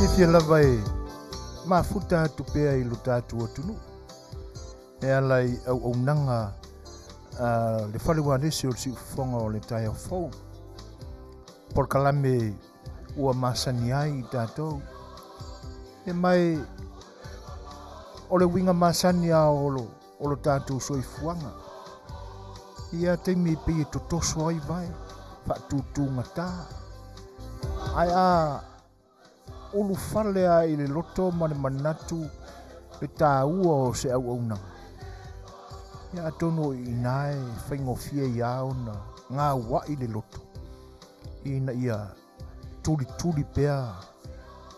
Fiafia lava e mafuta atu pea i lo tatou atunuu e ala i auaunaga a le Fale Ualesi o le Siufofoga o le Taeao Fou, polokalame ua masani ai i tatou. E mai o le uiga masani a o lo tatou soifuaga. Ia taimi e pei e totoso ai vae, faatutugata. Ae a ulufale a i le loto ma le manatu le taua o se auaunaga, ia atonu o i ina e faigofie ia ona gauai le loto ina ia tulituli pea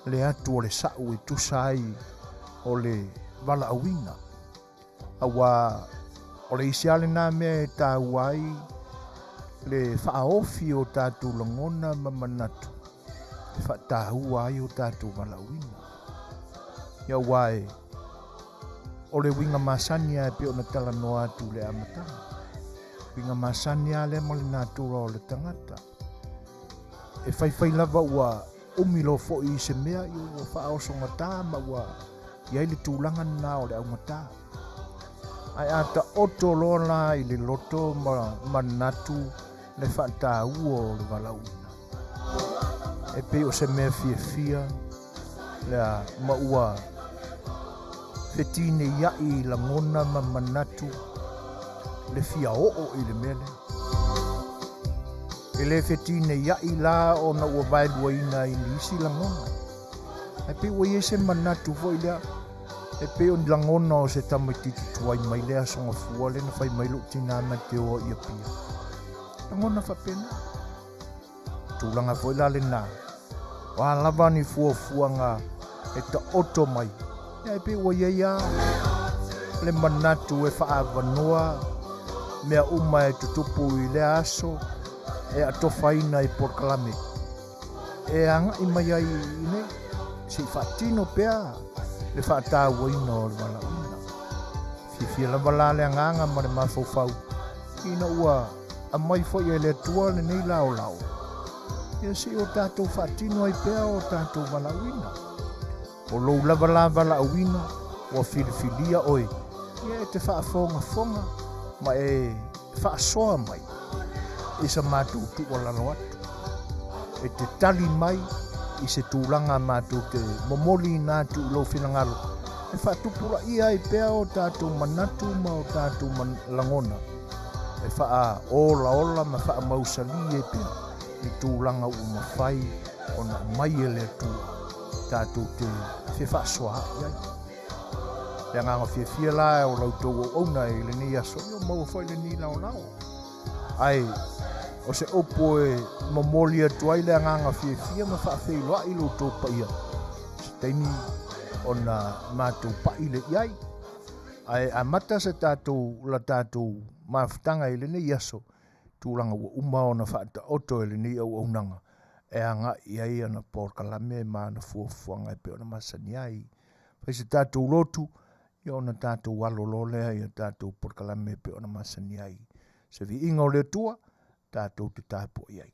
le atu o le sa'u e tusa ai o le valaauina. Auā o le isi lava lena mea e taua ai le faaofi o tatou lagona ma manatu e faataua ai o tatou valaauina. Ia aua e o le uiga masani lava e pei ona talanoa atu i le amataga. Uiga masani lava lea ma le natura o le tagata. E faifai lava ua umi loa foi i se mea, ia ua faaosogata ma ua i ai le tulaga lena o le augata. Ae a taoto loa la i le loto ma manatu le faataua o le valaauina, e pei o se mea fiafia lea ma ua fetineiai i lagona ma manatu le fia oo i le mea lea. E le fetineiai la ona ua vaeluaina i nisi lagona. Ae pei ua i ai se manatu foi lea, e pei o ni lagona o se tamaitiiti tuai mai le Aso Gafua lea na fai mai lou tinā ma te o i Apia. Lagona faapena. Tulaga foi la lena, o a lava ni fuafuaga e taoto mai, ia e pei ua i ai lava le manatu e faaavanoa mea uma e tutupu i lea aso e atofaina i polokalame e agai mai ai i nei, se i faatino pea le faatauaina o le valaauina. Fiafia lava la le agaga ma le mafaufau ina ua aumai foi e le Atua lenei laolao, ia se i o tatou faatino ai pea o tatou valaauina. O lou lava la valaauina ua filifilia oe, ia e te faafogafoga ma e faasoa mai i sa matou tuualalo atu. E te tali mai i se tulaga matou te momoliina atu i lou finagalo e faatupulaia ai pea o tatou manatu ma o tatou lagona e faaolaola ma faamausali ai pea i tulaga ua mafai ona aumai e le Atua tatou te fefaasoaai ai. Le agaga fiafia la o la outou auauna i lenei aso, ia maua foi lenei laolao. Ae o se upu e momoli atu ai le agaga fiafia ma faafeiloai lo outou paia, se taimi ona matou pai le i ai. Ae amata se tatou la tatou mafutaga i lenei aso, tulaga ua uma ona faataoto e lenei auaunaga e agai i ai ana polokalame ma ana fuafuaga e pei ona masani ai. Fai se tatou lotu, ia ona tatou alo loa lea i a tatou polokalame e pei ona masani ai. Se viiga o le Atua, tatou te tapuai ai.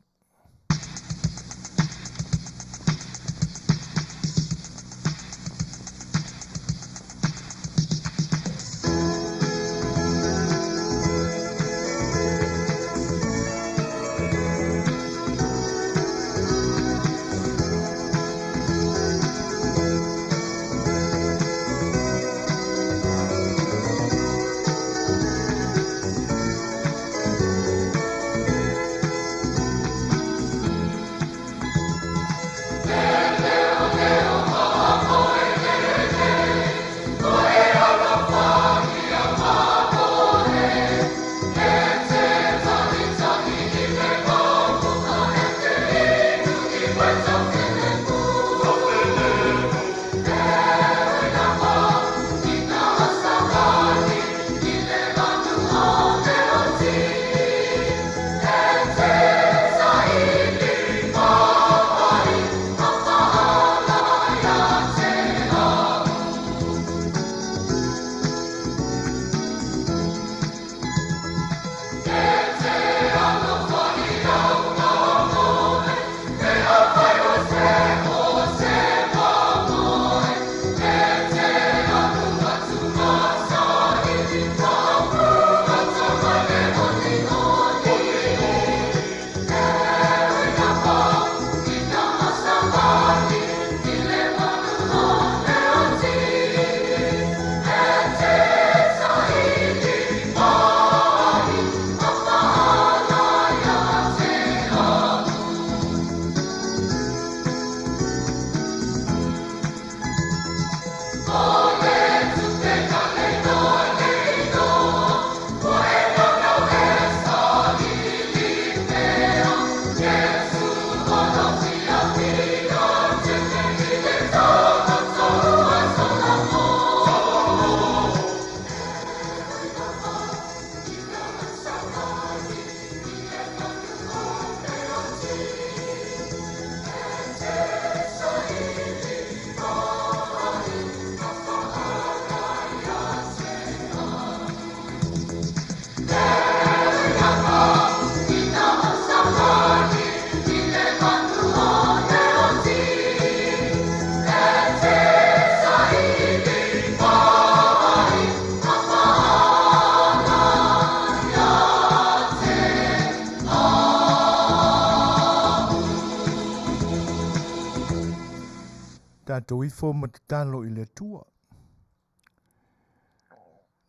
Tatou ifo ma tatalo i le Atua.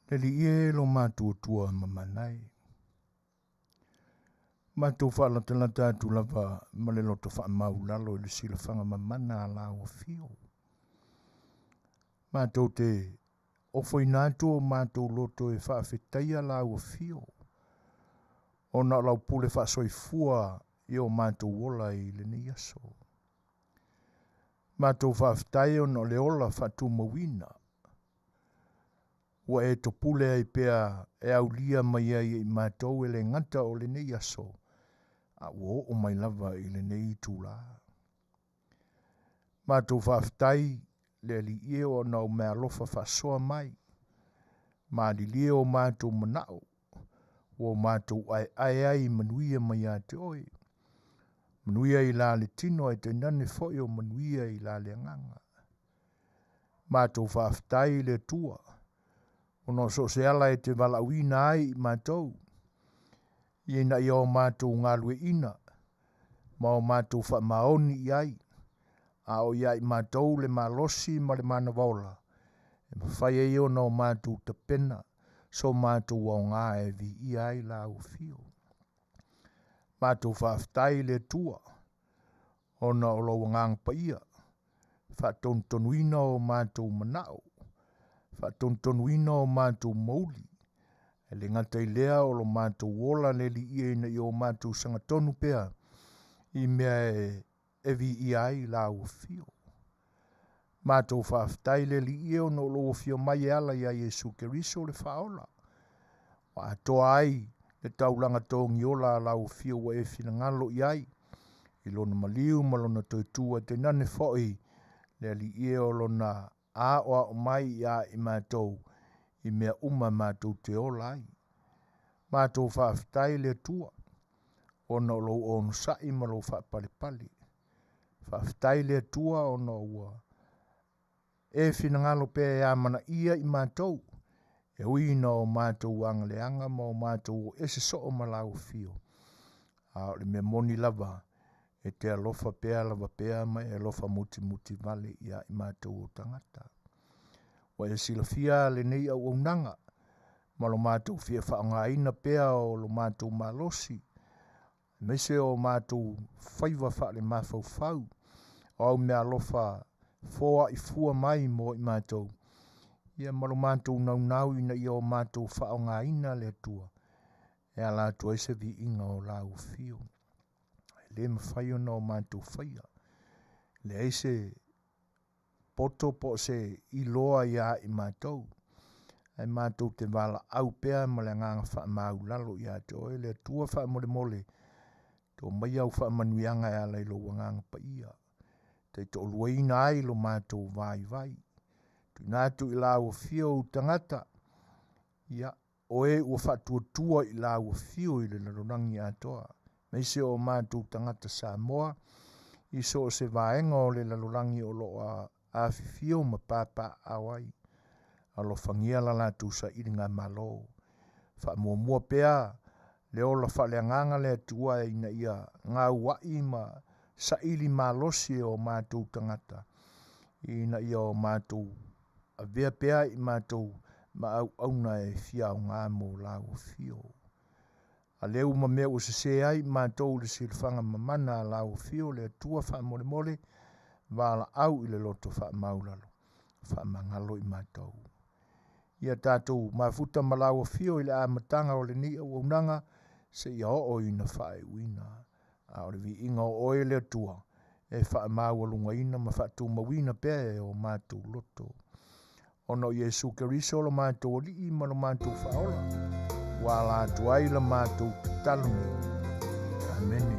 Le Alii e lo matuatua ma manae. Matou faalatalata atu lava ma le loto faamaulalo i le silafaga mamana a lau afio. Matou te ofoina atu o matou loto e faafetaia lau afio, ona o lau pule faasoifua i o matou ola i lenei aso. Matou faafetai ona o le ola faatumauina ua e topule ai pea e aulia mai ai e i matou e le gata o lenei aso, a ua oo mai lava i lenei itulā. Matou faafetai le Alii e ona o meaalofa faasoa mai, malilie o matou manao, ua o matou aeae ai i manuia mai ia te oe, manuia i la le tino ae tainane foi o manuia i la le agaga. Matou faafetai i le Atua, ona o so o se ala e te valaauina ai i matou, ina ia o matou galueaiina ma o matou faamaoni i ai, a o ia i matou le malosi ma le manava ola, e mafai ai ona o matou tapena so matou aoga e viia ai lau afio. Matou faafetai i le Atua, ona o lou Agaga Paia, faatonutonuina o matou manao, faatonutonuina o matou mauili, e le gata i lea o lo matou ola le Alii e ina ia o matou sagatonu pea i mea e viia ai lau afio. Matou faafetai le Alii e ona o lou afio mai e ala ia Iesu Keriso le Faaola, ua atoa ai le taulaga togiola a lau afio ua e finagalo i ai, i lona maliu ma lona toe tu ae tainane foi le Alii e o lona aoao mai ia i matou i mea uma matou te ola ai. Matou faafetai le Atua ona o lou onosai ma lou faapalepale. Faafetai le Atua ona ua e finagalo pea e amanaia i matou, e ui ina o matou agaleaga ma o matou o ese soo ma lau afio, a o le mea moni lava, e te alofa pea lava pea ma e alofa mutimuti vale ia i matou o tagata. Ua e silafia lenei auaunaga ma lo matou fia faaaogaina pea o lo matou malosi, aemaise o matou faiva faalemafaufau, o au meaalofa foai fua mai mo i matou, ia ma lo matou naunau ina ia o matou faaaogaina le Atua, e ala atu ai se viiga o lau afio. E le mafai ona o matou faia, leai se poto po o se iloa ia i matou, ae matou te valaau pea ma le agaga faamaulalo ia te oe le Atua. Faamolemole, to mai au faamanuiaga e ala i lou Agaga Paia, taitoaluaina ai lo matou vaivai. Tuuina atu i lau afio ou tagata, ia, o e ua faatuatua i lau afio i le lalolagi atoa, aemaise o matou tagata Samoa i so o se vaega o le lalolagi o lo o afifio ma papaaao ai. Alofagia la latou sailigamalo. Faamuamua pea le ola faaleagaga le Atua ina ia gauai ma saili malosi e o matou tagata, ina ia o matou avea pea i matou ma auauna e fia aoga mo lau afio. A lea ma mea ua sese ai matou i le silafaga mamana a lau afio le Atua, faamolemole, valaau i le loto faamaulalo, faamagalo i matou. Ia tatou mafuta ma lau afio i le amataga o lenei auaunaga seia oo ina faaiuina. A o le viiga o oe le Atua e faamaualugaina ma faatumauina pea e o matou loto. Ona o Iesu Keriso lo matou Alii ma lo matou Faaola, ua ala atu ai la matou tatalo nei. Amene.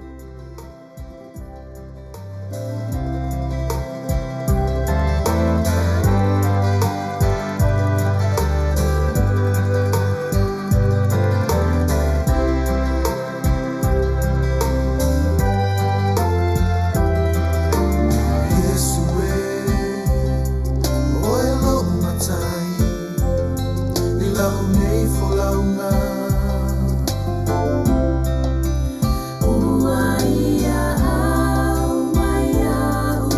Iesu e, oe lou matai, i lau nei folauga. Ua ia au mai au.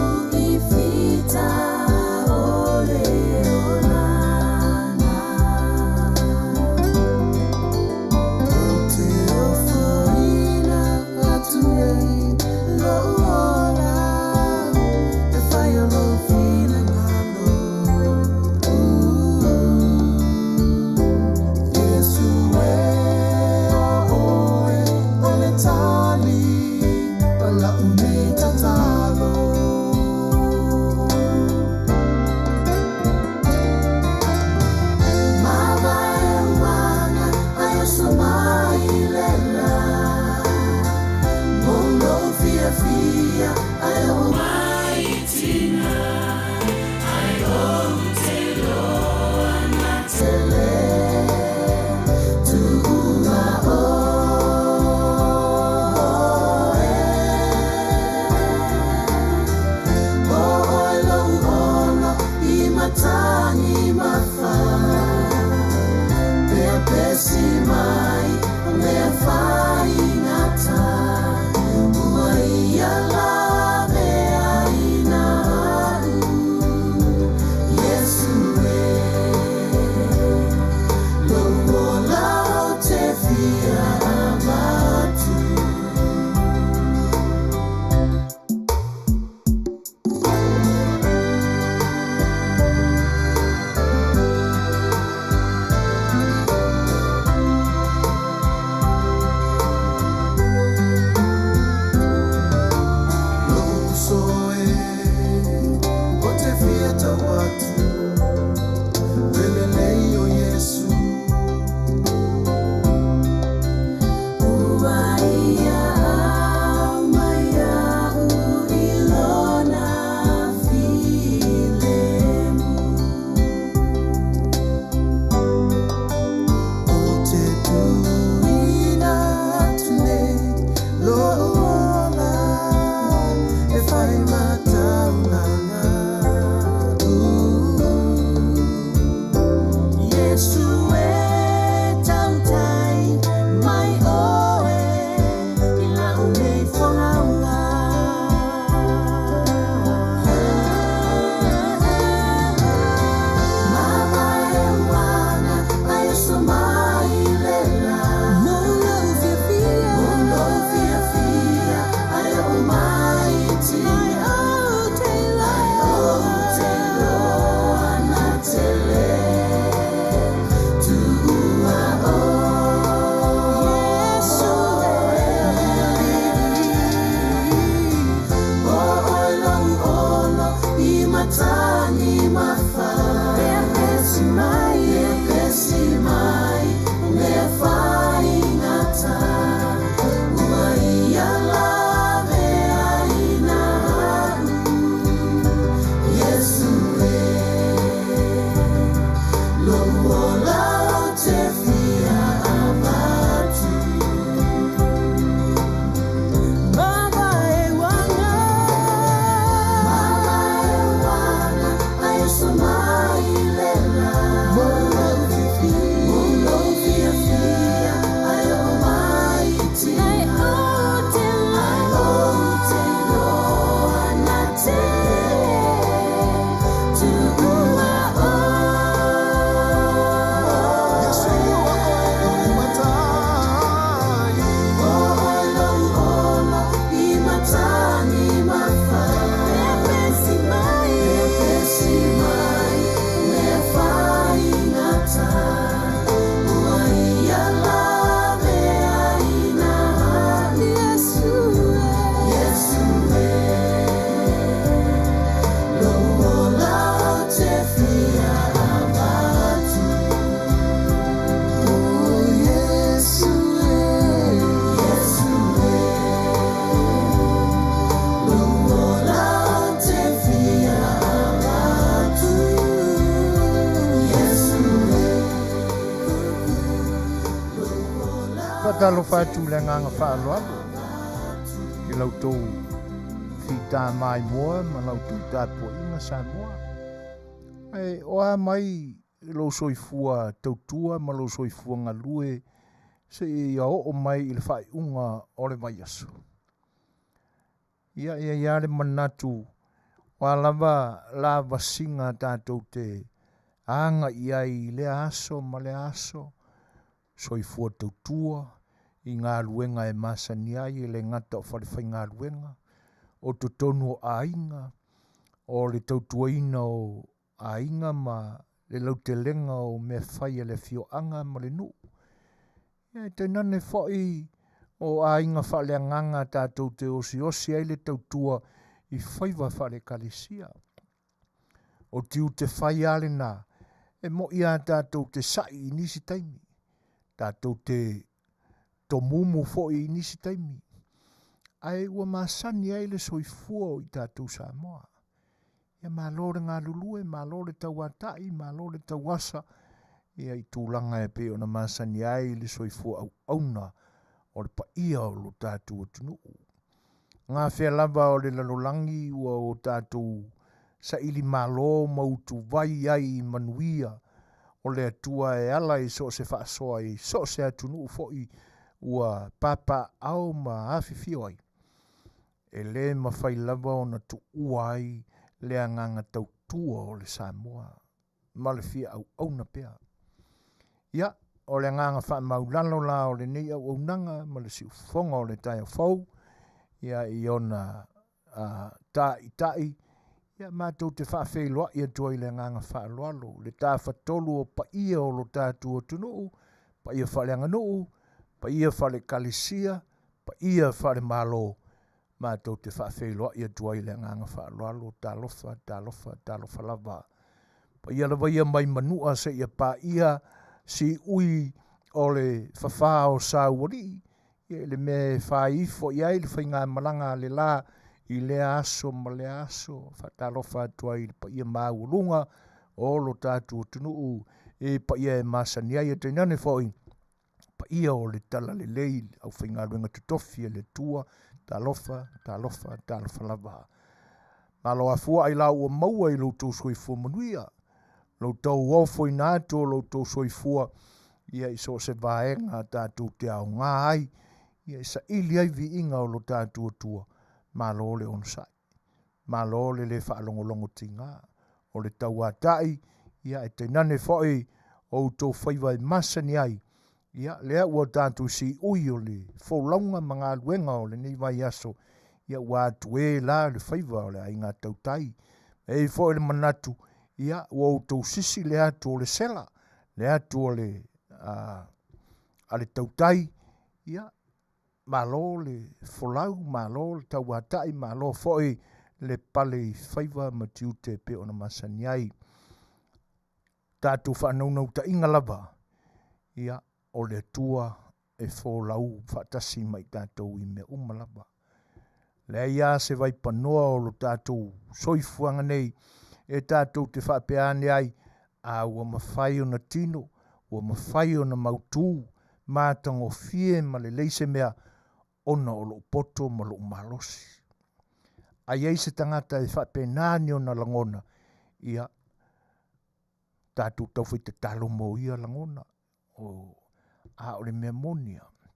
matagi mafa Pepesi mai, pepesi mai O mea faigata Ua ia lave aina a'u Iesu e Lou ola ou te fia avatu Faatalofa atu i le agaga faaaloalo i la outou fita maimoa ma la outou tapuaiga Samoa. Ae o a mai lou soifua tautua ma lou soifua galue seia oo mai i le faaiuga o le vaiaso. Ia, e i ai lava le manatu, o a lava lavasiga tatou te aga i ai i lea aso ma lea aso, soifua tautua i galuega e masani ai, e le gata o falefaigaluega, o totonu o aiga, o le tautuaina o aiga ma le lautelega o mea fai a le afioaga ma le nuu. Ia e tainane foi o aiga faaleagaga tatou te osiosi ai le tautua i faiva faale-Ekalesia. O tiute fai lava lena, e mo'i lava tatou te sa'i i nisi taimi, tatou te tomumu foi i nisi taimi, ae ua masani ai le soifua o i tatou Samoa. Ia malo le galulue, malo le tauata'i, malo le tauasa, ia i tulaga e pei ona masani ai le soifua auauna o le paia o lo tatou atunuu. Gafea lava o le lalolagi ua o tatou saili malo ma utuvai ai i manuia o le Atua e ala i so o se faasoa i so o se atunuu foi ua papaaao ma afifio ai, e le mafai lava ona tuua ai le agaga tautua o le Samoa ma le fia auauna pea. Ia, o le agaga faamaulalo la o lenei auaunaga ma le siufofoga o le taeao fou, ia i ona taʻitaʻi, ia matou te faafeiloai atu ai i le agaga faaaloalo, le tafatolu o paia o lo tatou atunuu, paia faaleaganuu, paia faale-Ekalesia, paia faale-Malo, matou te faafeiloai atu ai i le agaga faaaloalo, talofa, talofa, talofa lava. Paia lava ia mai Manua seia paia siui o le fafa o Saualii, ia i le mea e fai ifo i ai le faigamalaga a le la i lea aso ma lea aso. Faatalofa atu ai i le paia maualuga o lo tatou atunuu, e paia e masani ai, e tainane foi paia o le Talalelei, le aufaigaluega totofi a le Atua, talofa, talofa, talofa lava. Malo afua ailao ua maua i lo outou soifua manuia, lo outou ofoina atu o lo outou soifua, ia i so o se vaega tatou te aoga ai, ia e saili ai viiga o lo tatou Atua, malo le onosai. Malo le le faalogologo tiga o le tauata'i, ia ae tainane foi o outou faiva e masani ai, ia lea ua tatou siui o le folauga ma galuega o lenei vaiaso, ia ua atu e la le faiva o le aiga tautai. E i ai foi le manatu, ia ua outou sisi le atu o le sela, le atu o le, a, a le tautai, ia Malo le folau, malo le tauata'i, malo foi le pale i faiva ma tiute e pei ona masani ai. Tatou faanaunautaiga lava, ia, o le Atua e folau faatasi ma i tatou i mea uma lava. Leai lava se vaipanoa o lo tatou soifuaga nei e tatou te faapea ane ai, a ua mafai ona tino, ua mafai ona mautu, matagofie ma lelei se mea, ona o lou poto ma lou malosi. A i ai se tagata e faapena ni ona lagona, ia, tatou taufai tatalo mo ia lagona, o, a o le mea moni lava,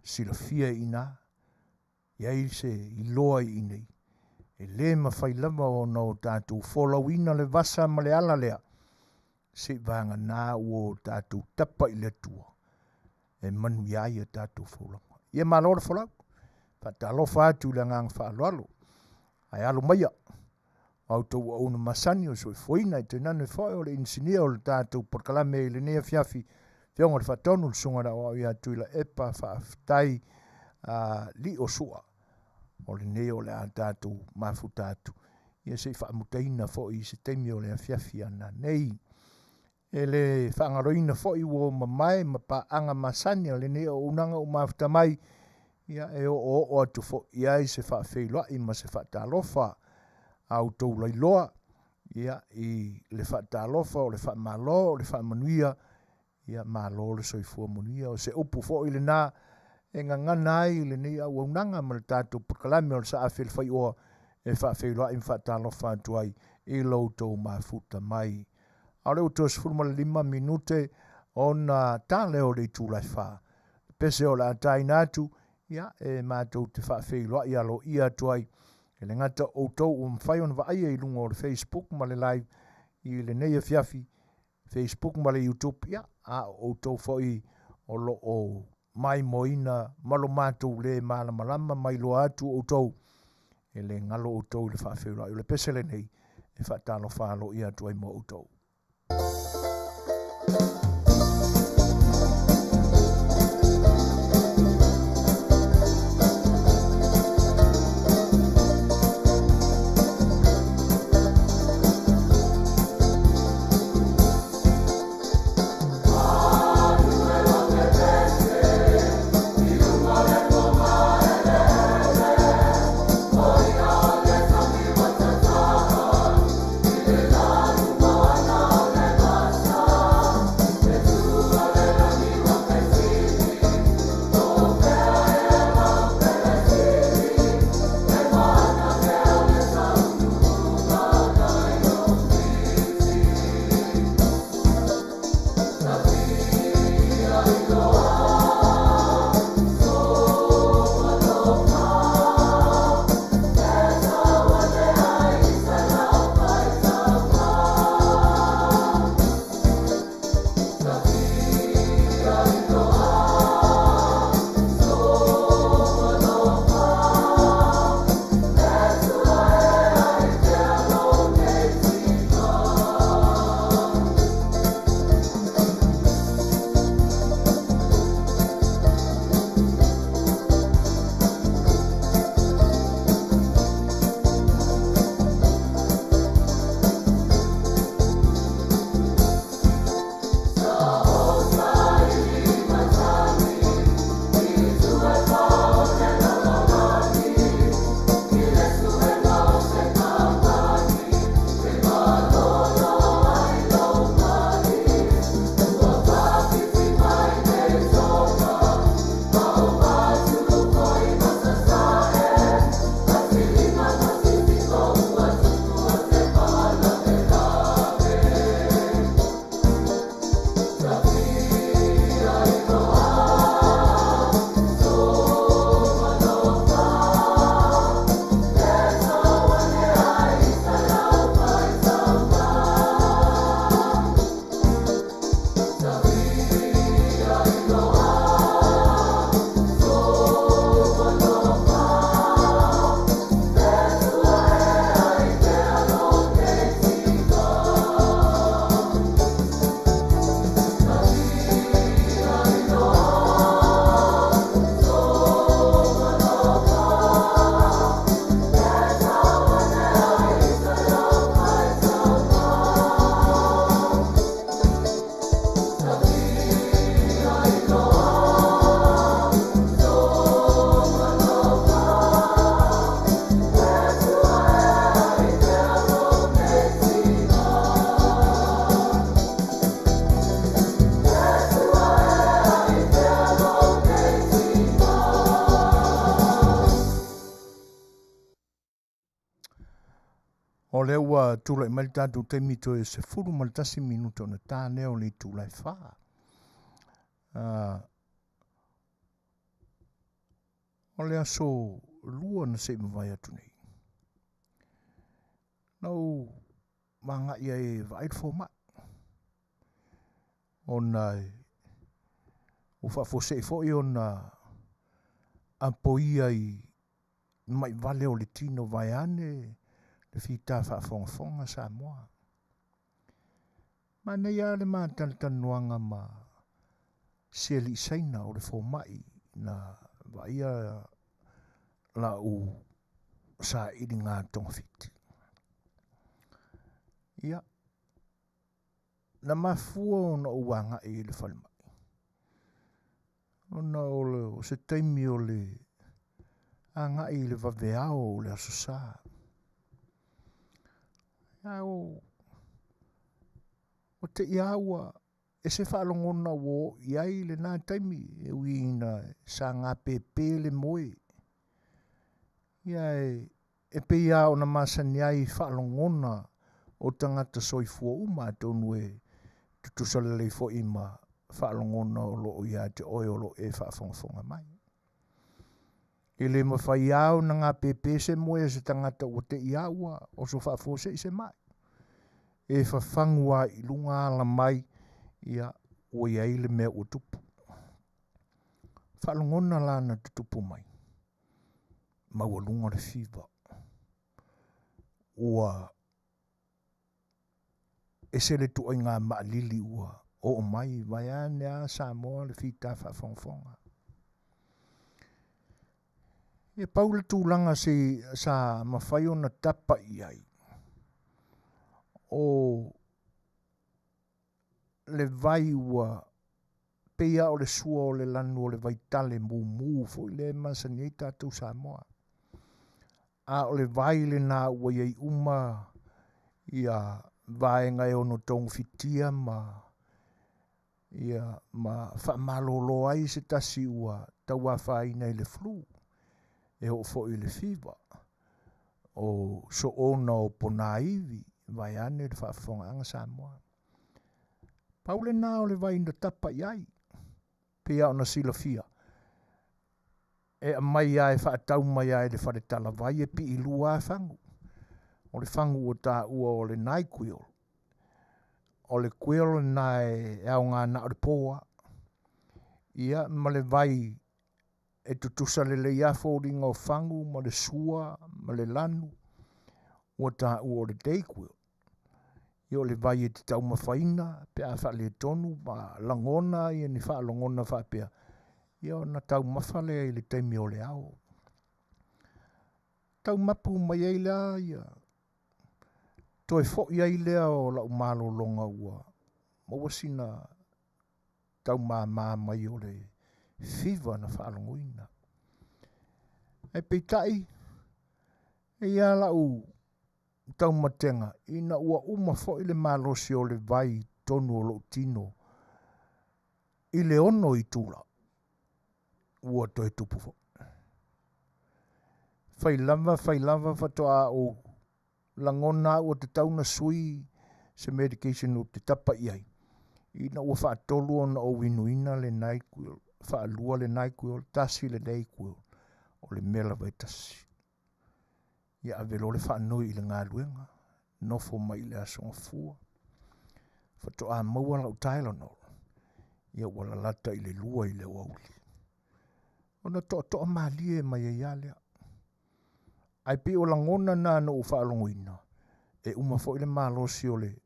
silafia i ina, i ai se iloa i inei, e le mafai lava ona o tatou folauina le vasa ma le ala lea, seivaganā ua o tatou tapa i le Atua e manuia ai a tatou folauga. Ia malo le folau. Faatalofa atu i le agaga faaaloalo. Ae alo maia, o a outou auauna masani o le soifuaina, e tainane foi o le inisinia o le tatou polokalame i lenei afiafi, Afioga i le Faatonu, le Susuga i le Aoao ia Tuilaepa, faafetai a Lio Sua, o lenei o le a tatou mafuta atu, ia se i faamutaina foi i se taimi o le afiafi a nanei. E le faagaloina foi ua mamae ma paaga masani a lenei auaunaga ua mafuta mai, ia e oooo atu foi i ai se faafeiloai ma se faatalofa a outou lailoa, ia i le faatalofa o le faamalo o le faamanuia, ia malo le soifua manuia. O se upu foi lena e gagana ai lenei auaunaga ma le tatou polokalame o le Saafi a le Faioa e faafeiloai ma faatalofa atu ai i lo outou mafuta mai. A o lea ua toe 15 minute ona ta lea o le itula e 4. Le pese o le a taina atu, ia, e matou te faafeiloai aloaia atu ai. E le gata o outou ua mafai ona vaaia i luga o le Facebook ma le live i lenei afiafi, Facebook ma le YouTube, ia, a o outou foi o lo o maimoaina ma lo matou le malamalama ma iloa atu outou, e le galo outou i le faafeiloai o le pese lenei e faatalofa aloaia atu ai mo outou. Ua tulai mai le tatou taimi toe 11 minute ona ta lea o le itula e 4. O le aso 2 na se i mavae atu nei, na ou agai ai e vaai le fomai, ona ua faafuasei foi ona apoia i mai vale o le tino vaeane le fita faafogafoga Samoa. Manaia lava le ma talatalanoaga ma si alii Saina o le fomai na vaaia lau sailiga togafiti. Ia, na mafua ona ou agai i le falemai, ona o se taimi o le agai i le vaveao o le Aso Sa. Ae ua te i lava ua ese faalogona ua oo i ai lena taimi, e ui ina sa gapepe le moe, ia e pei lava ona masani ai i faalogona o tagata soifua uma, atonu e tutusa lelei foi ma faalogona o lo o ia te oe o lo o e faafogafoga mai. E le mafai lava ona gapepe se moe a se tagata ua te i lava ua oso faafuasei se mai. E fafagu lava i luga ala mai, ia, ua i ai le mea ua tupu. Faalogona la na tutupu mai, maualuga le fiva. Ua ese le ituaiga maalili ua oo mai, vaeane lava Samoa le fita faafogafoga. E pau le tulaga sa mafai ona tapa i ai, o le vai ua pei lava o le sua o le lanu o le vaitale mumu foi lea e masani ai tatou Samoa. A o le vai lena ua i ai uma ia vaega e ono togafitia ma ia ma faamalolo ai se tasi ua tauafaina i le flu, e oo foi i le fiva, o soona o ponaivi, vaeane le faafofogaaga Samoa. Pau lena o le vai na tapa i ai, pei lava ona silafia, e aumai lava e faatau mai lava i le fale talavai e piilua lava fagu. O le fagu ua taua o le NyQuil, o le quill lena e aoga na o le po lava. Ia ma le vai e tutusa lelei lava foliga o fagu ma le sua ma le lanu, ua taua o le DayQuil. Ia o le vai e te taumafaina pe a faaletonu ma lagona ia ni faalogona faapea, ia ona taumafa lea i le taimi o le ao. Taumapu mai ai lea ia toe foi ai lea o lau malologa ua maua sina taumama mai o le fiva na faalogoina. Ae peitai, e i ai lava lau taumatega ina ua uma foi le malosi o le vai i totonu o lou tino i le 6 itula, ua toe tupu foi. Fai lava, fai lava faatoa ou lagona au ua tatau ona sui se medication ou te tapa i ai, ina ua faatolu ona ou inuina le NyQuil, faalua le NyQuil, tasi le DayQuil, o le mea lava e tasi. Ia ave loa le faanoi i le galuega, nofo mai i le Aso Gafua, faatoa maua lau Tylenol, ia ua lalata i le 2 i le aoauli. Ona toatoa malie mai ai lava lea. Ae pei o lagona na na ou faalogoina, e uma foi le malosi o le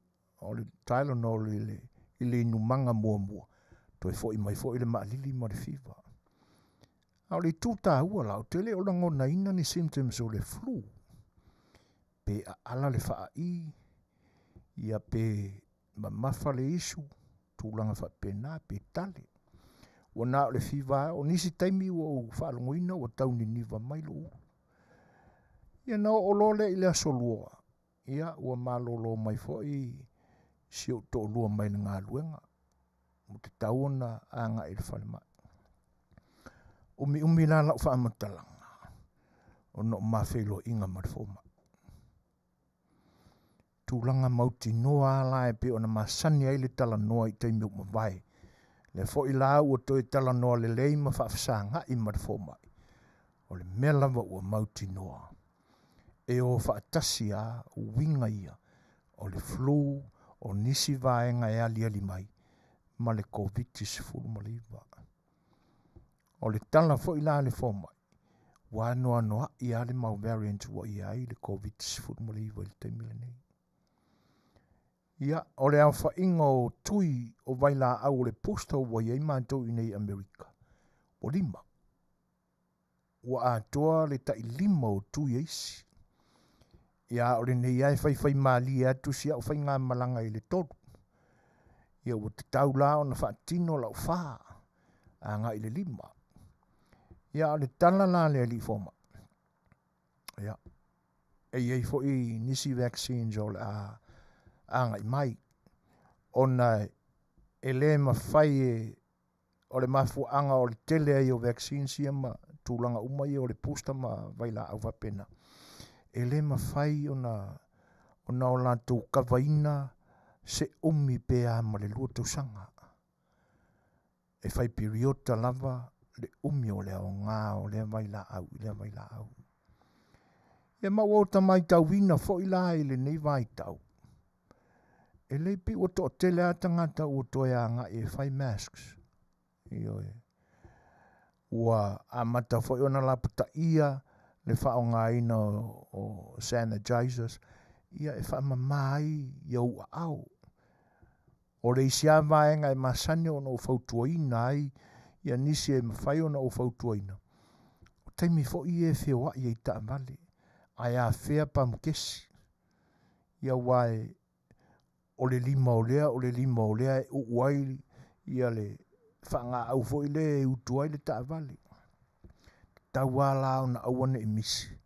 Tylenol i le inumaga muamua, toe foi mai foi le maalili ma le fiva. A o le itu taua la, ou te le o lagonaina ni symptoms o le flu, pe aala le faai, ia pe mamafa le isu, tulaga faapena, pe tale. Ua na o le fiva, o nisi taimi ua ou faalogoina ua tau niniva mai lou ulu. Ia na oo loa lea i le aso 2, ia ua malolo mai foi si ou toalua mai le galuega, ua tatau ona agai i le falemai. Umiumi la lau faamatalaga, ona o ma feiloaiga ma le fomai. Tulaga mautinoa lava la e pei ona masani ai le talanoa i taimi ua mavae. Lea foi la ua toe talanoa lelei ma faafesagai ma le fomai, o le mea lava ua mautinoa, e o faatasi lava uiga ia o le flu, o nisi vaega e aliali mai ma le Koviti-19. O le tala foi la a le fomai, ua anoanoai lava le mau variants ua i ai le Koviti-19 i le taimi lenei. Ia, o le aofaiga o tui o vailaau o le booster ua i ai matou i inei i Amerika, ua 5. Ua atoa le tai 5 o tui e isi. Ia, a o lenei lava e faifaimalie atu si au faigamalaga i le 3. Ia, ua tatau la ona faatino lau 4 agai i le 5. Ia, a o le tala la a le alii fomai, ia, e i ai foi nisi vaccines o le a agai mai, ona e le mafai e o le mafuaaga o le tele ai o vaccines ia ma tulaga uma ia o le booster ma vailaau faapena, e le mafai ona ona o latou kavaina se umi pe a ma le 2 tausaga. E fai piriota lava le umi o le aoga o lea vailaau i lea vailaau. Ia ma ua ota matauina foi la i lenei vaitau, e le pei ua toatele lava tagata ua toe agai e fai masks. Ioe. Ua amata foi ona lapataia le faaaogaina o sanitizers ia e faamama ai ia ou aao. O le isi lava vaega e masani ona ou fautuaina ai ia nisi e mafai ona ou fautuaina, o taimi foi ia e feoai ai taavale, ae afea pamukesi. Ia aua e o le lima o lea, o le lima o lea e uu ai ia le faagaau foi lea e utu ai le taavale. Tatau lava la ona aua ne i misi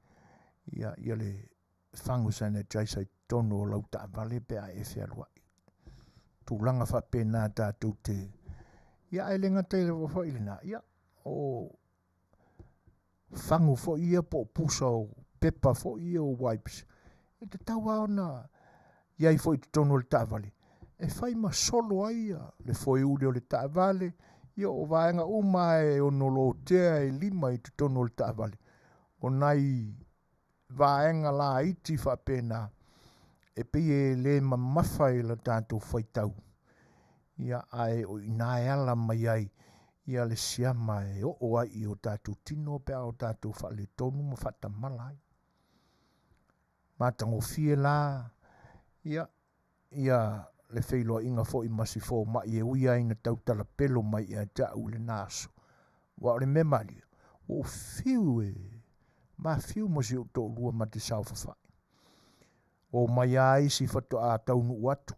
ia, ia le fagu sanitizer i totonu o lau taavale pe a e fealuai. Tulaga faapena tatou te ia ae le gata i foi lena, ia o fagu foi ia po o pusa o pepa foi ia o wipes, e tatau lava ona i ai foi i totonu o le taavale e fai ma solo ai le foeuli o le taavale, ia o vaega uma e ono lotea e lima i totonu o le taavale, o nai vaega laiti faapena e pei e le mamafa i le tatou faitau, ia ae o i ina e ala mai ai ia le siama e oo ai i o tatou tino pe a o tatou faaletonu ma faatamala ai. Matagofie la ia ia le feiloaiga foi ma si fomai e ui lava ina tautalapelo mai ia te au i lena aso, aua o le mea malie, ua ou fiu e mafiu ma si ou toalua ma te saofafai. O mai lava isi faatoa taunuu atu,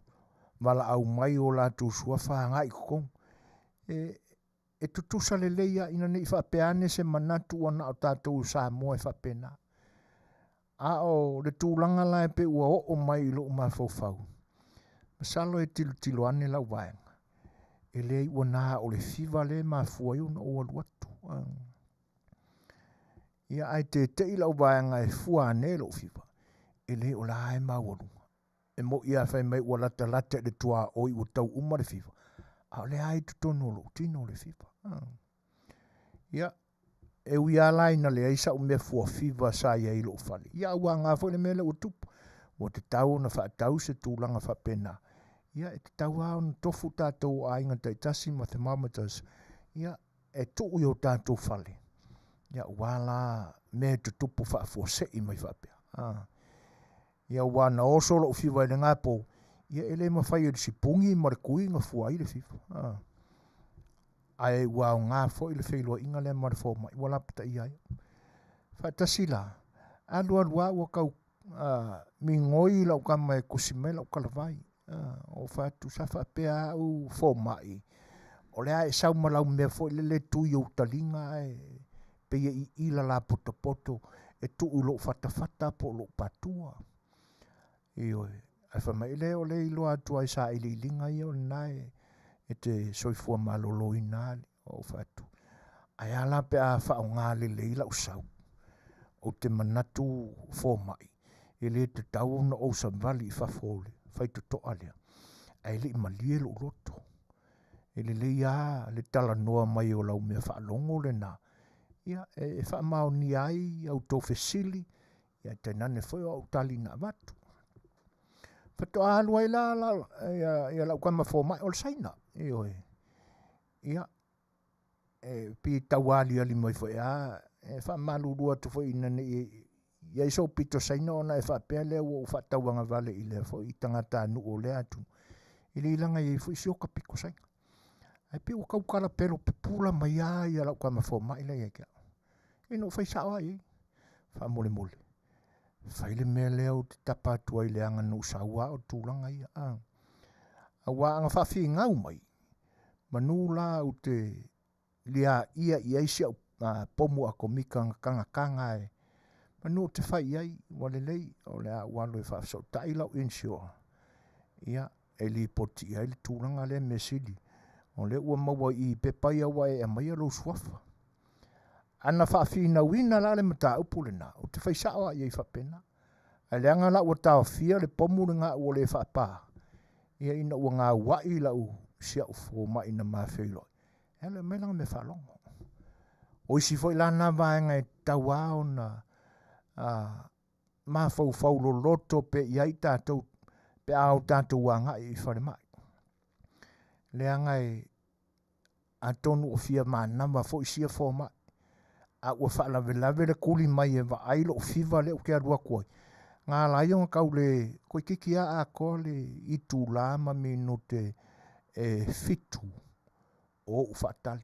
valaau mai o latou suafa agai i totonu. E, e tutusa lelei lava ina ne i faapea ane se manatu ua na o tatou o Samoa e faapena. A o le tulaga la e pei ua oo mai i lou mafaufau, masalo e tilotilo ane lau vaega, e leai ua na o le fiva lea e mafua ai ona ou alu atu. Ia ae tete'i lau vaega e fua ane lou fiva, e le o la e maualuga. E mo'i lava fai mai ua latalata i le tuaoi ua tau uma le fiva, a o lea lava e i totonu o lou tino le fiva. Ia, e ui lava la ina leai sa'u mea fuafiva sa i ai i lou fale, ia a ua aoga foi le mea lea ua tupu, ua tatau ona faatau se tulaga faapena, ia e tatau lava ona tofu tatou aiga taitasi ma thermometers, ia e tuu i o tatou fale, ia aua la mea e tutupu faafuasei mai faapea. Ia aua na oso lou fiva i lena po, ia e le mafai e le sipuni ma le tui na fua ai le fiva. Ae ua aoga foi le feiloaiga lea ma le fomai ua lapataia ai. Faatasi la, alu alu lava ua tau migoi lau tama e tusi mai lau talavai. Ou fai atu, sa faapea au fomai, o le a e sau ma lau mea foi lele e tu i ou taliga ae pei e iila lapotopoto e tuu i lou fatafata po o lou patua. Ioe, ae fai mai, e leai o lea e iloa atu lava i sailiiliga ia o lena e te soifua maloloina alii. Ou fai atu, ae a la pe a faaaoga lelei lau sau? Ou te manatu fomai, E le tatau ona ou savali i fafo o le faitotoa lea, ae le i malie lou loto. E lelei lava le talanoa mai o lau mea faalogo lena, ia, e faamaonia ai a outou fesili, ia tainane foi o au tali na avatu. Faatoa alu ai la, la ia, ia lau tama fomai, o le Saina, ioe. Ia, e pei tau aliali mai foi lava, e faamalulu atu foi ina ne i i ai sou pito Saina ona e faapea lea ua ou faatauagavale i lea foi tagatanuu o lea atunuu. E le leaga e i ai foi si ota pito Saina. Ae pei ua tau talapelo pupula mai lava ia lau tama fomai la ia te au. Ina ou fai sao lava i ai, faamolemole, fai le mea lea ou te tapa atu ai leaga na ou sau lava o tulaga ia. A. Aua ana faafinau mai, manu la ou te liaia i ai si au pomu atomika na tagataga e manu ou te fai i ai, ua lelei, o le a ou alu e faafesootai lau insure, ia, e lipoti i ai le tulaga lea mea sili, o lea ua maua i i pepa ia ua e aumaia lou suafa. Ana faafinauina la le mataupu lena, ou te fai sao lava i ai faapena. Ae leaga la ua taofia le pomu lena ua le faapa, ia ina ua gauai lau si au fomai na ma feiloai, e alu e aumai lana mea faalogo. O isi foi la na vaega e tatau lava ona mafaufau loloto pea i ai tatou pe a o tatou agai i falemai. Leaga e atonu o fia manava foi sia fomai, a ua faalavelave le tuli mai e vaai lou fiva lea ou te alu atu ai, na ala ai ona tau le toeitiiti lava atoa le itula ma minute e 7 o ou faatali.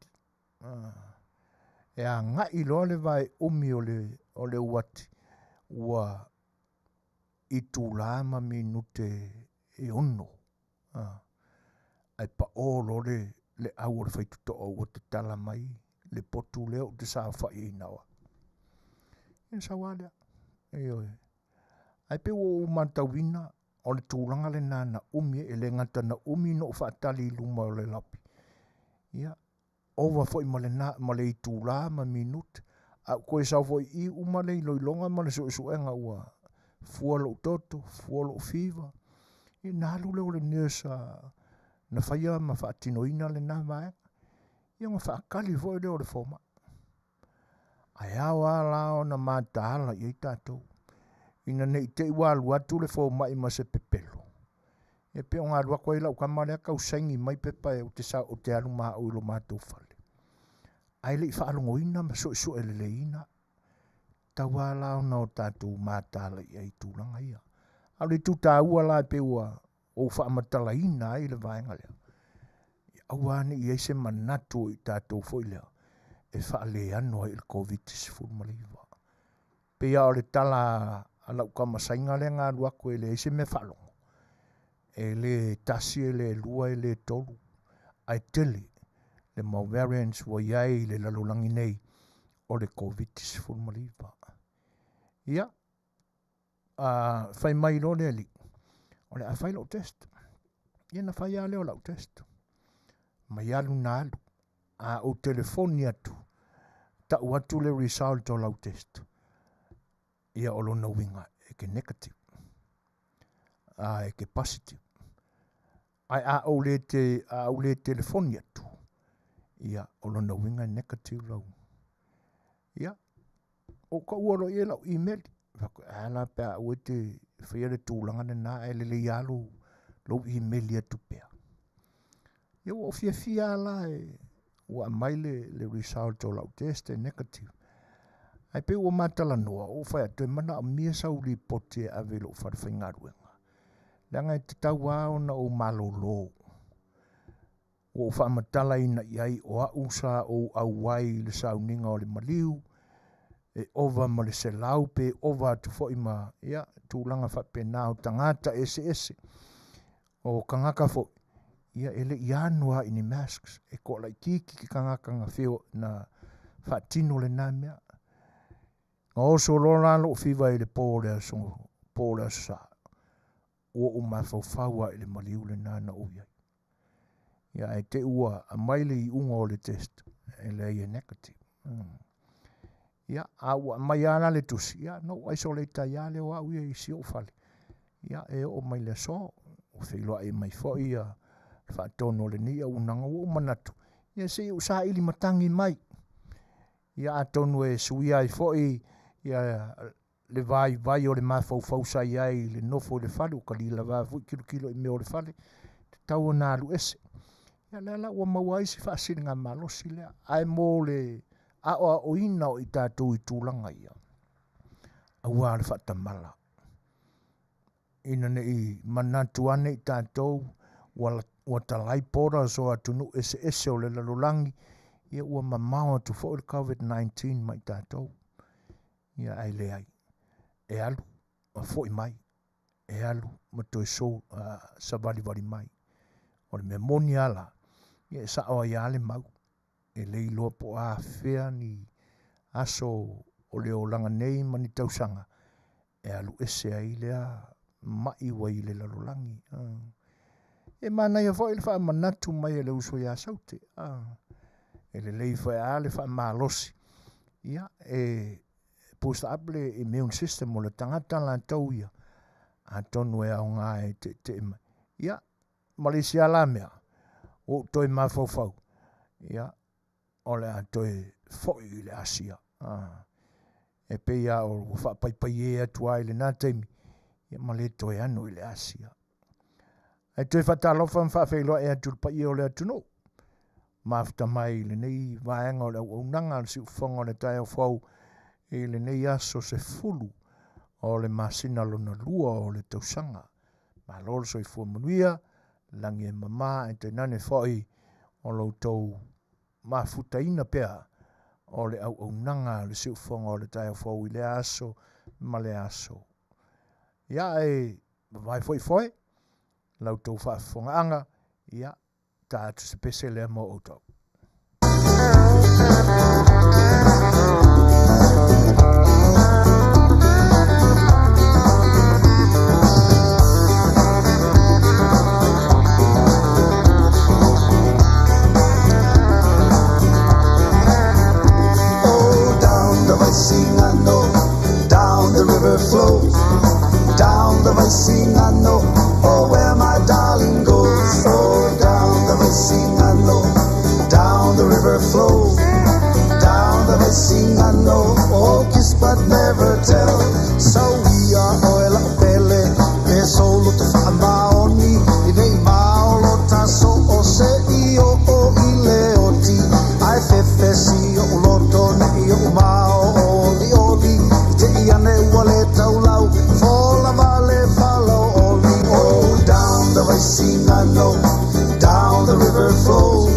E agai loa le vae umi o le uati ua itula ma minute e 6. Ae pao loa le au o le faitotoa ua tatala mai le potu lea ou te saofai ai na o au. Ia sau lava lea. Ioe. Ae pei ua ou matauina o le tulaga lena na umi ai, e le gata na umi ona ou faatali i luma o le lapi, ia, ova foi ma lena ma le itula ma minute, a ou toe sau foi i i uma le iloiloga ma le suesuega ua fua lou toto, fua lou fiva, ia ona alu lea o le nurse na faia ma faatinoina lena vaega, ia ona faatali foi lea o le fomai. Ae ao lava la ona mataala i ai tatou, ina ne i te i ua alu atu le fomai ma se pepelo, e pei ona alu atu ai lau tama lea tau saini mai pepa ou te, ou te alu ma au i lo matou fale. Ae le i faalogoina ma suesue leleiina. Tau lava la ona o tatou mataala i ai i tulaga ia. A o le itu taua la e pei ua ou faamatalaina ai le vaega lea, ia aua ne i i ai se manatu o i tatou foi lea e faaleano ai i le Koviti-19. Pei lava o le tala a lau tama Saina lea na alu atu e leai se mea faalogo, e le tasi, e le lua, e le tolu, ae tele le mau variants ua i ai i le lalolagi nei o le Koviti-19. Ia, fai mai loa le alii, o le a fai lau test. Ia na fai lava lea o lau test. Mai alu na alu, a ou telefoni atu, tau atu le result o lau test. Ia o lona uiga e ke negative, a e ke positive. Ae a ou le te, a ou le telefoni atu, ia o lona uiga e negative lau. Ia, o taua loa i ai lau email. Fai atu, a la pe a aua e te faia le tulaga lena ae lelei lava lou, lou email atu pea. Ia ua ou fiafia lava la e ua aumai le, le result o lau test e negative. Ae pei ua matalanoa, ua ou fai atu e manaomia sau lipoti e ave i lou fale faigaluega. Leaga e tatau lava ona ou malolo. Ua ou faamatalaina i ai o au sa ou auai i le sauniga o le maliu, e ova ma le 100 pe ova atu foi ma ia, tulaga faapena o tagata eseese. O tagata foi, ia e le i anu lava i ni masks, e toalaitiiti ke tagata na feo na faatino lena mea. Na oso loa la lou fiva i le po o le aso, po o le aso Sa, ua ou mafaufau lava i le maliu lena na ou i ai. Ia ae te i ua aumai le iuga o le test, e leai e negative. Ia, a ua aumai lava la le tusi, ia na ou isolate ai lava lea o au ia i si ou fale. Ia, e oo mai le aso, ua feiloai mai foi ia le faatonu o lenei auaunaga, ua ou manatu, ia se i ou saili matagi mai. Ia atonu e suia ai foi ia le vaivai o le mafaufau sa i ai i le nofo i le fale, ua kali lava foi tilotilo i mea o le fale, tatau ona alu ese. Ia lea la ua maua ai si faasiligamalosi lea, ae mo le aoaoina o i tatou i tulaga ia, aua le faatamala, ina ne i manatu ane i tatou ua, ua talai borders o atunuu eseese o le lalolagi, ia ua mamao atu foi le COVID-19 mai tatou. Ia ae leai, e alu ma foi mai, e alu ma toe sou, savalivali mai. O le mea moni lava la, ia e sao ai lava le mau, e le iloa po o afea ni aso o le olaga nei ma ni tausaga e alu ese ai lea mai ua i le lalolagi. E manaia foi le faamanatu mai e le uso ia Saute. E lelei foi lava le faamalosi, ia e boost up le immune system o le tagata latou ia, atonu e aoga e teetee mai. Ia, ma le isi lava la mea, ua ou toe mafaufau, ia, o le a toe foi i le Asia. E pei lava ua faapaipai e atu lava i lena taimi, ia ma le toe ano i le Asia. Ae toe faatalofa ma faafeiloai atu i le paia o le atunuu, mafuta mai i lenei vaega o le auaunaga a le Siufofoga o le Taeao Fou i lenei aso 10 o le masina lona lua o le tausaga. Malo le soifua manuia, lagi e mama ae tainane foi o lo outou mafutaina pea o le auaunaga a le Siufofoga o le Taeao Fou i lea aso ma lea aso. Ia e vavae foi foe la outou faafofogaaga, ia ta atu se pese lea mo outou. Oh, down the Vaisigano, down the river flows, down the Vaisigano, oh, where my darling goes. Oh, down the Vaisigano, down the river flows, down the Vaisigano, oh, kiss but never tell. So we are oil pele, pe solo te whaamaoni, i nei maolo taso o se i o o i le oti, ai fefesi o uloto ne i o mao o li oli, i te i ane ua le taulau, fola vale falo oli. Oh, down the Vaisigano, down the river flows,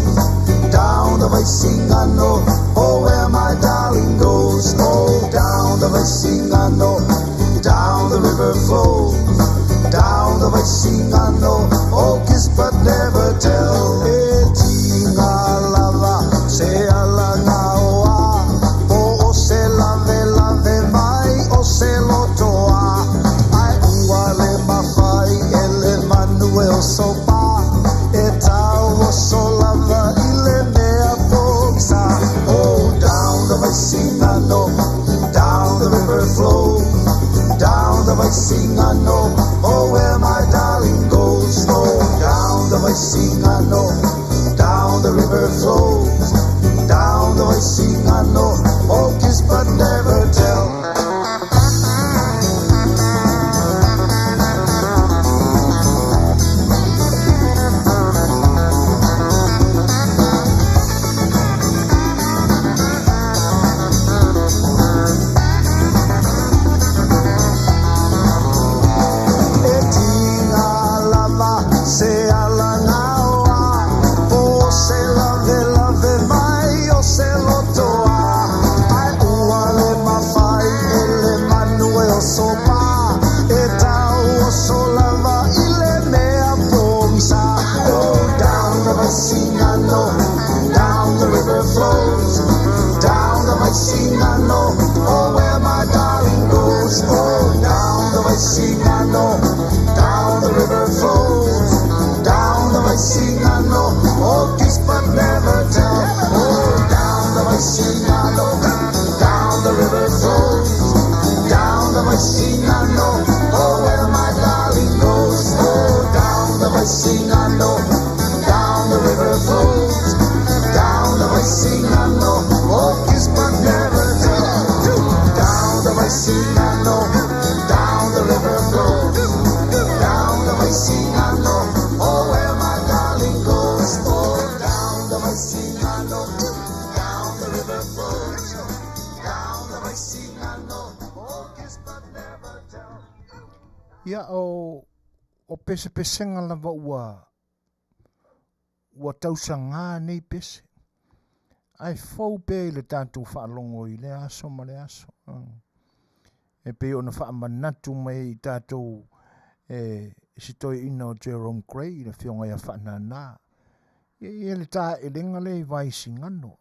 down the Vaisigano, oh, where my darling goes. Oh, down the Vaisigano, down the river flows, down the Vaisigano, oh, kiss but never tell. E tinga lava, se ala ngā oa, po o se lave lave mai o se lotoa. Ai ua le mawhai e le manu e o sopa, e tau o so lava i le mea pokisa. Oh, down the Vaisigano, down the river flows, down the Vaisigano, oh, where my darling goes. Oh, down the Vaisigano, Vaisigano, down the river flows. Down the Vaisigano, oh kiss but never tell. Down the Vaisigano, down the river flows. Down the Vaisigano, oh where my darling goes. Oh, down the Vaisigano, down the river flows. Down the Vaisigano, oh kiss but never tell. Ia o o pesepesega lava ua ua tausagā nei pese, ae fou pea i le tatou faalogo i lea aso ma le aso. E pei ona faamanatu mai ai i tatou e si toeaina o Jerome Grey, le afioga ia Faanana. Ia e i ai le taelega lea i Vaisigano,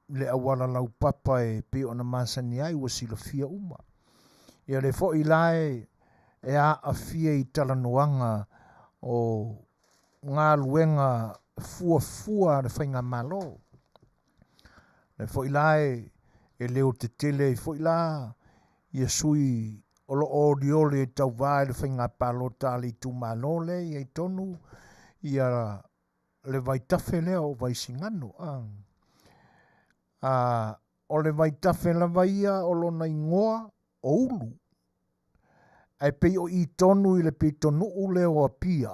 le auala laupapa e pei ona masani ai ua silafia uma. Ia lea foi la e e aafia i talanoaga o galuega fuafua a le faigamalo. Lea foi la e e leotetele ai foi la ia sui o lo o olioli e tauvā i le faiga palota a le itumalo lea e i ai tonu ia le vaitafe lea o Vaisigano. A, o le vaitafe lava ia o lona igoa o Ulu, ae pei o i tonu i le pitonuu lea o Apia,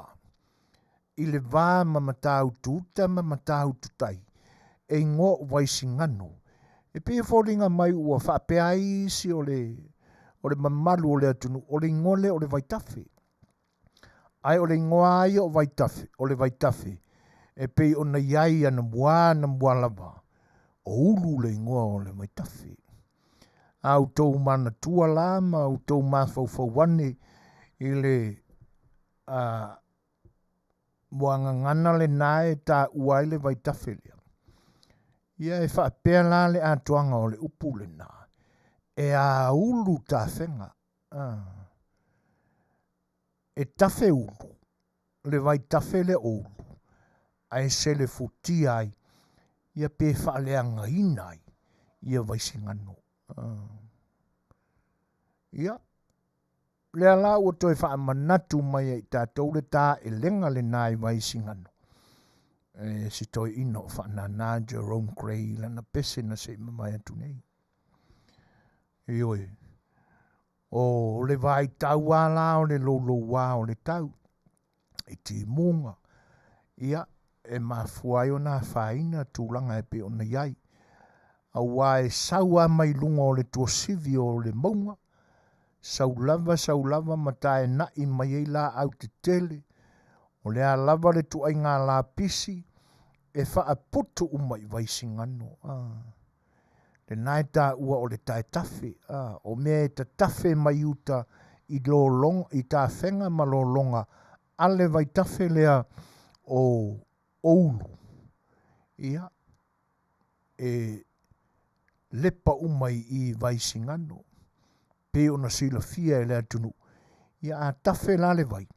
i le va ma Matautu Uta ma Matautu Tai, e igoa o Vaisigano. E pei e foliga mai ua faapea ai isi o le o le mamalu o le atunuu, o le igoa lea o le vaitafe. Ae o le igoa lava ia o Vaitafe, o le Vaitafe, e pei ona i ai anamua anamua lava, o Ulu le igoa o le Vaitafe. A outou manatua la ma outou mafaufau ane i le a, muagagana lena e taua ai le Vaitafe lea, ia e faapea la le atoaga o le upu lena, e aulu tafega. A. E tafe ulu le vaitafe lea o ulu, ae selefutia ai ia pe faaleagaina ai ia Vaisigano. Ia, lea la ua toe faamanatu mai ai tatou le taelega lena i Vaisigano, e si toeaina o Faanana Jerome Grey i lana pese na se i mavae atu nei. Ioe, O le vaitau a la o le loulouā o le tau i timuga, ia, e mafua ai ona afaina tulaga e pei ona i ai. Aua e sau a mai luga o le tuasivi o le mauga, sau lava sau lava ma taena'i mai ai laau tetele, o le a lava le tuaiga lapisi e faaputu uma i Vaisigano. A. Lena e taua o le taetafe, a, o mea e tatafe mai uta i lologa, i tafega ma lologa a le vaitafe lea o Ulu, ia, e lepa uma i i Vaisigano, pei ona silafia e le atunuu, ia a tafe la le vai,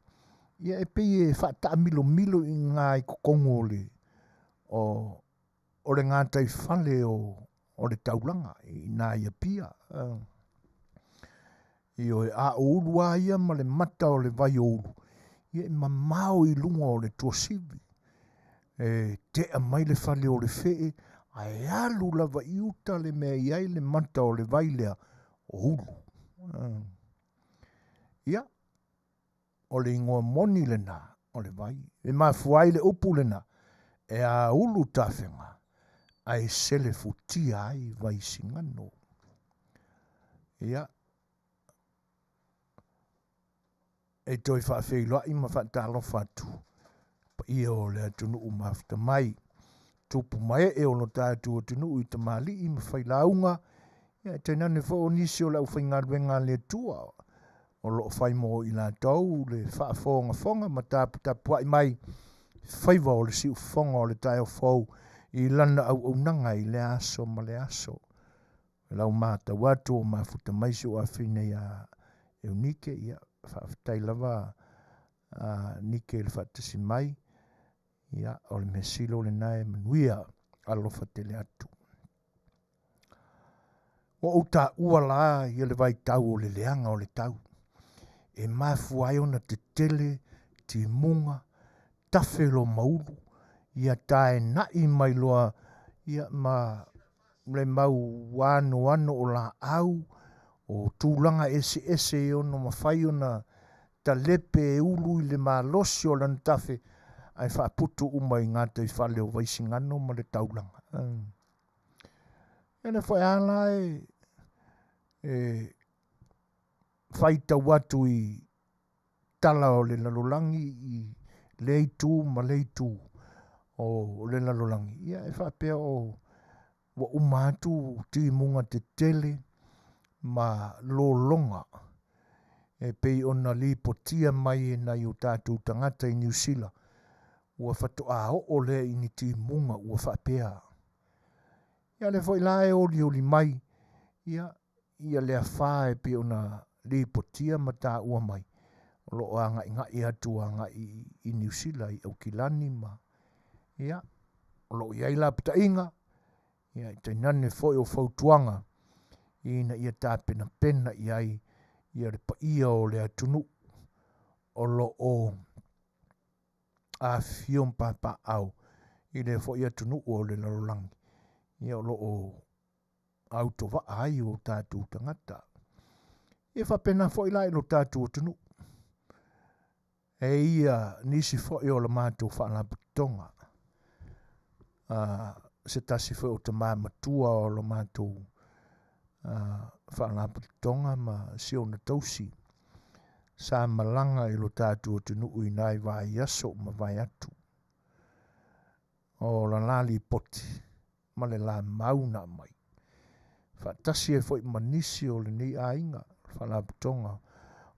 ia e pei e faataamilomilo i ina i totonu o le, o, o le gataifale o, o le taulaga i ina i Apia. Ioe, a o ulu lava ia ma le mata o le vai o ulu, ia e mamao i luga o le tuasivi. E tea mai le fale o le fee, ae alu lava i uta le mea e i ai le mata o le vai lea o ulu. Ia, o le igoa moni lena o le vai. E mafua ai le upu lena, e aulu tafega ae selefutia ai Vaisigano. Ia, e toe faafeiloai ma faatalofa atu paia o le atunuu mafuta mai, tupu ma ee o lo tatou atunuu i tamalii ma failauga, ia tainane foi o nisi o le aufaigaluega a le Atua o lo o fai mo i latou le faafogafoga ma taputapuai mai faiva o le siufofoga o le taeao fou i lana auaunaga i lea aso ma lea aso. Lau matau atu o mafuta mai si ou afafine ia Eunike, ia faafetai lava a Nike i le faatasi mai. Ia, o le mea sili o lena e manuia, alofa tele atu. Ua ou taua la ia le vaitau o le leaga o le tau. e mafua ai ona tetele timuga, tafe lomaulu, ia taena'i mai loa ia ma le mau anoano o laau, o tulaga eseese e ono mafai ona talepe e ulu i le malosi o lana tafe, ae faaputu uma i gataifale o Vaisigano ma le taulaga. Ia lea foi lava la e, e faitau atu i tala o le lalolagi i lea itu ma lea itu o le lalolagi, ia e faapea o ua uma atu timuga tetele ma lologa e pei ona lipotia mai e nai o tatou tagata i Niu Sila, ua faatoa oo lea i ni timuga ua faapea. Ia lea foi la e olioli mai, ia, ia le afa e pei ona lipotia ma taua mai, o lo o agaigai atu agai i Niu Sila, i Aukilani ma, ia, o lo o i ai lapataiga, ia, tainane foi o fautuaga ina ia tapenapena i ai ia le paia o le atunuu o lo o afifio ma papaaao i lea foi atunuu o le lalolagi, ia o lo o autovaa ai o tatou tagata. Ia faapena foi la i lo tatou atunuu. E ia nisi foi o la matou faalapotopotoga, se tasi foi o tamā matua o la matou faalapotopotoga ma si ona tausi sa malaga i lo tatou atunuu i nai vaiaso ua mavae atu. O la la lipoti ma le la mau na aumai, faatasi ai foi ma nisi o lenei aiga, Faalapotopotoga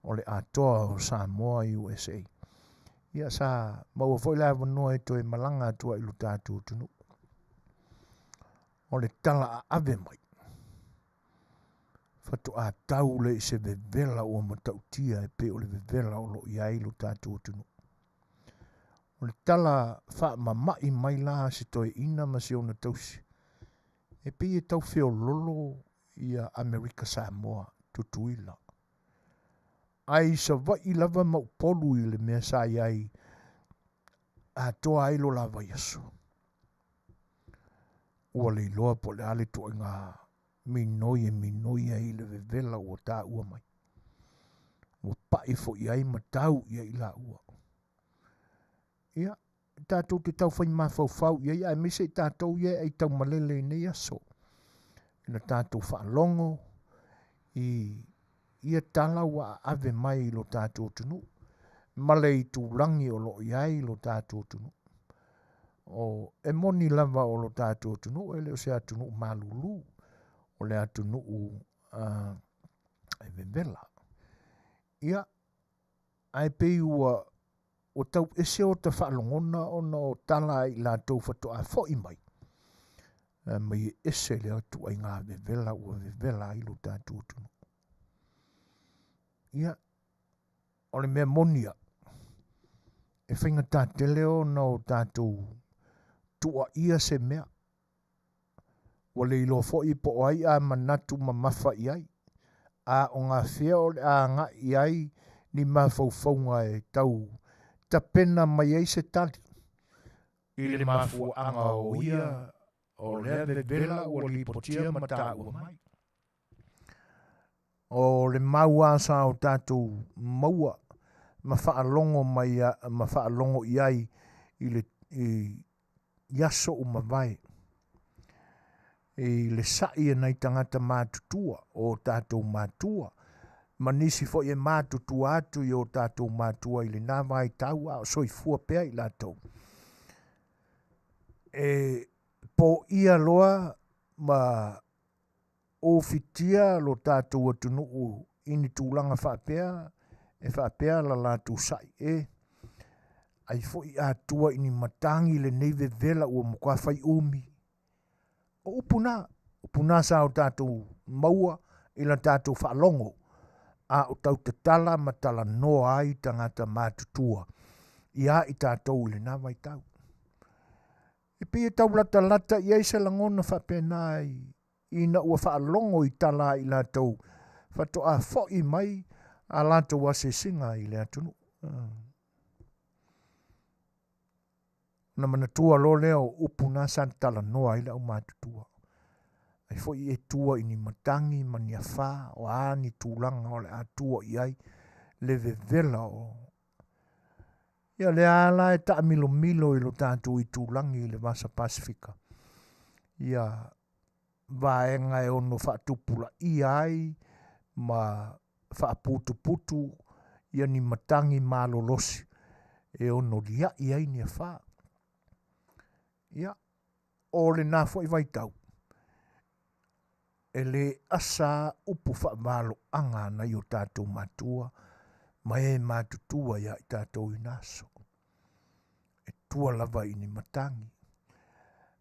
o le Atoa o Samoa USA. Ia sa maua foi le avanoa e toe malaga atu ai i lo tatou atunuu. O le tala aave mai, faatoa tau lea i se vevela ua matautia e pei o le vevela o lo o i ai lo tatou atunuu. O le tala faamama'i mai la a se toeaina ma si ona tausi, e pei e tau feololo ia Amerika Samoa, Tutuila. Ae i Savaii lava ma Upolu i le mea sa i ai atoa ai lo la vaiaso. Ua le iloa po o le a le ituaiga minoi e minoi ai i le vevela ua taua mai. Ua pa'i foi i ai ma tau i ai i laua. Ia, tatou te taufai mafaufau i ai, aemaise i tatou ia e aitaumalele i nei aso, ina tatou faalogo i ia tala ua aave mai i lo tatou atunuu, ma le itulagi o lo o i ai lo tatou atunuu. O, e moni lava o lo tatou atunuu e le o se atunuu malulu, o le atunuu e vevela. Ia, ae pei ua ua tau ese o ta faalogona ona o tala a i latou faatoa foi mai, mai e ese lea ituaiga vevela ua vevela ai lo tatou atunuu. Ia, o le mea moni a, e faigata tele ona o tatou tuuaia se mea. Ua le iloa foi po o ai a manatu mamafa i ai, a o gafea o le a agai i ai ni mafaufauga e tau tapena mai ai se tali i le mafuaaga o ia o lea vevela ua lipotia ma taua mai. O le mau lava sa o tatou maua ma faalogo mai ma faalogo i ai i le i aso ua mavae, i le sa'i a nai tagata matutua, o tatou matua, ma nisi foi e matutua atu i o tatou matua i lena vaitau a o soifua pea i latou. E poia loa ma ofitia lo tatou atunuu i ni tulaga faapea, e faapea la latou sa'i e ai foi atua i ni matagi lenei vevela ua matua fai umi. O upu na, upu na sa o tatou maua i la tatou faalogo, a o tau tatala ma talanoa ai tagata matutua ia i tatou i lena vaitau. E pei e tau latalata i ai se lagona faapena i ina ua faalogo i tala a i latou faatoa foi mai a latou asiasiga i le atunuu. Ona manatua loa lea o upu na sa talanoa ai le aumatutua. Ai foi e tua i ni matagi ma ni afā, o a ni tulaga o le a tua i ai le vevela o Ia lea la e taamilomilo i lo tatou itulagi i le Vasa Pasefika, ia vaega e ono faatupulaia ai ma faaputuputu ia ni matagi malolosi e ono liai ai ni afa. Ia, o lena foi vaitau, e le asa upu faavaloaga a nai o tatou matua ma e matutua ia i tatou i na aso. E tua lava i ni matagi.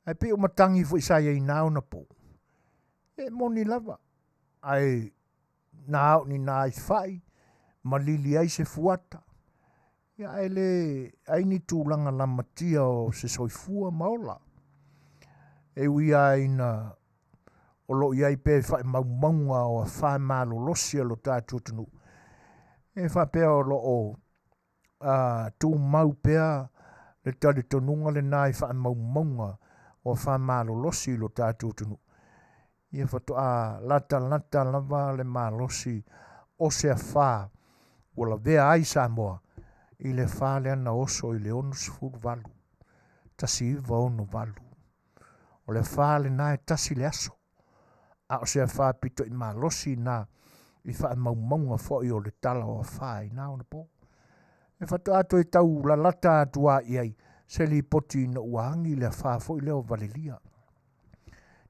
Ae pei o matagi foi sa i ai na ona po, e moni lava, ae na o ni nai fai ma lili ai se fuata, ia ae le ai ni tulaga lamatia o se soifua ma ola. E ui lava ina o lo o i ai pea i faamaumauga o afa malolosi a lo tatou atunuu, e faapea o lo o tumau pea le talitonuga lena i faamaumauga o afa malolosi i lo tatou atunuu, ia faatoa latalata lava le malosi o se afa ua lavea ai Samoa i le afa lea na oso i le 68, 1968. O le afa lena e tasi le aso, a o se afa pito i malosi na i faamaumauga foi o le tala o afa i na ona po. E faatoa toe tau lalata atu a i ai se lipoti ina ua agi le afa foi lea o Valelia.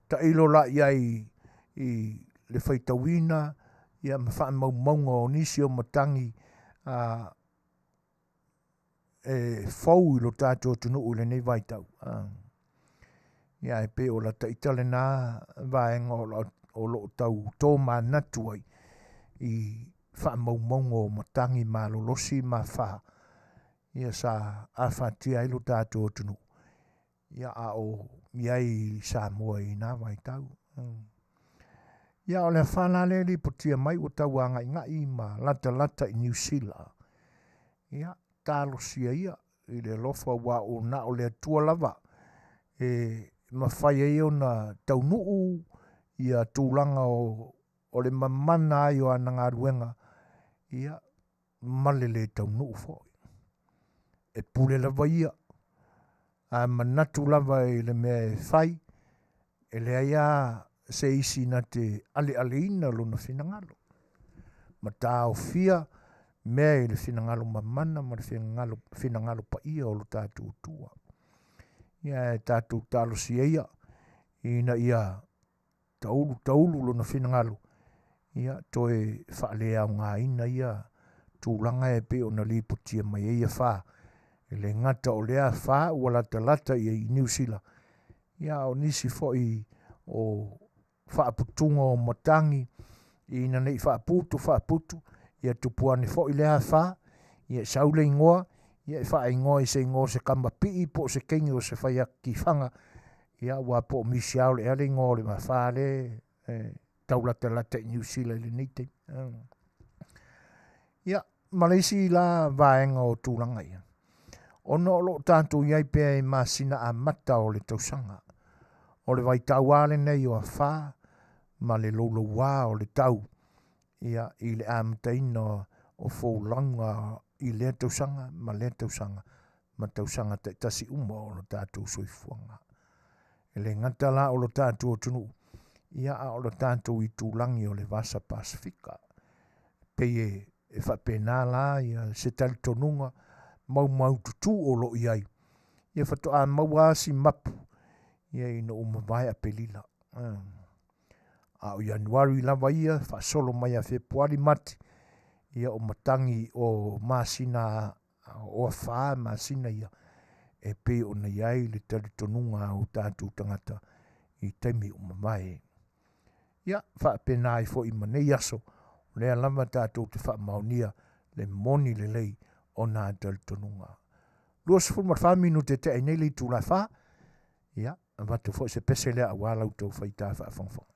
Tailo la i ai i le faitauina ia ma faamaumauga o nisi o matagi e fou i lo tatou atunuu i lenei vaitau. Ia ae pei o lata ita lena vaega o lo o tau tomanatu ai i faamaumauga o matagi malolosi ma afa ia sa afatia ai lo tatou atunuu ia a o i ai i Samoa i na vaitau. Ia o le afa la lea e lipotia mai ua tau agaigai ma latalata i Niu Sila. Ia talosia ia i le alofa ua o na o le Atua lava e mafai ai ona taunuu ia tulaga o le mamana ai o ana galuega, ia ma le le taunuu foi. E pule lava ia, a manatu lava i le mea e fai, e leai lava se isi na te alealeina lona finagalo. Ma taofia mea i le finagalo mamana ma le finagalo paia o lo tatou Atua. Ia e tatou talosia ia, ina ia taulu taulu lona finagalo, ia toe faaleaogaina ia tulaga e pei ona lipotia mai ai afa. E le gata o lea afa ua latalata i ai i Niu Sila, ia a o nisi foi o faaputuga o matagi ina nei faaputu faaputu, ia tupu ane foi lea afa, ia sau le igoa, ia e faaigoa i se igoa o se kamapii po o se teine o se faiatifaga, ia aua po o Misiao ea le igoa o le afa lea e taulatalata i Niu Sila i lenei taimi. Ia, ma le isi la vaega o tulaga ia, ona o lo o tatou i ai pea i masina amata o le tausaga, o le vaitau lava lenei o afa ma le louloua o le tau, ia, i le amataina o folauga i lea tausaga ma lea tausaga ma tausaga taitasi uma o lo tatou soifuaga. E le gata la o lo tatou atunuu, ia a o lo tatou itulagi o le Vasa Pasefika. Pei e faapena la ia se talitonuga maumaututu o lo o i ai, ia faatoa maua lava si mapu ia ina ua mavae Aperila. A o Ianuari lava ia, faasolo mai ia Fepuari, Mati, ia o matagi o masina o afa masina ia, e pei ona i ai le talitonuga a o tatou tagata i taimi ua mavae. Ia, faapena ai foi ma nei aso, o lea lava tatou te faamaonia le moni lelei o nā talitonuga. 24 minute te ai nei le itula e 4, ia, avatu foi se pese lea aua la outou faita faafogafoga.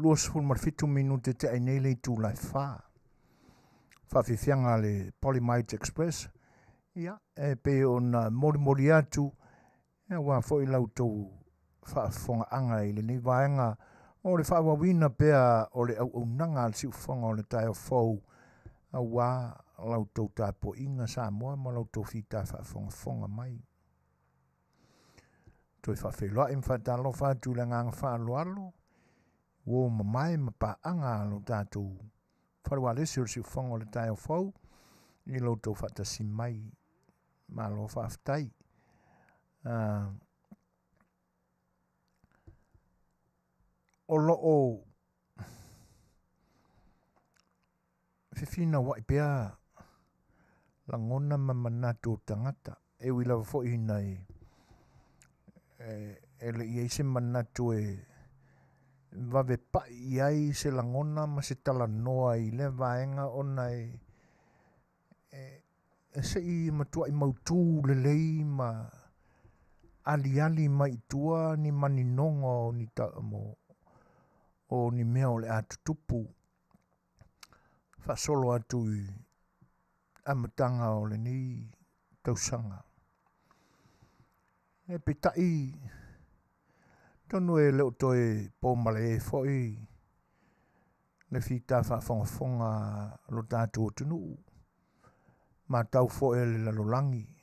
27 minute te ai nei le itula e 4. Faafiafiaga a le Polymite Express, ia, e pei ona molimoli atu, aua foi la outou faafofogaaga i lenei vaega o le faaauauina pea o le auaunaga a le siufofoga o le taeao fou, aua la outou tapuaiga Samoa ma la outou fita faafogafoga mai. Toe faafeiloai ma faatalofa atu i le agaga faaaloalo, uo mamae ma paaga a lo tatou fale ualesi o le siufofoga o le taeao fou i lo outou faatasi mai. Malo faafetai. O lo o fefinauai pea lagona ma manatu o tagata, e ui lava foi ina e le i i ai se manatu e vave pai i ai se lagona ma se talanoa i lea vaega, ona e se i matuai mautu lelei ma aliali mai i tua ni maninoga o ni ta, mo, o ni mea o le a tutupu faasolo atu i amataga o lenei tausaga. E peitai tonu e le o toe po malae foi le fita faafogafoga lo tatou atunuu, matau foi e le lalolagi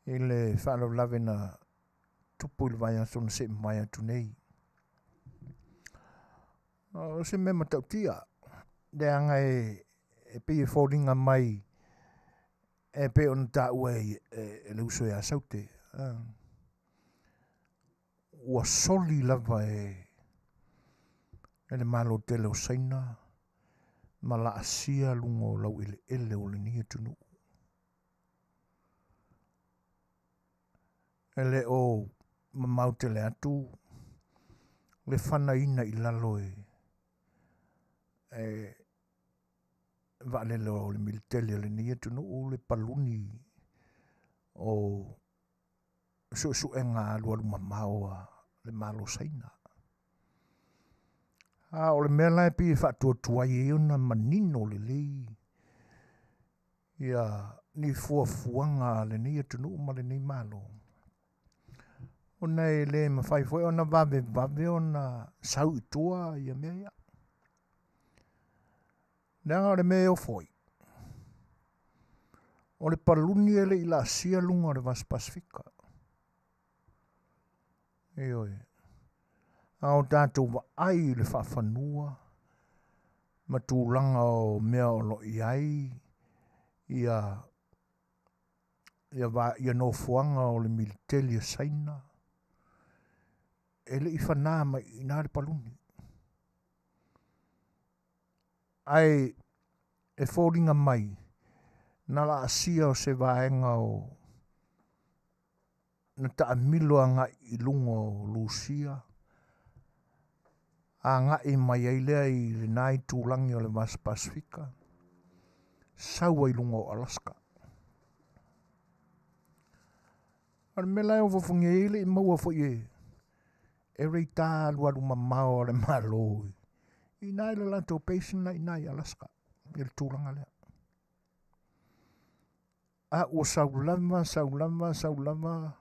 i le faalavelave na tupu i le vaiaso na se'i mavae atu nei. O se mea matautia, leaga e pei e foliga mai e pei ona taua e le uso ia Saute, ua soli lava e le Malo tele o Saina ma laasia luga o laueleele o lenei atunuu. E le o mamao tele atu le fanaina i lalo e vaalele o le militeli a lenei atunuu le paluni o suesuega alualu mamao a le Malo o Saina. A o le mea la e pei e faatuatua ai ona manino lelei ia ni fuafuaga a lenei atunuu ma lenei Malo, ona e le mafai foi ona vavevave ona sau i tua ia mea ia. Leaga o le mea e ofo ai, o le paluni e le i laasia luga o le Vasa Pasefika. Ioe. A o tatou vaai i le faafanua ma tulaga o mea o lo o i ai ia nofoaga o le militeli a Saina, e le i fana mai i ina le paluni. Ae e foliga mai na laasia o se vaega o na taamilo agai i luga o Lusia, agai mai ai lea i lena itulagi o le Vasa Pasefika, sau ai i luga o Alaska. O le mea la e ofofogia ai le i maua foi e reita alualu mamao a le Malo i ina i le latou base na i ina i Alaska, i le tulaga lea. A ua sau lava, sau lava, sau lava,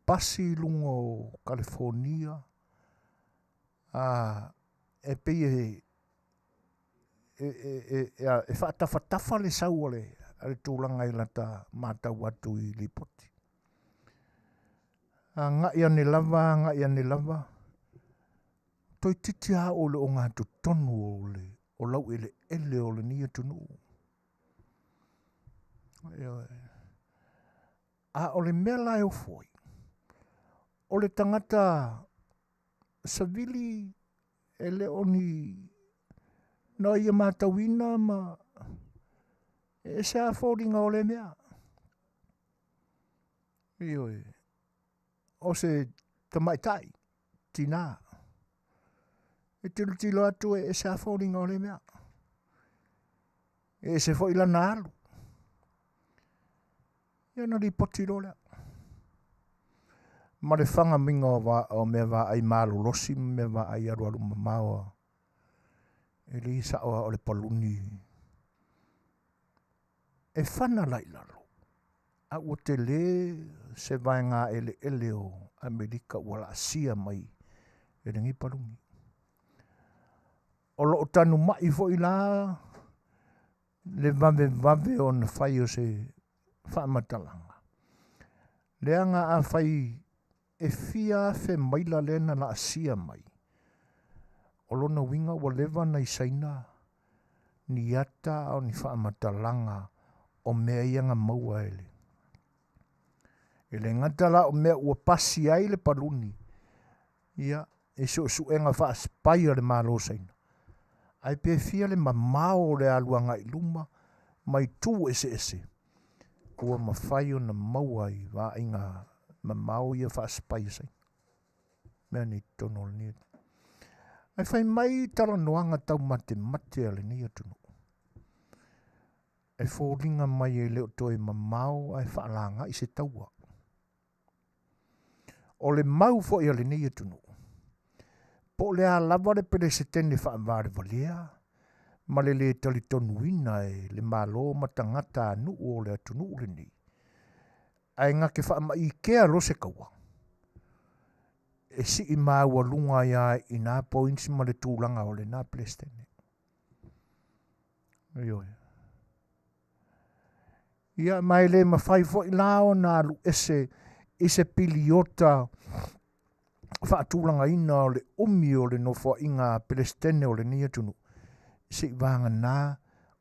pasi i luga o Kalifonia, e pei e faatafatafa le sau a le tulaga i lata matau atu i lipoti. Agai ane lava, agai ane lava, toeitiiti lava oo i le ogatotonu o laueleele o lenei atunuu. A o le mea la e ofo ai, o le tagata savili e le o ni na ia matauina ma e ese lava foliga o lea mea. Ioe, o se tamaitai, tina, e tilotilo atu e ese lava foliga o lea mea. E ese foi lana alu. Ia ona lipoti loa lea. Ma le fagamiga o, va, o mea vaai malolosi ma mea vaai alualu mamao a e le sao a o le paluni e fana la i lalo. A ua tele se vaega eleele o Amerika ua laasia mai e lenei paluni. O loo tanumai foi la le vavevave ona fai o se faamatalaga. Leaga afai e fia afe maila lea na laasia mai, o lona uiga ua leva na i Saina ni ata a o ni faamatalaga o mea ia na maua e le. E le gata la o mea ua pasi ai le paluni, ia, i suesuega faasipai a le Malo o Saina, ae pe fia le mamao o le alu agai i luma ma itu eseese ua mafai ona maua i vaaiga mamao ia faasipai a Saina. Mea nei totonu o lenei. Ae fai mai talanoaga taumatemate a lenei atunuu. E foliga mai e le o toe mamao ae faalagai se taua. O le mau foi a lenei atunuu, po o le a lava le Peresetene faavalevalea ma le lē talitonuina e le Malo ma tagata a nuu o le atunuu lenei, ae na te faamaitea loa se taua, e sii maualuga ai lava i na points ma le tulaga o lena Peresetene. Ioe. Ia, ma e le mafai foi la ona alu ese i se piliota faatulagaina o le umi o le nofoaiga a Peresetene o lenei atunuu, seivagana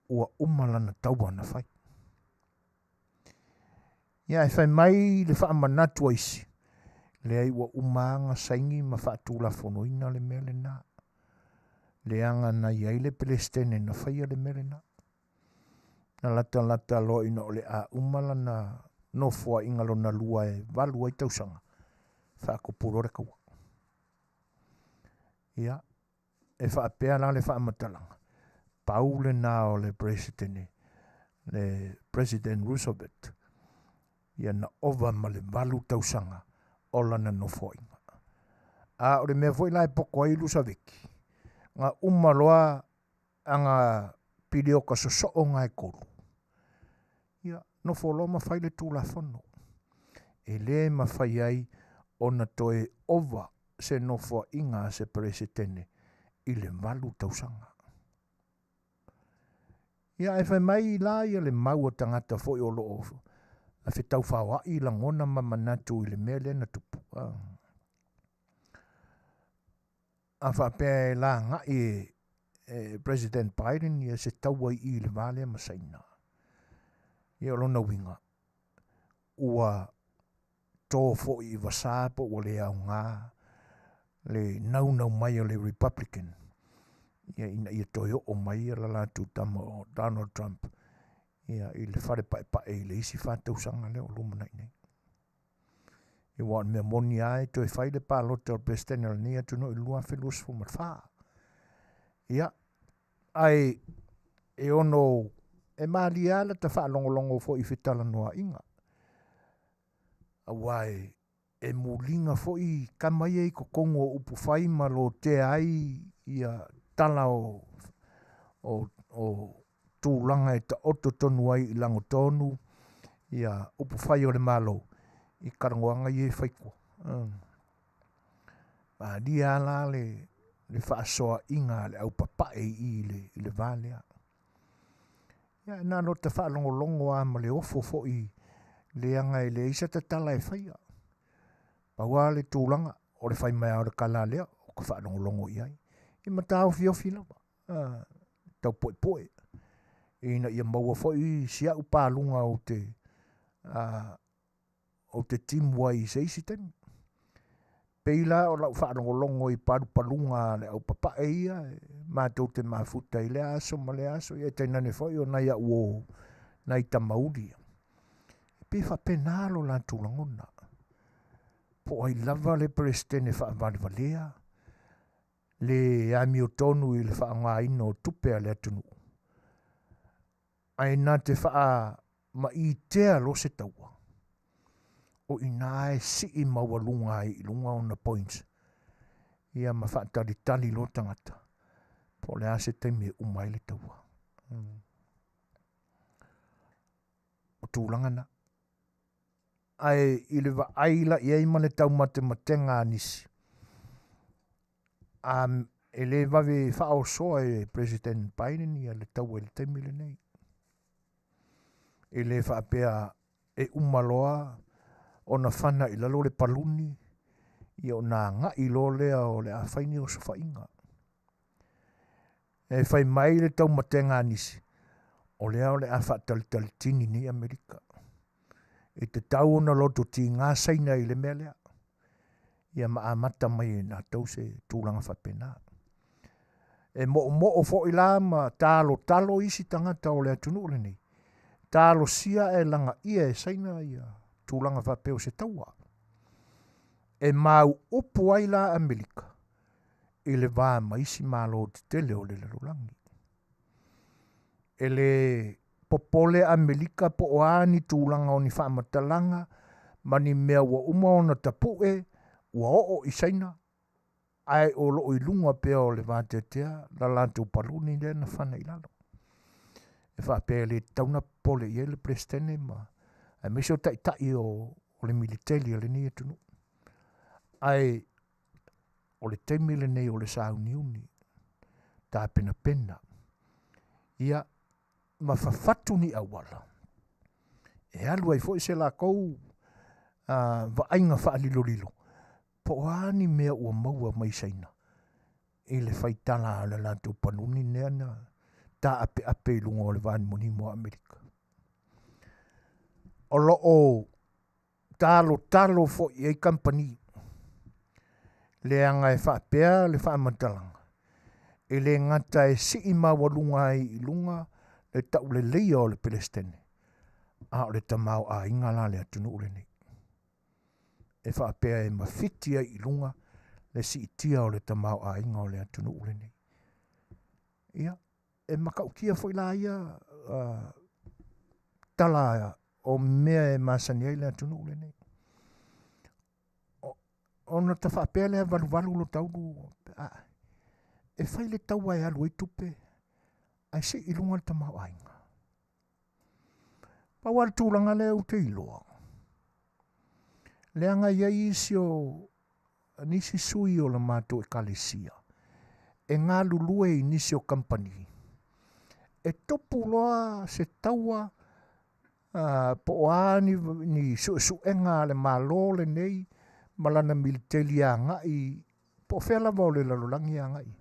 ua uma lana taua na fai. Ia, e fai mai le faamanatu a isi, leai ua uma ona saini ma faatulafonoina le mea lena, leaga na i ai le Peresetene na faia le mea lena. Na latalata loa ina o le a uma lana nofoaiga lona lua e 8 ai tausaga, faatupu loa le taua. Ia, e faapea la le faamatalaga, pau lena o le Peresetene, le President Roosevelt, ia na ova ma le 8 tausaga o lana nofoaiga. A o le mea foi la e poto ai Lusaveki, na uma loa ana piliota sosoo na e 3, ia, nofo loa ma fai le Tulafono. E le mafai ai ona toe ova se nofoaiga a se Peresetene i le 8 tausaga. Ia, ae fai mai la ia le mau a tagata foi o loo fetaufaoai lagona ma manatu i le mea lea na tupu. A faapea e lagai e President Biden ia se taua i i le va lea ma Saina, ia o lona uiga ua to foi i vasa po ua le aoga le naunau mai o le Republican ia ina ia toe oo mai ia la latou tama o Donald Trump ia i le fale paepae i le isi 4 tausaga lea o lumanai nei. Ia, ua o le mea moni lava e toe fai le palota o le Peresetene o lenei atunuu i le 2024. Ia, ae e ono e malie lava lata faalogologo foi i fetalanoaiga, aua e muliga foi kama ia i totonu o upufai ma lotea ai ia tala o tulaga e taoto tonu ai i lagotonu ia upufai o le Malo i talanoaga ia e fai tua. Malie lava la le faasoaina a le aupapae i i le va lea. Ia, na o ta faalogologo lava ma le ofo foi, leaga e leai se tatala e faia. Pau lava le tulaga o le fai mai o le tala lea o ka faalogologo i ai. E mataofiofi lava, tau poepoe, ina ia maua foi si au paluga ou te timu ai i se isi taimi. Pei la o lau faalogologo i palupaluga a le aupapae ia, matou te mafuta i lea aso ma lea aso, ia e tainane foi o nai au o nai tamauli. E pei faapena lo latou lagona. Po o ai lava le Peresetene faavalevalea, le amiotonu i le faaaogaina o tupe a le atunuu, ae na te faamaitea loa se taua. O i ina e sii maualuga ai i luga ona points, ia ma faatalitali loa tagata po o le a se taimi e uma ai le taua. O tulaga na. Ae i le vaai la i ai ma le taumatematega a nisi, e le vave faaosoa e President Biden ia le taua i le taimi lenei. E le faapea e uma loa ona fana i lalo le paluni, ia ona agai loa lea o le a fai ni osofaiga. E fai mai le taumatega a nisi, o lea o le a faatalitalitini nei Amerika. E tatau ona loto tiga Saina i le mea lea, ia ma amata mai e latou se tulaga faapena. E moomoo foi la ma talotalo isi tagata o le atunuu lenei, talosia ae lagaia e Saina ia tulaga faapea o se taua. E mau upu ai la Amerika i le va ma isi malo tetele o le lalolagi. E le popole Amerika po o a ni tulaga o ni faamatalaga ma ni mea ua uma ona tapue ua oo i Saina, ae o loo i luga pea o le vateatea la latou paluni lea na fana i lalo. E faapea e le tatau ona popole i ai le Peresetene ma aemaise o taitai o le militeli a lenei atunuu. Ae o le taimi lenei o le sauniuni, tapenapena, ia ma fafatu ni auala e alu ai foi se lakou vaaiga faalilolilo po o a ni mea ua maua mai Saina i le faitala a le latou paluni lea na taapeape i luga o le vanimonimo o Amerika. O lo o talotalo foi i ai kamupani, leaga e faapea le faamatalaga, e le gata e sii maualuga ai i luga le tauleleia o le Peresetene, a o le tamaoaiga la a le atunuu lenei. E faapea e mafiti ai i luga le siitia o le tamaoaiga o le atunuu lenei. Ia, e matautia foi la ia tala o mea e masani ai le atunuu lenei. Ona ta faapea lea valuvalu lo taulu, e fai le taua e alu ai tupe, ae sii i luga le tamaoaiga. Pau lava le tulaga lea ou te iloa, leaga e i ai isi o nisi sui o le matou ekalesia e galulue i nisi o kamupani, e tupu loa se taua po o a ni suesuega a le Malo lenei ma lana militeli e agai po o fea lava o le lalolagi e agai,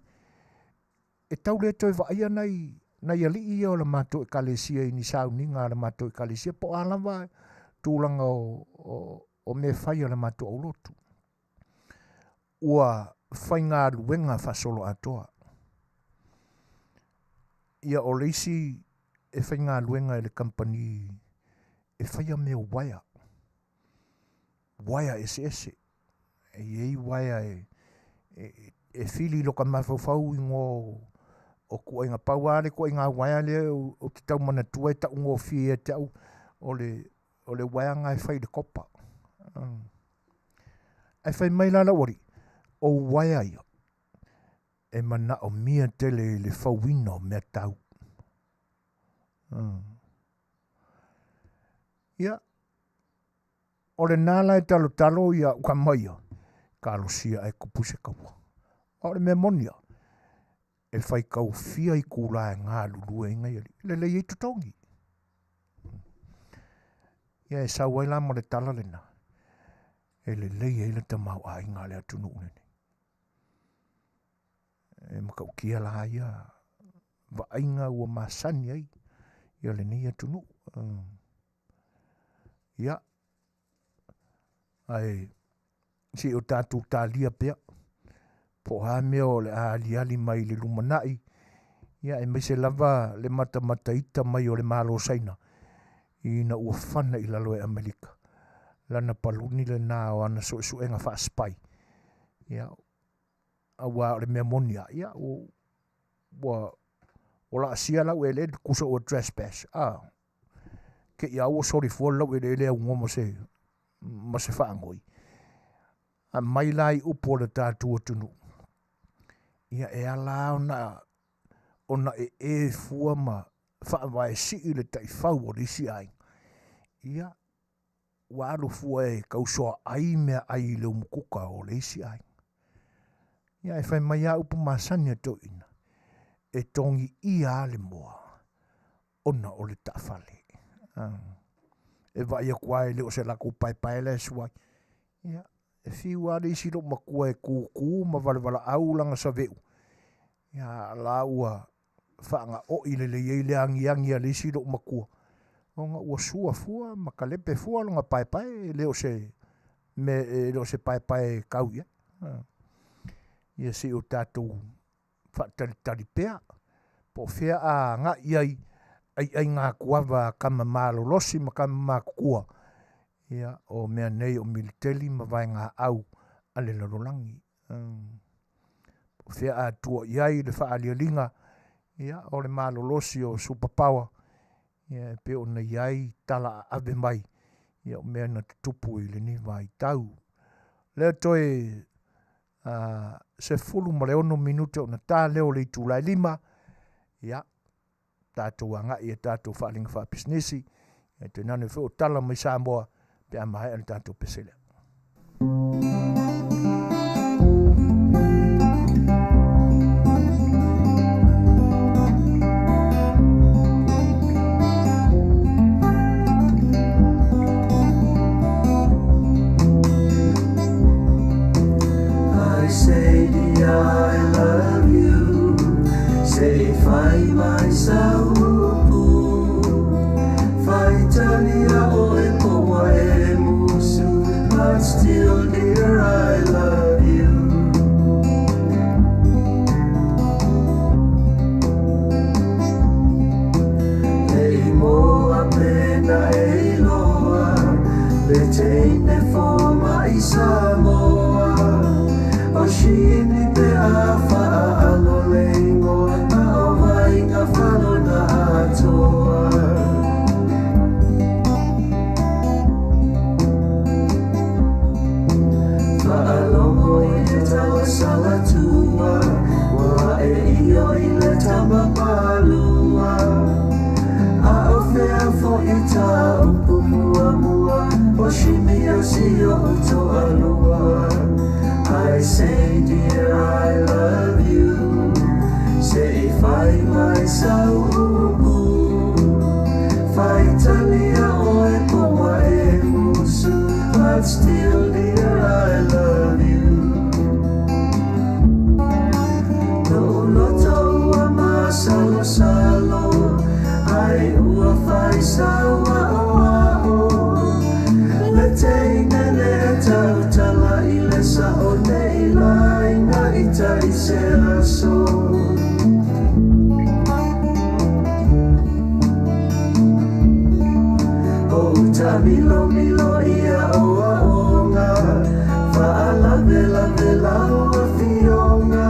e tau le toe vaaia nai alii ia o le matou ekalesia i ni sauniga a le matou ekalesia po o a lava tulaga o mea fai a le matou aulotu. Ua faigaluega faasoloatoa. Ia o le isi e faigaluega i le kamupani e faia mea o uaea, uaea eseese. E i ai uaea e fili i lota mafaufau igoa o ituaiga. Pau lava le ituaiga uaea lea ou te tau manatua e taugofie ia te au, o le uaea lena e fai i le kopa. Ae fai mai la lau alii, o uaea ia e manaomia tele i le fauina o mea tau. Ia, o lena la e talotalo ia au tama ia, talosia ae tupu se taua. A o le mea moni lava, e faitaufia itula e galulue ai nai alii, e lelei ai totogi. Ia e sau ai la ma le tala lena, e lelei ai le tamaoaiga a le atunuu lenei. E matautia la ia vaaiga ua masani ai ia lenei atunuu. Ia, ae se i o tatou talia pea, po o a mea o le a aliali mai i le lumanai, ia aemaise lava le matamataita mai o le Malo o Saina, ina ua fana i lalo e Amerika lana paluni lena o ana suesuega faa-spy. Ia, aua o le mea moni lava, ia, ua laasia lau eleele, tusa ua trespass, te i lava ua solifua le laueleele aunoa ma se ma se faagoi, aumai la i upu o le tatou atunuu, ia e ala ona ona e fua ma faavae sii le taifau o le isi aiga, ia ua alu fua e tausoaai meaai i le umukuka o le isi aiga. Ia ae fai mai lava upu masani a toeaiina, e togiia lava le moa ona o le taafale. E vaai atu lava e le o se latou paepae la e sua ai. Ia, e fiu lava le isi loomatua e tutu ma valevalaau lana saveu, a o la ua faagaoi lelei ai le agiagi a le isi loomatua ona ua sua fua ma talepe fua lona paepae, e le o se mea e le o se paepae e tau i ai. Ia se i o tatou faatalitali pea po o fea a agai i ai aiaigatuava a tama malolosi ma tama matutua, ia o mea nei o militeli ma vaegaau a le lalolagi. Po o fea a tua i ai le faaalialiga, ia o le malolosi o super power, ia e pei ona i ai tala aave mai, ia o mea na tutupu i lenei vaitau. Lea toe 16 minute ona ta lea o le itula e 5, ia tatou agai i a tatou faaaliga faapisinisi, e tainane foi o tala mai Samoa pe a maea le tatou pese lea. I say dear I love you, se i fai mai sau upu, faitalia oe po ua e musu, but still dear I love you. Le imoa pena e iloa, le teine fomai Samoa, o Shimi pe a faaalo le igoa, a o vaiga falona atoa. Faalogo i le tauasalatua, ua e io i le tama palua, a o fea fo'i ta upu muamua, o Shimi o si o'u toalua. I say dear I love you, se i fai mai sau upu, faitalia oe po ua e musu, but still dear I love you. Lo'u loto ua masalosalo, ai ua fai sau a'oa'o, le teine lea tautala i le sa'o nei laina i tai se aso. O tamilomilo ia o aoga, faalavelave lau afioga,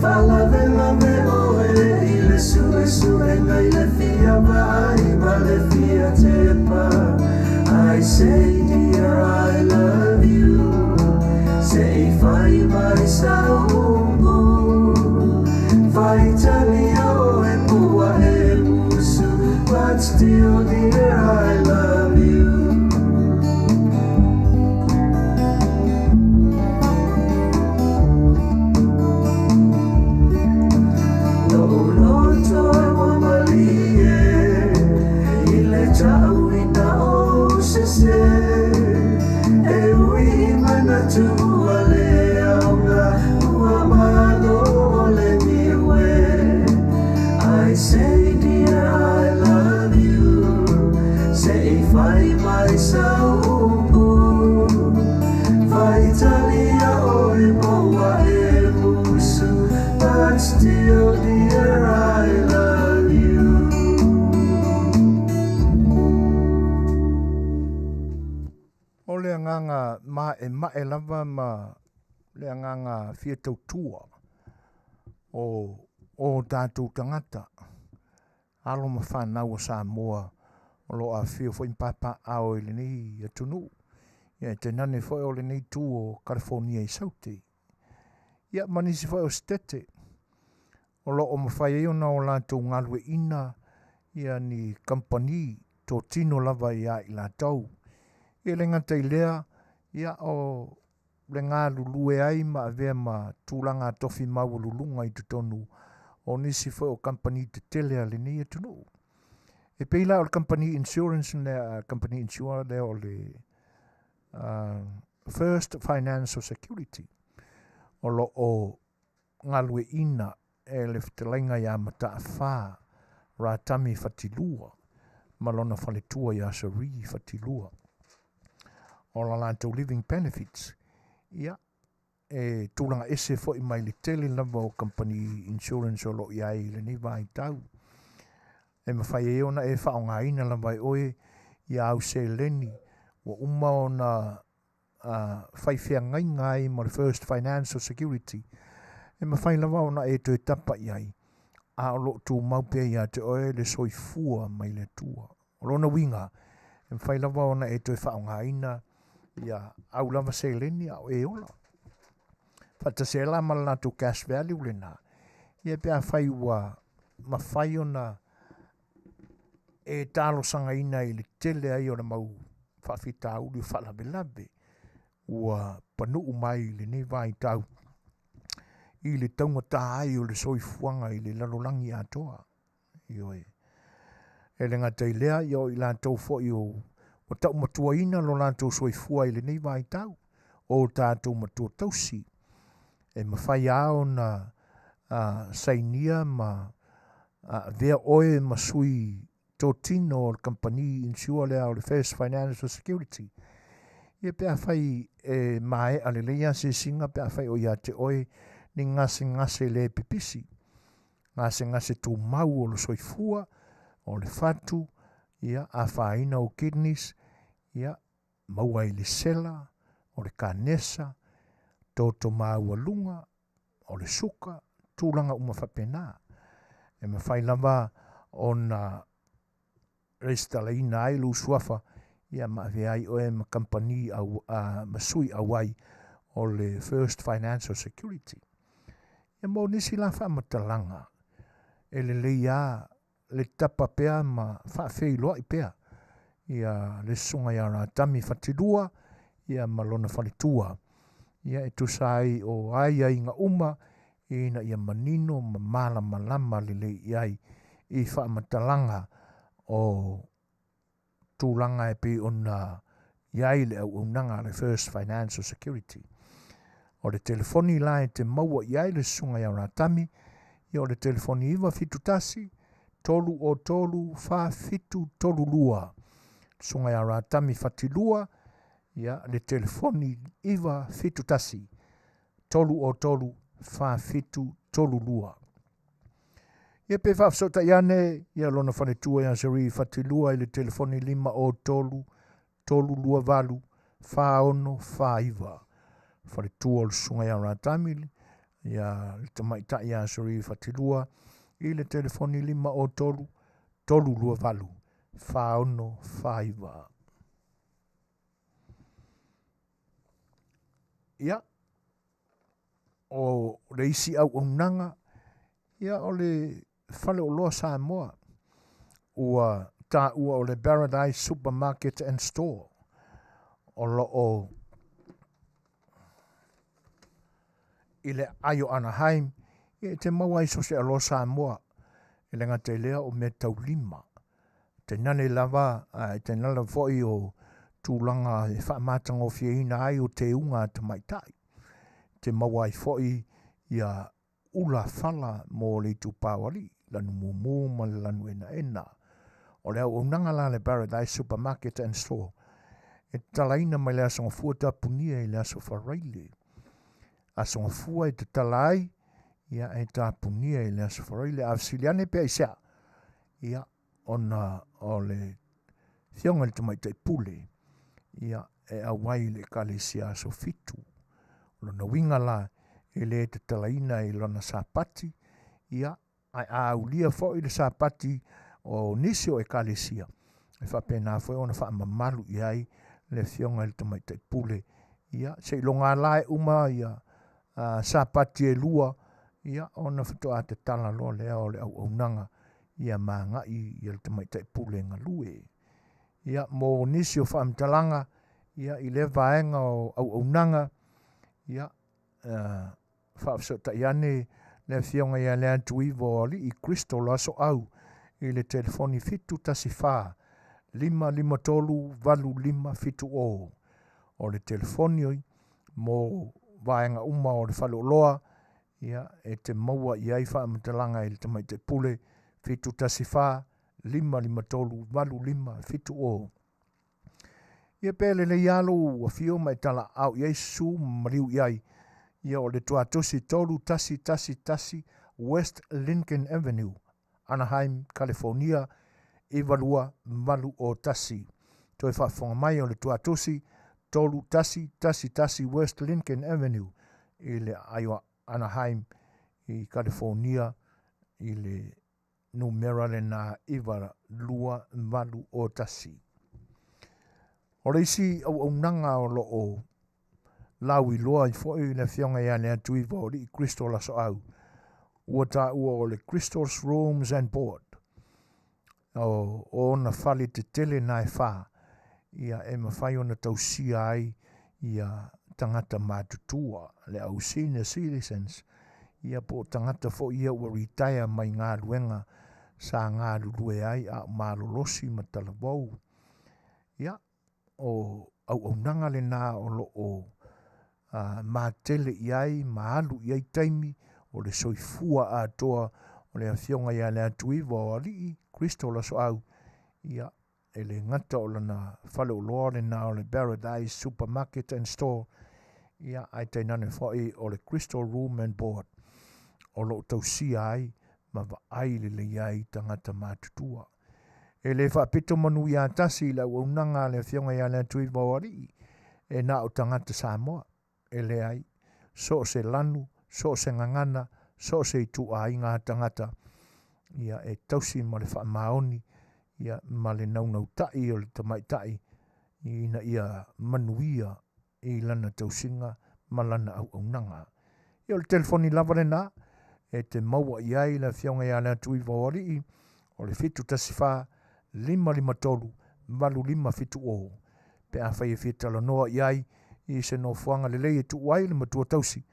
faalavelave oe i le suesuega i le fia vaai ma le fia tepa. I say dear I love you, se i fai mai sau upu, faitalia oe po ua e musu, but still dear I love you. Lo'u loto e ua malie, i le ta'uina ou sesē, e ui i manatu ua le aoga, ua malo o le niue. I say dear I love you, se i fai mai sau upu, faitalia oe po ua e musu, but still dear I love you. O le agaga ma'ema'e lava ma le agaga fia tautua o tatou tagata, alo ma fanau a Samoa o lo o afifio foi ma papaaao i lenei atunuu. Ia e tainane foi o lenei itu o Kalifonia i Saute. Ia ma nisi foi o Setete o lo o mafai ai ona o latou galueaiina ia ni kamupani totino lava ia i latou. E le gata i lea, ia o le galulue ai ma avea ma tulaga tofi maualuluga i totonu o nisi foi o kamupani tetele a lenei atunuu. E pei la o le kamupani insurance lea, kamupani insure lea o le First Financial Security o lo o galueaiina e le fetalaiga ia Mataafa Ratami Fatilua ma lona faletua ia Sheree Fatilua. O la latou living benefits, ia, e tulaga ese foi mai le tele lava o kamupani insurance o lo o i ai i lenei vaitau. E mafai ai ona e faaaogaina lava e oe ia au seleni ua uma ona fai feagaiga ai ma le First Financial Security, e mafai lava ona e toe tapa i ai, a o lo o tumau pea ia te oe le soifua mai le Atua. O lona uiga, e mafai lava ona e toe faaaogaina ia au lava seleni a o e ola. Faatasi ai la ma le latou cash value lena, ia pe afai ua mafai ona e talosagaina i le tele ai o le mau faafitauli o faalavelave ua panuu mai i lenei vaitau i le taugata ai o le soifuaga i le lalolagi atoa. Ioe. E le gata i lea, ia o i latou foi o ua taumatuaina lo latou soifua i lenei vaitau, o tatou matua tausi, e mafai lava ona sainia ma avea oe ma sui totino o le kamupani insure lea o le First Financial Security. Ia pe afai e maea lelei asiasiga pe afai o ia te oe ni gasegase le pipisi, gasegase tumau o le soifua, o le fatu, ia, afaina o kidneys, ia, maua i le sela, o le kanesa, toto maualuga, o le suka, tulaga uma faapena. E mafai lava ona resitalaina ai lou suafa, ia ma avea ai oe ma kamupani au, ma sui auai o le First Financial Security. Ia mo nisi la faamatalaga, e lelei lava le tapa pea ma faafeiloai pea ia le susuga ia Ratami Fatilua ia ma lona faletua, ia e tusa ai o aiaiga uma ina ia manino ma malamalama lelei i ai i faamatalaga o tulaga e pei ona i ai le auaunaga a le First Financial Security. O le telefoni la e te maua i ai le susuga ia Ratami, ia o le telefoni 971 303 4732. Susuga ia Ratami Fatilua, ia le telefoni 971 303 4732. Ia pe faafesootai ane ia lona faletua ia Sheree Fatilua i le telefoni 503 328 4649. Faletua o le susuga ia Ratami, ia le tamaitai ia Sheree Fatilua i le telefoni 503 328 4649. Ia, o le isi auaunaga, ia o le Faleoloa Samoa, ua taua o le Paradise Supermarket and Store, o lo o i le aai o Anaheim, ia e te maua ai so o se oloa Samoa, e le gata i lea o meataulima. Tainane lava, ae tainane lava foi o tulaga e faamatagofieina ai o teuga a tamaitai. Te maua ai foi ia ula fala mo le itupa o alii, lanu mumu ma le lanu enaena. O le auaunaga la le Paradise Supermarket and Store, e tatalaina mai le Aso Gafua tapunia i le Aso Faraile. Aso Gafua e tatala ai, ia e tapunia i le Aso Faraile. A fesili ane pe aisea, ia ona o le Afioga i le Tamaitai Pule, ia e auai i le Ekalesia Aso Fitu. O lona uiga la, e le tatalaina i lona Sapati, ia, ae a aulia foi le Sapati o nisi o Ekalesia, e faapena foi ona faamamalu i ai le Afioga i le Tamaitai Pule. Ia, seiloga la e uma ia Sapati e lua, ia, ona faatoa tatala loa lea o le auaunaga ia ma agai ia le Tamaitai Pule e galue. Ia, mo nisi o faamatalaga, ia, i lea vaega o auaunaga, ia, faafesootai ane le Afioga ia Leatuiva o Alii Crystal Asoau i le telefoni 714 553 8570. O le telefoni mo vaega uma o le faleoloa, ia, e te maua i ai faamatalaga i le Tamaitai Pule 714 553 8570. Ia pe lelei lava lou afio ma e talaau i ai susu ma maliu i ai. Ia o le tuatosi 3111 West Lincoln Avenue, Anaheim, California 92801. Toe faafofoga mai o le tuatosi 3111 West Lincoln Avenue i le aai o Anaheim i California i le numera lena 92801. O le isi auaunaga o lo o lauiloa ai foi le Afioga ia Leatuiva o Alii Crystal Asoau, ua taua o le Crystal's Rooms and Board, o ona fale tetele na e fa, ia e mafai ona tausia ai ia tagata matutua, le au senior citizens, ia po o tagata foi ia ua retire mai galuega sa galulue ai a o malolosi ma talavou. Ia, o auaunaga lena o lo o matele i ai ma alu i ai taimi o le soifua atoa o le Afioga ia Leatuiva o Alii Crystal Asoau, ia, e le gata o lana faleoloa lena o le Paradise Supermarket and Store, ia, ae tainane foi o le Crystal Room and Board o lo o tausia ai ma vaai lelei ai tagata matutua. E le faapito manu ia tasi i le auaunaga a le Afioga ia Leatuiva o Alii, e na o tagata Samoa, e leai, so o se lanu, so o se gagana, so o se ituaiga a tagata, ia e tausi ma le faamaoni, ia ma le naunautai o le tamaitai ina ia manuia i lana tausiga ma lana auaunaga. Ia o le telefoni lava lena e te maua i ai le Afioga ia Leatuiva o Alii, o le 714 553 8570, pe afai e fia talanoa i ai i se nofoaga lelei e tuu ai le matua tausi,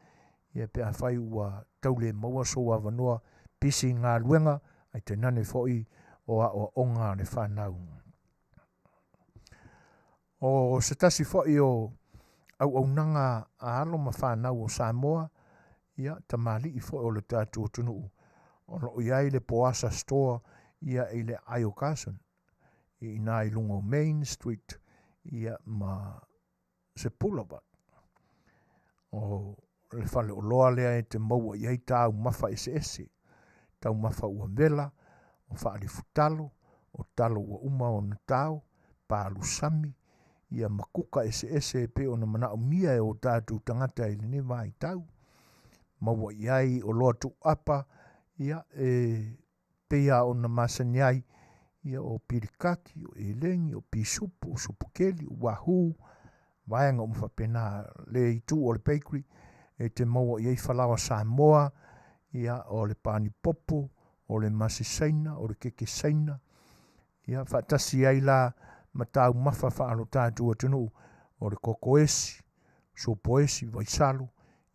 ia pe afai ua tau le maua sou avanoa pisi i galuega, ae tainane foi o aoaoga a le fanau. O se tasi foi o auaunaga a alo ma fanau o Samoa, ia tamalii foi o le tatou atunuu, o lo o i ai le Poasa Store ia i le aai o Carson, i ina i luga o Main Street, ia ma se Boulevard. O le faleoloa lea e te maua i ai taumafa eseese, taumafa ua vela, o faalifutalo, o talo ua uma ona tao, palusami, ia ma kuka eseese e pei ona manaomia e o tatou tagata i lenei vaitau. Maua i ai oloa tuuapa, ia e pei lava ona masani ai, ia o pilikaki, o elegi, o pisupu, o supukeli, o wahoo, vaega uma faapena. Le itu o le bakery e te maua i ai falaoa Samoa, ia o le panipopo, o le masi saina, o le keke saina, ia faatasi ai la ma taumafa faalo tatou atunuu, o le kokoesi, supoesi, vaisalo,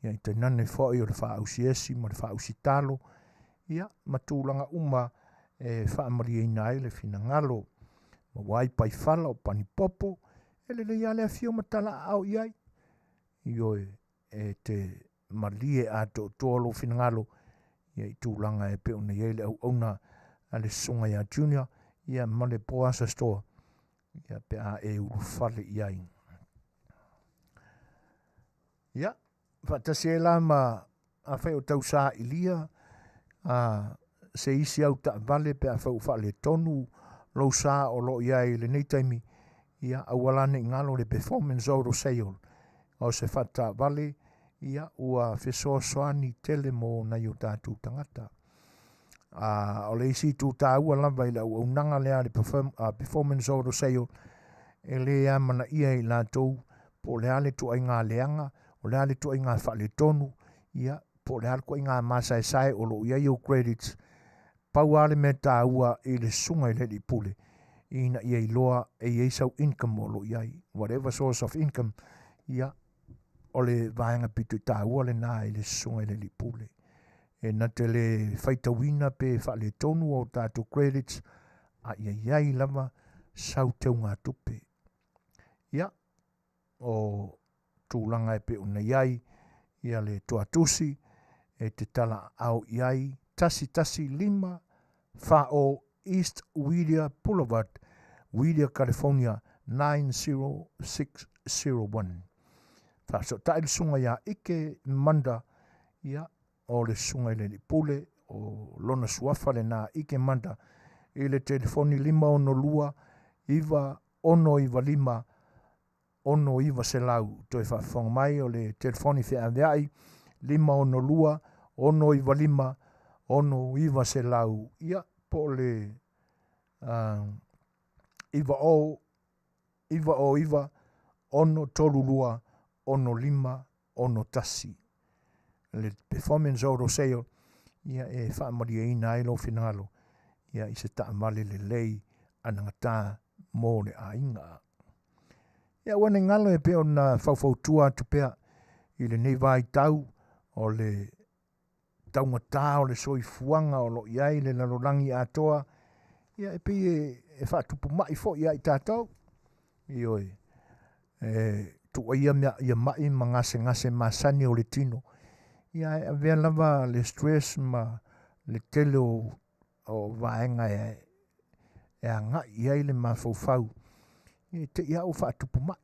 ia i tainane foi o le faausiesi ma le faausitalo, ia ma tulaga uma e faamalieina ai le finagalo. Maua ai paifala o panipopo, e lelei lava le afio ma talaaao i ai. Ioe, e te malie atoatoa lou finagalo ia i tulaga e pei ona i ai le auauna a le susuga ia Junior, ia ma le Poasa Store, ia pe a e ulufale i ai. Ia, faatasi ai la ma afai o tau sailia se isi au taavale pe afai ua faaletonu lou sa o lo o i ai i lenei taimi, ia aua la ne i galo le Performance Auto Sale o se faletaavale, ia ua fesoasoani tele mo nai o tatou tagata. O le isi itu taua lava i le auaunaga lea a le Performance Auto Sale, e lē amanaia e i latou po o le a le ituaiga leaga, o le a le ituaiga faaletonu, ia, po o le a le ituaiga masaesae o lo o i ai ou credits. Pau lava le mea taua i le susuga i le alii pule, ina ia iloa e i ai sau income o lo o i ai, whatever source of income, ia, o le vaega pito i taua lena i le susuga i le alii pule. E na te le faitauina pe faaletonu o tatou credits, a ia i ai lava sau teugatupe. Ia, o tulaga e pei ona i ai ia le tuatusi e te talaaao i ai 115 40 East Whittier Boulevard, Whittier, California 90601. Faafesootai le susuga ia Ike Manda, ia, o le susuga i le alii pule, o lona suafa lena Ike Manda, i le telefoni 562 9695 6900. Toe faafofoga mai o le telefoni feaveai 562 695 6900, ia, po o le 90 909 632 6561. Le Performance Auto Sale, ia e faamalieina ai lou finagalo ia i se taavale lelei anagata mo le aiga. Ia aua ne i galo e pei ona faufautua atu pea i lenei vaitau o le taugata o le soifuaga o lo o i ai le lalolagi atoa, ia e pei e faatupu mai foi ia i tatou. Ioe, e tuuaia mea ia mai ma gasegase masani o le tino, ia ae avea lava le stress ma le tele o vaega e agai i ai le mafaufau, e te i lava ua faatupu mai.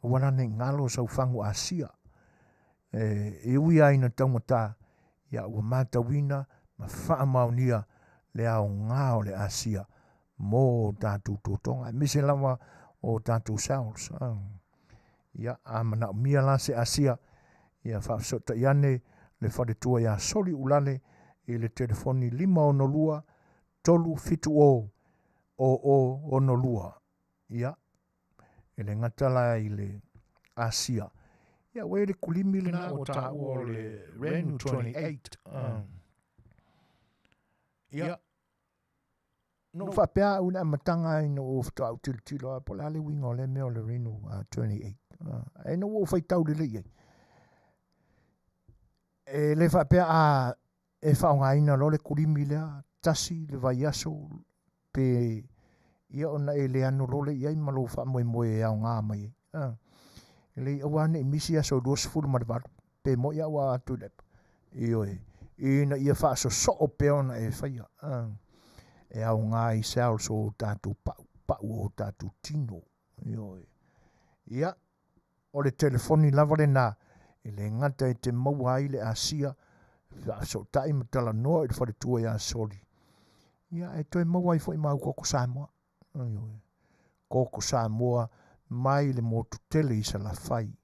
Aua la ne i galo sau fagu asia. E ui lava ina taugata, ia ua matauina ma faamaonia le aoga o le asia mo tatou totoga, aemaise lava o tatou cells. Ia, a manaomia la se asia, ia faafesootai ane le faletua ia Soli Ulale i le telefoni 562 370 0062. Ia, e le gata la i le Asia, ia ua i le kulimi lena ua taua o le Renu 28. Ia, no faapea au i le amataga ina ua faatoa ou tilotilo lava po o le a le uiga o lea mea o le Renu 28. Ae ina ua ou faitau lelei i ai, e le faapea a e faaaogaina loa le kulimi lea tasi le vaiaso pe ia ona e le ano loa lea i ai ma lou faamoemoe e aoga mai ai. E leai, aua ne i misi aso 28 pe moi au a atu i le ioe, ina ia faasosoo pea ona e faia e aoga i cells o tatou pau, pau o tatou tino. Ioe. Ia, o le telefoni lava lena e le gata e te maua ai le asia, faafesootai ma talanoa i le faletua ia Soli, ia ae toe maua ai foi ma au koko Samoa. Ioe. Koko Samoa mai le motu tele i Salafai.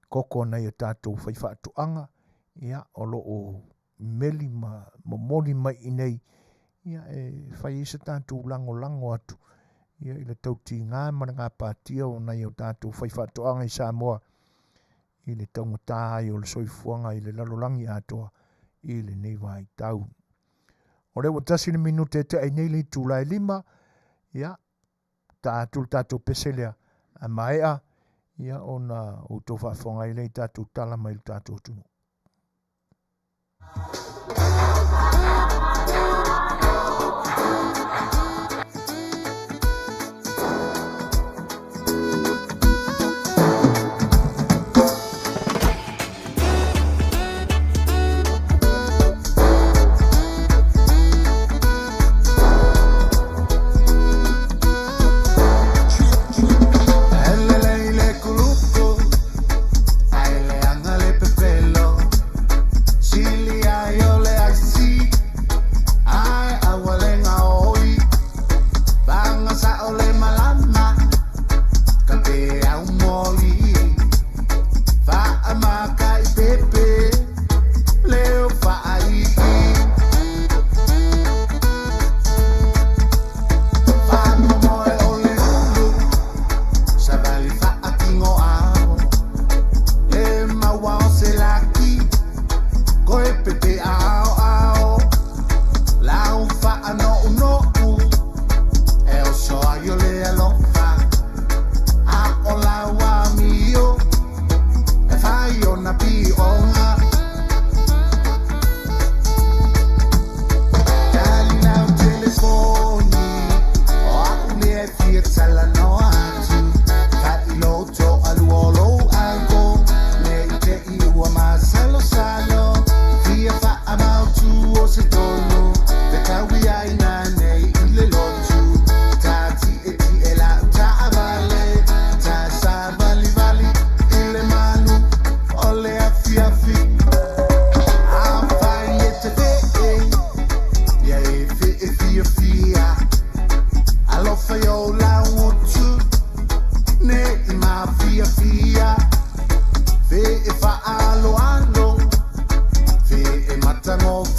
Koko o nai o tatou faifaatoaga, ia, o lo o meli ma momoli mai i nei, ia, e fai ai se tatou lagolago atu ia i le tautiga ma le gapatia o nai o tatou faifaatoaga i Samoa i le taugata ai o le soifuaga i le lalolagi atoa i lenei vaitau. O lea ua tasi le minute e tea i nei le itula e 5, ia, ta atu le tatou pese lea, a maea, ia ona outou faafofoga ai lea i tatou tala mai le tatou atunuu.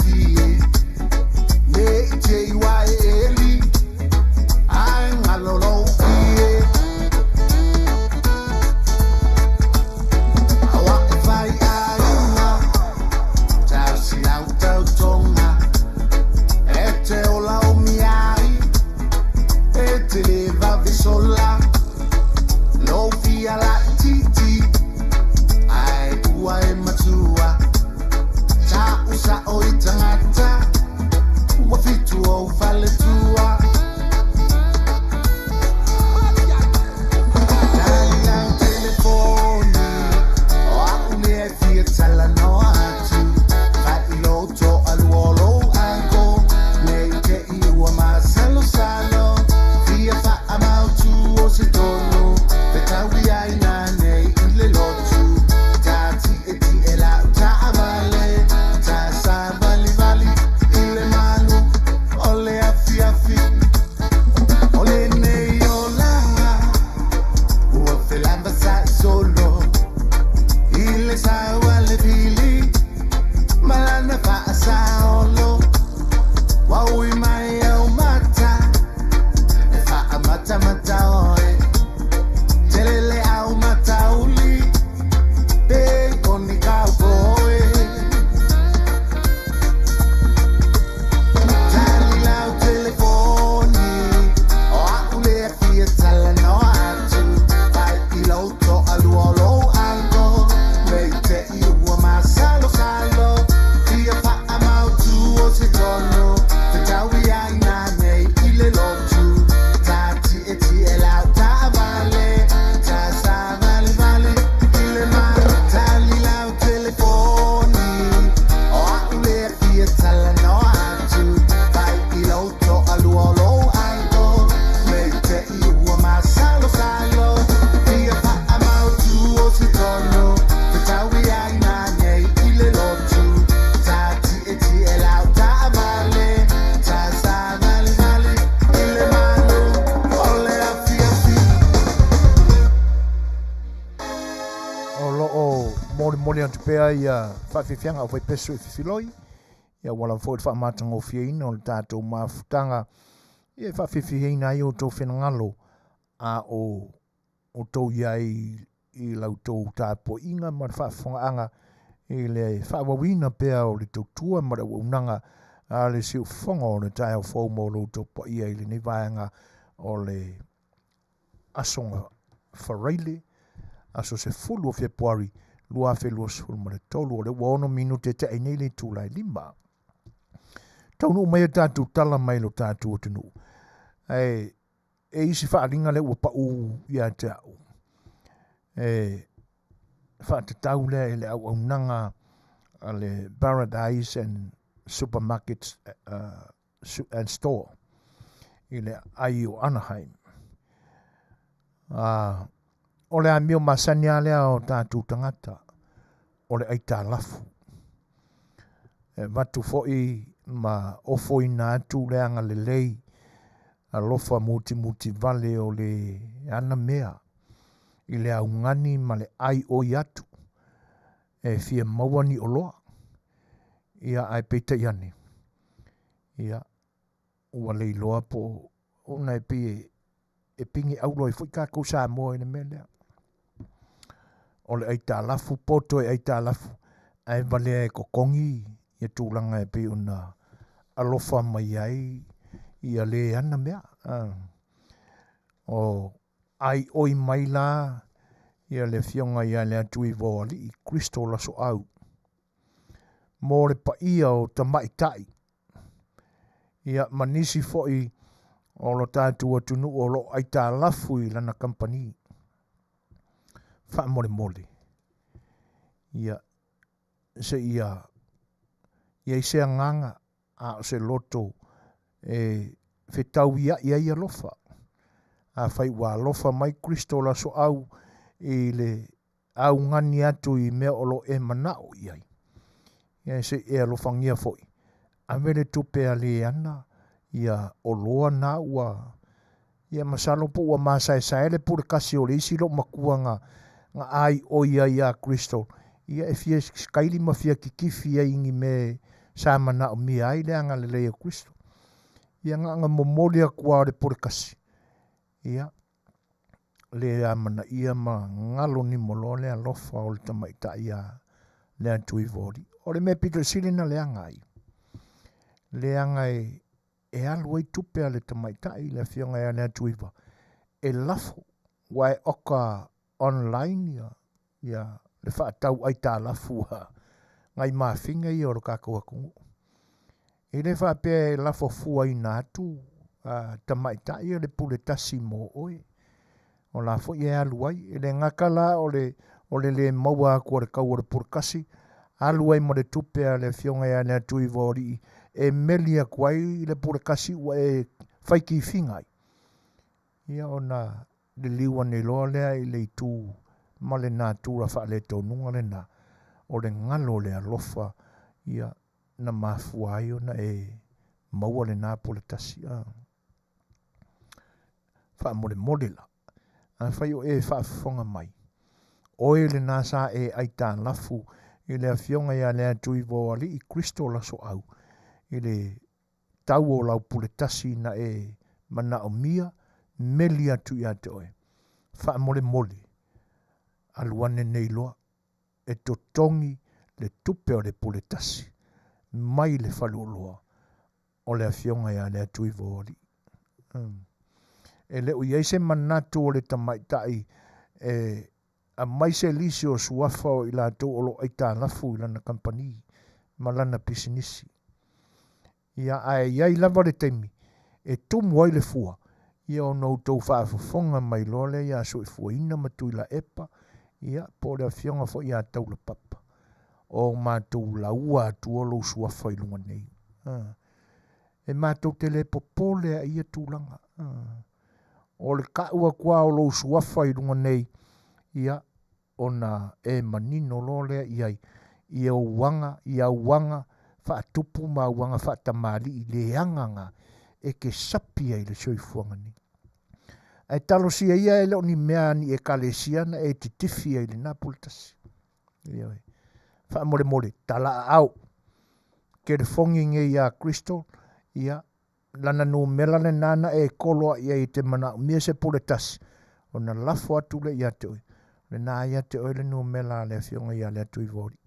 faigofie Ne i te i ua e eli Ae galo lou ie Aua e fai aiga Tausi lau tautoga E te ola omi ai E te le vave sola Lou fia laitiiti Ae ua e matua Ta'u sa'o i tagata Ua fitu ou faletua Tali lau telefoni O a'u lea e fia talanoa atu Fai lou toalua o lou uncle Ne i te i ua masalosalo Fia faamautu o se tonu Fetaui ai nanei i le lotu Ta tietie lau taavale Ta savalivali i le malu o le afiafi O lenei olaga ua felavasa'i solo I le sau a le vili ma lana faasaolo Ua ui mai au mata e faamatamata oe Tele le au matauli pei o ni kaupoe Tali lau telefoni O a'u lea e fia talanoa atu Fai i lou toalua o lou uncle Ne i te i ua masalosalo Fia faamautu o se tonu Fetaui ai nanei i le lotu Ta tietie lau taavale Ta savalivali i le malu Tali lau telefoni O a'u lea e fia talanoa atu Fai i lou toalua o lou uncle Ne i te i ua masalosalo Fia faamautu o se tonu Fetaui ai nanei i le lotu Ta tietie lau taavale Ta savalivali i le malu o le afiafi O lo o molimoli atu pea ia faafiafiaga a aufaipesu e fefiloi, ia ua lava foi le faamatagofieina o le tatou mafutaga ia e faafiafiaina ai outou finagalo a o outou i ai i la outou tapuaiga ma le faafofogaaga i le faaauauina pea o le tautua ma le auaunaga a le siufofoga o le taeao fou mo lo outou paia i lenei vaega o le aso Faraile, aso 10 o Fepuari 2023, o lea ua 6 minute e tea ai nei le itula e 5. Taunuu mai a tatou tala mai lo tatou atunuu. Ae e isi faaaliga lea ua pau ia te au. E faatatau lea i le auaunaga a le Paradise and Supermarkets and Store i le ai o Anaheim. O le amio masani lava lea o tatou tagata, o le aitalafu. E avatu foi ma ofoina atu le agalelei alofa mutimuti vale o le ana mea i le augani ma le ai oi atu e fia maua ni oloa. Ia ae peitai ane, ia ua le iloa po ona e pei e pigi auro ai foi tatou Samoa i le mea lea. O le aitalafu, poto e aitalafu, ae valea e totogi ia tulaga e pei ona alofa mai ai ia le ana mea. O ai oi mai la ia le afioga ia Leatuivaoalii Kristo Lasoau mo le paia o tamaitai ia ma nisi foi o lo tatou atunuu o lo o aitalafu i lana kamupani. Faamolemole, ia seia i ai se agaga a o se loto e fetauia'i ai alofa. Afai ua alofa mai Kristo Lasoau i le augani atu i mea o lo o e mana'o i ai, ia se i e alofagia foi, ave le tupe a le ana ia oloa na ua ia masalo po ua masaesae le pule kasi o le isi loomatua na ai oi ai ia Kristo, ia e fia kaili ma fia kikifi ai i ni mea sa manaomia ai le agalelei o Kristo. Ia na ona momoli atu lava o le pule tasi, ia, le amanaia ma galo nimo loa le alofa o le tamaitai a le Atuiva o Alii. O le mea pito sili na leaga ai, leaga e alu ai tupe a le tamaitai le afioga ia Leatuiva e lafo, ua e oka online ia le faatau aitalafu a nai mafiga ia o le tatou atunuu. E le faapea e lafo fuaina atu tamaitai o le pule tasi mo oe. O la foi e alu ai, e le gata la o le le maua atu o le tau o le pule tasi, alu ai ma le tupe a le afioga ia Leatuiva o Alii e meli atu ai le pule tasi ua e faitifiga ai. Ia ona liliu ane loa lea i le itu ma le natura faaletonuga lena, o le galo o le alofa ia na mafua ai ona e maua lena pule tasi. Faamolemole la, afai o e faafofoga mai, oe lena sa e aitalafu i le afioga ia Leatuiva o Alii Kristo lasoau i le tau o lau pule tasi na e manaomia meli atu ia te oe. Faamolemole, alu ane nei loa e totogi le tupe o le pule tasi mai le faleoloa o le afioga ia Leatuiva o Alii. E le o i ai se manatu o le tamaitai e aumai se lisi o suafa o i latou o lo o aitalafu i lana kamupani ma lana pisinisi. Ia, ae i ai lava le taimi e tumu ai le fua, ia ona outou faafofoga mai loa lea ia Soifuaina ma Tuilaepa, ia, po o le afioga foi ia Taulapapa, o matou laua atua lou suafa i luga nei. E matou te le popole a ia tulaga. O le tau atu lava o lou suafa i luga nei, ia, ona e manino loa lea i ai, i ou aga, i au aga faatupu ma au aga faatamalii leaga na e te sapi ai le soifuaga nei. Ae talosia ia e le o ni mea ni ekalesia na e titifi ai lena pule tasi. Ioe. Faamolemole, talaaao, telefoni nei ia Kristo, ia, lana numera lena na e kolo ai ai te manaomia se pule tasi, ona lafo atu le ia te oe. Lena ia te oe le numera a le afioga ia Leatuiva o Alii.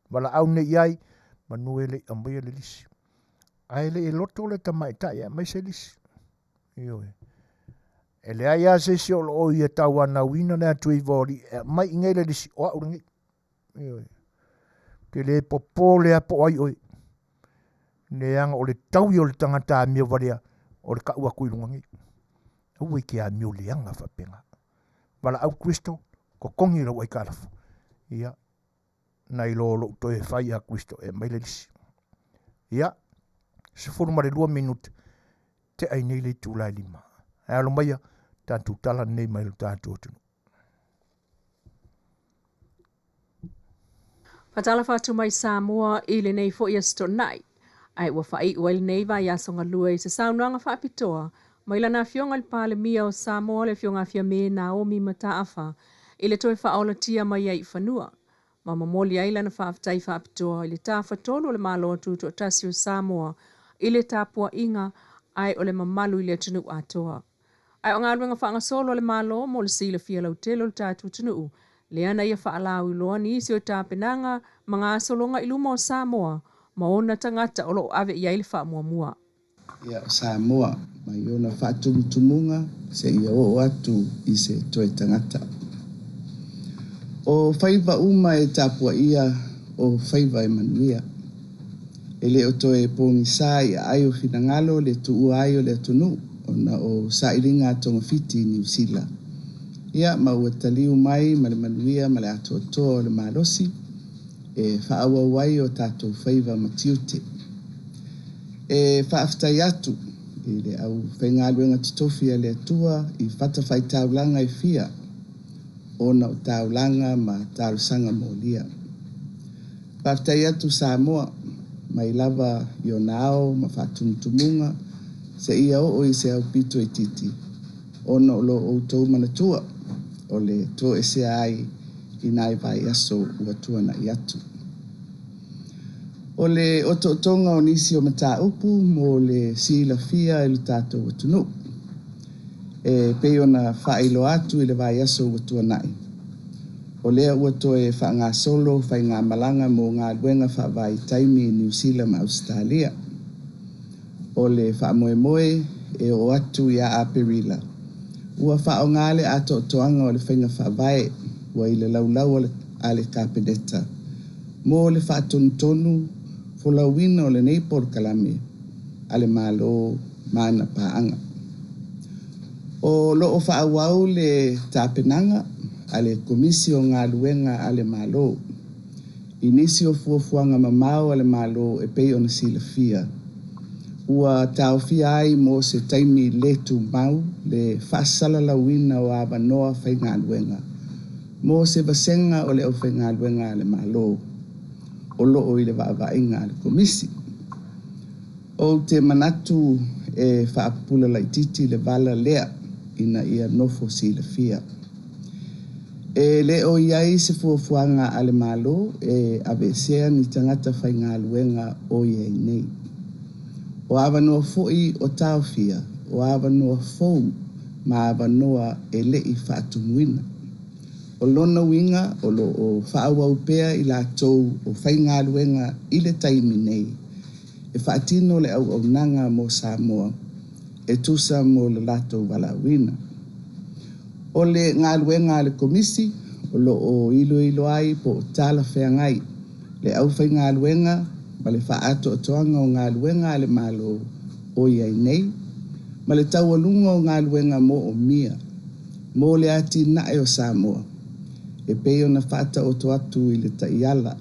Valaau nei ai, manu e le i aumaia le lisi. Ae le i loto le tamaitai e aumai se lisi. Ioe. E leai lava se isi o lo o ia tauanauina Leatuiva o Alii e aumai i nei le lisi, o au lenei. Ioe. Te le popole a po ai oe. Leaga o le taui o le tagata amio valea, o le tau atu i luga nei. Aua i te amio leaga faapena. Valaau Kristo, totogi lau aitalafu. Ia, nai lo lou toe fai a Kristo e aumai le lisi. Ia, 12 minute, te ai nei le itula e 5. Ae alo maia, tatou tala nei mai lo tatou atunuu. Faatalofa atu mai Samoa i lenei foi Aso Toonai, ae ua faaiu ai lenei vaiaso galue i se saunoaga faapitoa mai lana afioga i le Palemia o Samoa le afioga Fiame Naomi Mataafa i le toe faaolatia mai ai i fanua ma momoli ai lana faafetai faapitoa i le tafatolu o le Malo Tutoatasi o Samoa i le tapuaiga ae o le mamalu i le atunuu atoa. Ae o galuega faagasolo a le Malo mo le silafia lautele o le tatou atunuu, lea na ia faalauiloa nisi o tapenaga ma gasologa i luma o Samoa ma ona tagata o lo o ave i ai le faamuamua. Ia, o Samoa mai ona faatumutumuga seia oo atu i se toe tagata. O faiva uma e tapuaia, o faiva e manuia. E le o toe pogisa i aai o finagalo le tuua ai o le atunuu ona o sailiga a togafiti i Niu Sila. Ia, ma ua taliu mai ma le manuia ma le atoatoa o le malosi e faaauau ai o tatou faiva ma tiute. E faafetai atu i le aufaigaluega totofi a le Atua i fatafaitaulaga e fia ona o taulaga ma talosaga molia. Faafetai atu Samoa mai lava i ona ao ma faatumutumuga seia oo i se aupito itiiti ona o lo outou manatua o le toesea ai i nai vaiaso ua tuana'i atu. O le otootoga o nisi o mataupu mo le silafia e le tatou atunuu. E pei ona faailoa atu i le vaiaso ua tuanai, o lea ua toe faagasolo faigamalaga mo galuega faavaitaimi i Niu Sila ma Ausetalia. O le faamoemoe e oo atu ia Aperila, ua faaaoga le atoatoaga o le faiga faavae ua i le laulau a le Kapeneta mo le faatonutonu folauina o lenei polokalame a le Malo ma ana paaga. O loo faaauau le tapenaga a le Komisi o Galuega a le Malo i nisi o fuafuaga mamao a le Malo e pei ona silafia, ua taofia ai mo se taimi le tumau le faasalalauina o avanoa faigaluega mo se vasega o le aufaigaluega a le Malo o loo i le vaavaaiga a le Komisi. Ou te manatu e faapupula laitiiti le vala lea ina ia nofo silafia. E le o i ai se fuafuaga a le Malo e aveesea ni tagata faigaluega o i ai nei. O avanoa foi o taofia, o avanoa fou ma avanoa e lei faatumuina. O lona uiga o loo faaauau pea i latou o faigaluega i le taimi nei e faatino le auaunaga mo Samoa e tusa mo le latou valaauina. O le galuega a le Komisi o loo iloilo ai po o talafeagai le aufaigaluega ma le faaatoatoaga o galuega a le Malo o i ai nei ma le taualuga o galuega moomia mo le atinae o Samoa e pei ona faataoto atu i le taiala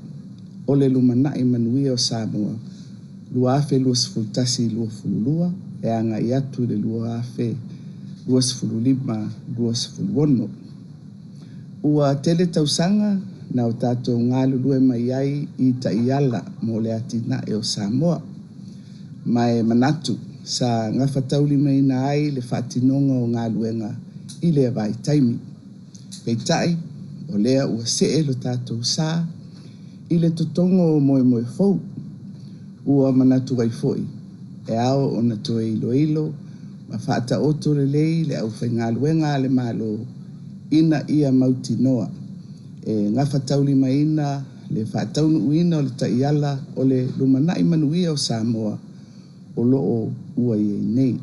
o le lumanai manuia o Samoa 2021-2022 e agai atu i le 2025-2026. Ua tele tausaga na o tatou galulue mai ai i taiala mo le atinae o Samoa, ma e manatu sa gafataulimaina ai le faatinoga o galuega i lea vaitaimi. Peitai, o lea ua see lo tatou sa i le totogo o moemoe fou, ua manatu ai foi e ao ona toe iloilo ma faataoto lelei le aufaigaluega a le Malo ina ia mautinoa e gafataulimaina le faataunuuina o le taiala o le lumanai manuia o Samoa o loo ua i ai nei.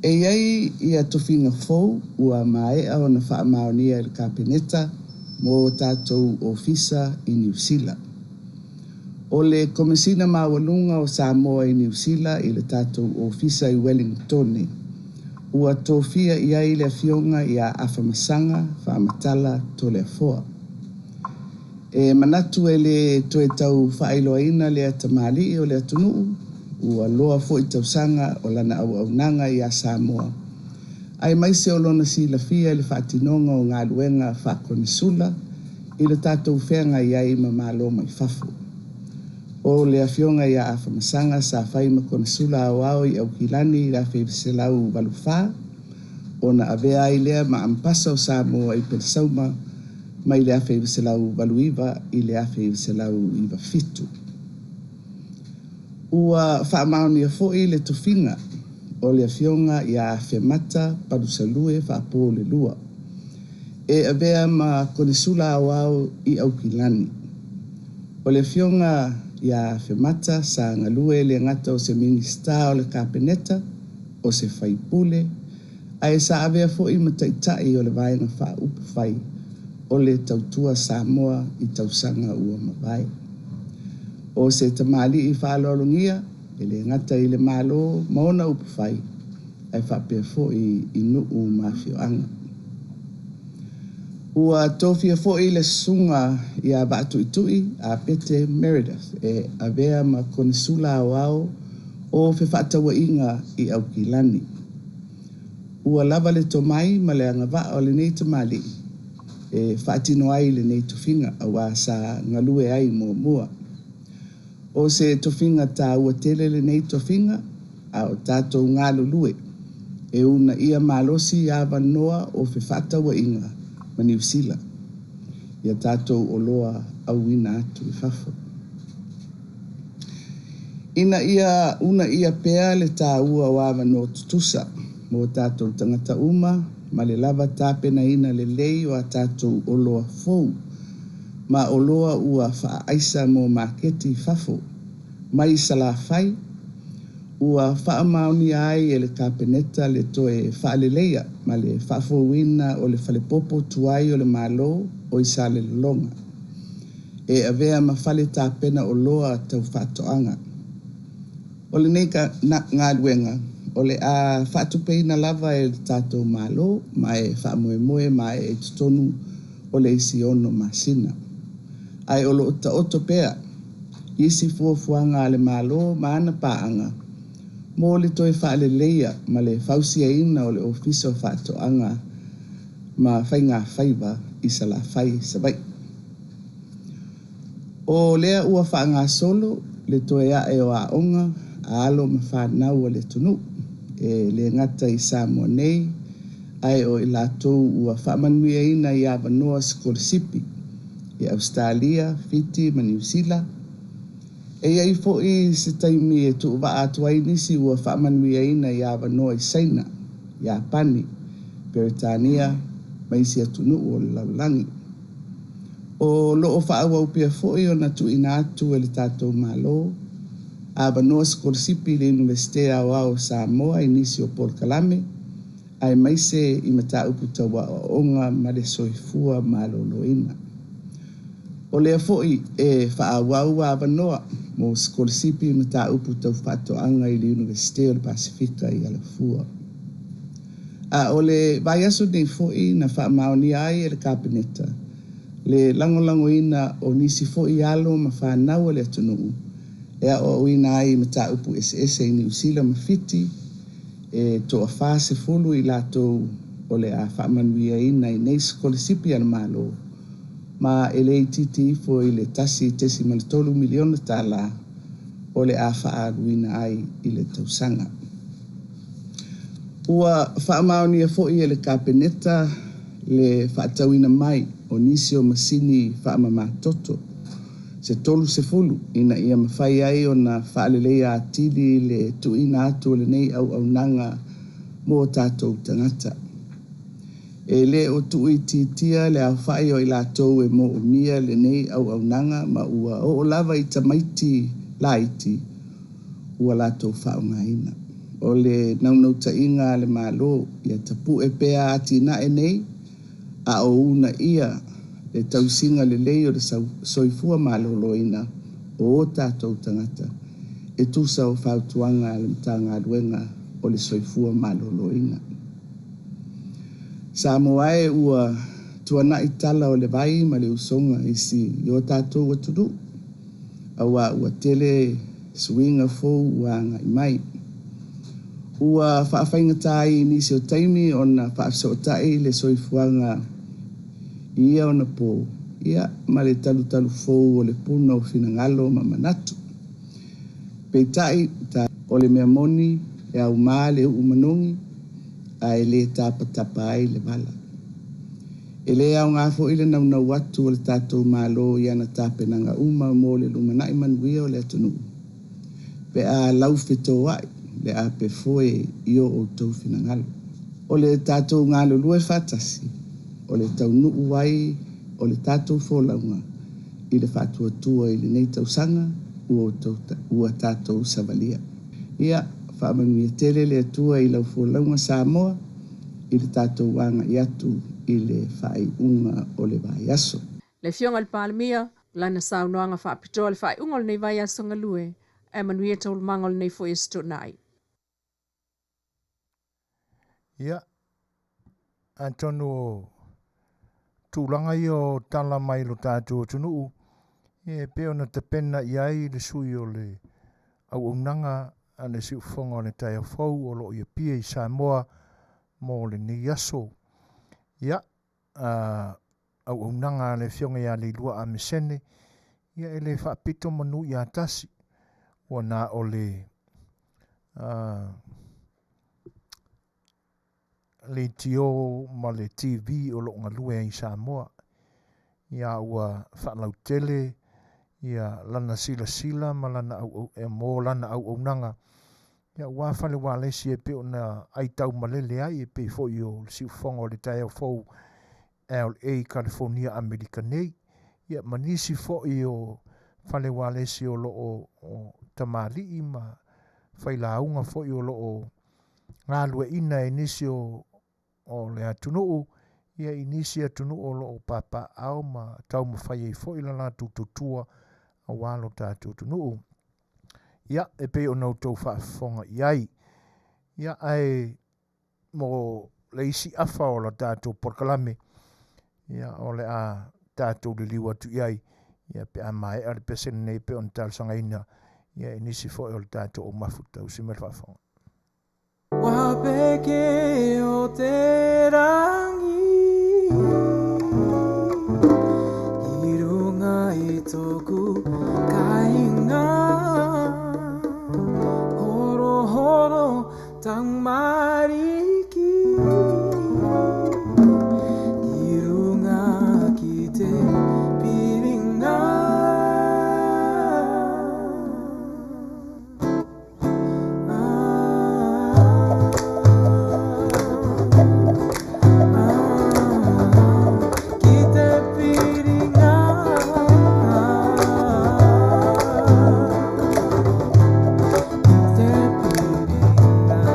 E i ai ia tofiga fou ua maea ona faamaonia e le Kapeneta mo tatou ofisa i Niu Sila. O le Komesina Maualuga o Samoa i Niu Sila i le tatou ofisa i Wellingtone, ua tofia i ai le afioga ia Afamasaga Faamatala Toleafoa. E manatu e le toe tau faailoaina lea tamalii o le atunuu, ua loa foi tausaga o lana auaunaga ia Samoa, aemaise o lona silafia i le faatinoga o galuega faakonesula i le tatou feagai ai ma malo mai fafo. O le afioga ia Afamasaga sa fai ma konesula aoao i Aukilani i le 1984, ona avea ai lea ma Ambasa o Samoa i Pelesauma mai le 1989 i le 1997. Ua faamaonia foi le tofiga o le afioga ia Afemata Palusalue Faapolelua e avea ma konesula aoao i Aukilani. O le afioga ia Afemata sa galue le gata o se Minisita o le Kapeneta, o se faipule, ae sa avea foi ma taitai o le vaega faaupufai o le Tautua Samoa i tausaga ua mavae. O se tamalii faaaloalogia e le gata i le Malo ma ona upufai, ae faapea foi i nuu ma afioaga. Ua tofia foi le susuga ia Vaatuitui Apete Meredith e avea ma konesula aoao o fefaatauaiga i Aukilani. Ua lava le tomai ma le agavaa o lenei tamalii e faatino ai lenei tofiga auā sa galue ai muamua. O se tofiga taua tele lenei tofiga, a o tatou galulue e uunaia malosi avanoa o fefaatauaiga ma Niu Sila ia tatou oloa auina atu i fafo. Ina ia uunaia pea le tāua o avanoa tutusa mo tatou tagata uma ma le lava tapenaina lelei o a tatou oloa fou ma oloa ua faaaisa mo maketi i fafo mai Salafai, ua faamaonia ai e le Kapeneta le toe faaleleia ma le faafouina o le falepopo tuai o le Malo o i Salelologa e avea ma fale tapena oloa tau faatoaga. O lenei galuega o le a faatupeina lava e le tatou Malo ma e faamoemoe maea i totonu o le isi 6 masina. Ae o loo taoto pea isi fuafuaga a le Malo ma ana paaga mo le toe faaleleia ma le fausiaina o le Ofisa o Faatoaga ma Faiga Faiva i Salafai, Savaii. O lea ua faagasolo le toe ae o aoga a alo ma fanau o le atunuu e le gata i Samoa nei, ae o i latou ua faamanuiaina i avanoa sikolasipi i Ausetalia, Fiti ma Niu Sila. E iai foi se taimi e tuuvaa atu ai nisi ua faamanuiaina i avanoa i Saina, Iapani, Peretania ma isi atunuu o le lalolagi. O loo faaauau pea foi ona tuuina atu e le tatou Malo avanoa sikolasipi i le Iunivesite Aoao o Samoa i nisi o polokalame aemaise i mataupu tau aoaoga ma le soifua maloloina. O lea foi e faaauau avanoa mo sikolasipi i mataupu tau faatoaga i le Iunivesite o le Pasefika i Alafua. A o le vaiaso nei foi na faamaonia ai e le Kapeneta le lagolagoina o nisi foi alo ma fanau o le atunuu e aoaoina ai i mataupu eseese i Niu Sila ma Fiti, e 40 i latou o le a faamanuiaina i nei sikolasipi a le Malo, ma e le itiiti ifo i le $1.3 miliona o le a faaaluina ai i le tausaga. Ua faamaonia foi e le Kapeneta le faatauina mai o nisi o masini faamamatoto se 30 ina ia mafai ai ona faaleleia atili le tuuina atu o lenei auaunaga mo tatou tagata. E le o tuuitiitia le aofai o i latou e moomia lenei auaunaga ma ua oo lava i tamaiti laiti ua latou faaaogaina. O le naunautaiga a le Malo ia tapue pea atinae nei a o uunaia le tausiga lelei o le soifua maloloina o o tatou tagata e tusa o fautuaga a le Matagaluega o le Soifua Maloloina. Samoa e ua tuanai tala o le vai ma le usoga i si i o tatou atunuu, auā ua tele suiga fou ua agai mai. Ua faafaigata ai i nisi o taimi ona faafesootai le soifuaga i ia ona po, ia ma le talutalu fou o le puna o finagalo ma manatu. Peitai, o le mea moni e aumā le uu manogi ae le tapatapa ai le vala. E le aoga foi le naunau atu o le tatou Malo i ana tapenaga uma mo le lumanai manuia o le atunuu, pe a laufetoai le ape foe i o outou finagalo. O le tatou galulue faatasi, o le taunuu ai o le tatou folauga i le faatuatua i lenei tausaga ua tatou savalia. Ia, faamanuia tele le Atua i lau folauga Samoa i le tatou agai atu i le faaiuga o le vaiaso. Le Afioga i le Palemia, lana saunoaga faapitoa le faaiuga o lenei vaiaso galue, ae manuia taualumaga o lenei foi Aso Toonai. Ia, atonu o tulaga ia o tala mai lo tatou atunuu, e pei ona tapena i ai le sui o le auaunaga a le siufofoga o le taeao fou o loo i Apia i Samoa mo lenei aso. Ia, auaunaga a le Afioga ia Leilua Amesene, ia e le faapito manu ia tasi, ua na o le leitio ma le TV o loo galue ai i Samoa. Ia ua faalautele Ia, lana silasila ma lana auau, e mo lana auaunaga, ia aua fale ualesi e pei ona aitaumalele ai, e pei foi o le siufofoga o le taeao fou LA, Kalifonia, Amerika nei, ia ma nisi foi o fale ualesi o lo o, o tamalii ma failauga foi o lo o galueaiina e nisi o o le atunuu, ia i nisi atunuu o lo o papaaao ma taumafai ai foi la latou tautua aua lo tatou atunuu. Ia, e pei ona outou faafofoga i ai. Ia, ae mo le isi afa o la tatou polokalame, ia, o le a tatou liliu atu i ai, ia, pe a maea le pese lenei e pei ona talosagaina, ia, e nisi foi o le tatou au mafuta. Usi mai le faafofoga. Ua peke o te rangi I runga i tōku kāinga Horohoro tamariki Ki runga ki te piringa. Ki te piringa. Ki te piringa.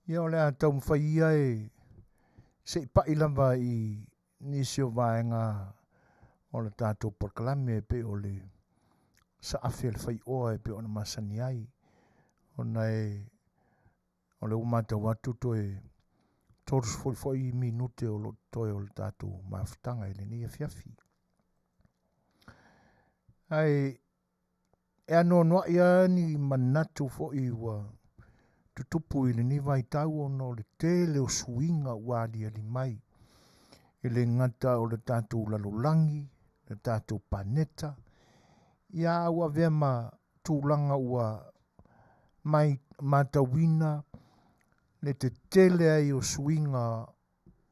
Ia o le a taumafai ia e se i pai lava i nisi o vaega o le tatou polokalame e pei o le saafi a le faioa e pei ona masani ai ona e o lea ua matau atu toe 30 foi minute o lo o totoe o le tatou mafutaga i lenei afiafi. Ae E anoanoai lava ni manatu foi ua tutupu i lenei vaitau ona o le tele o suiga ua aliali mai, e le gata o le tatou lalolagi, le tatou paneta, ia a ua avea ma tulaga ua mai matauina le tetele ai o suiga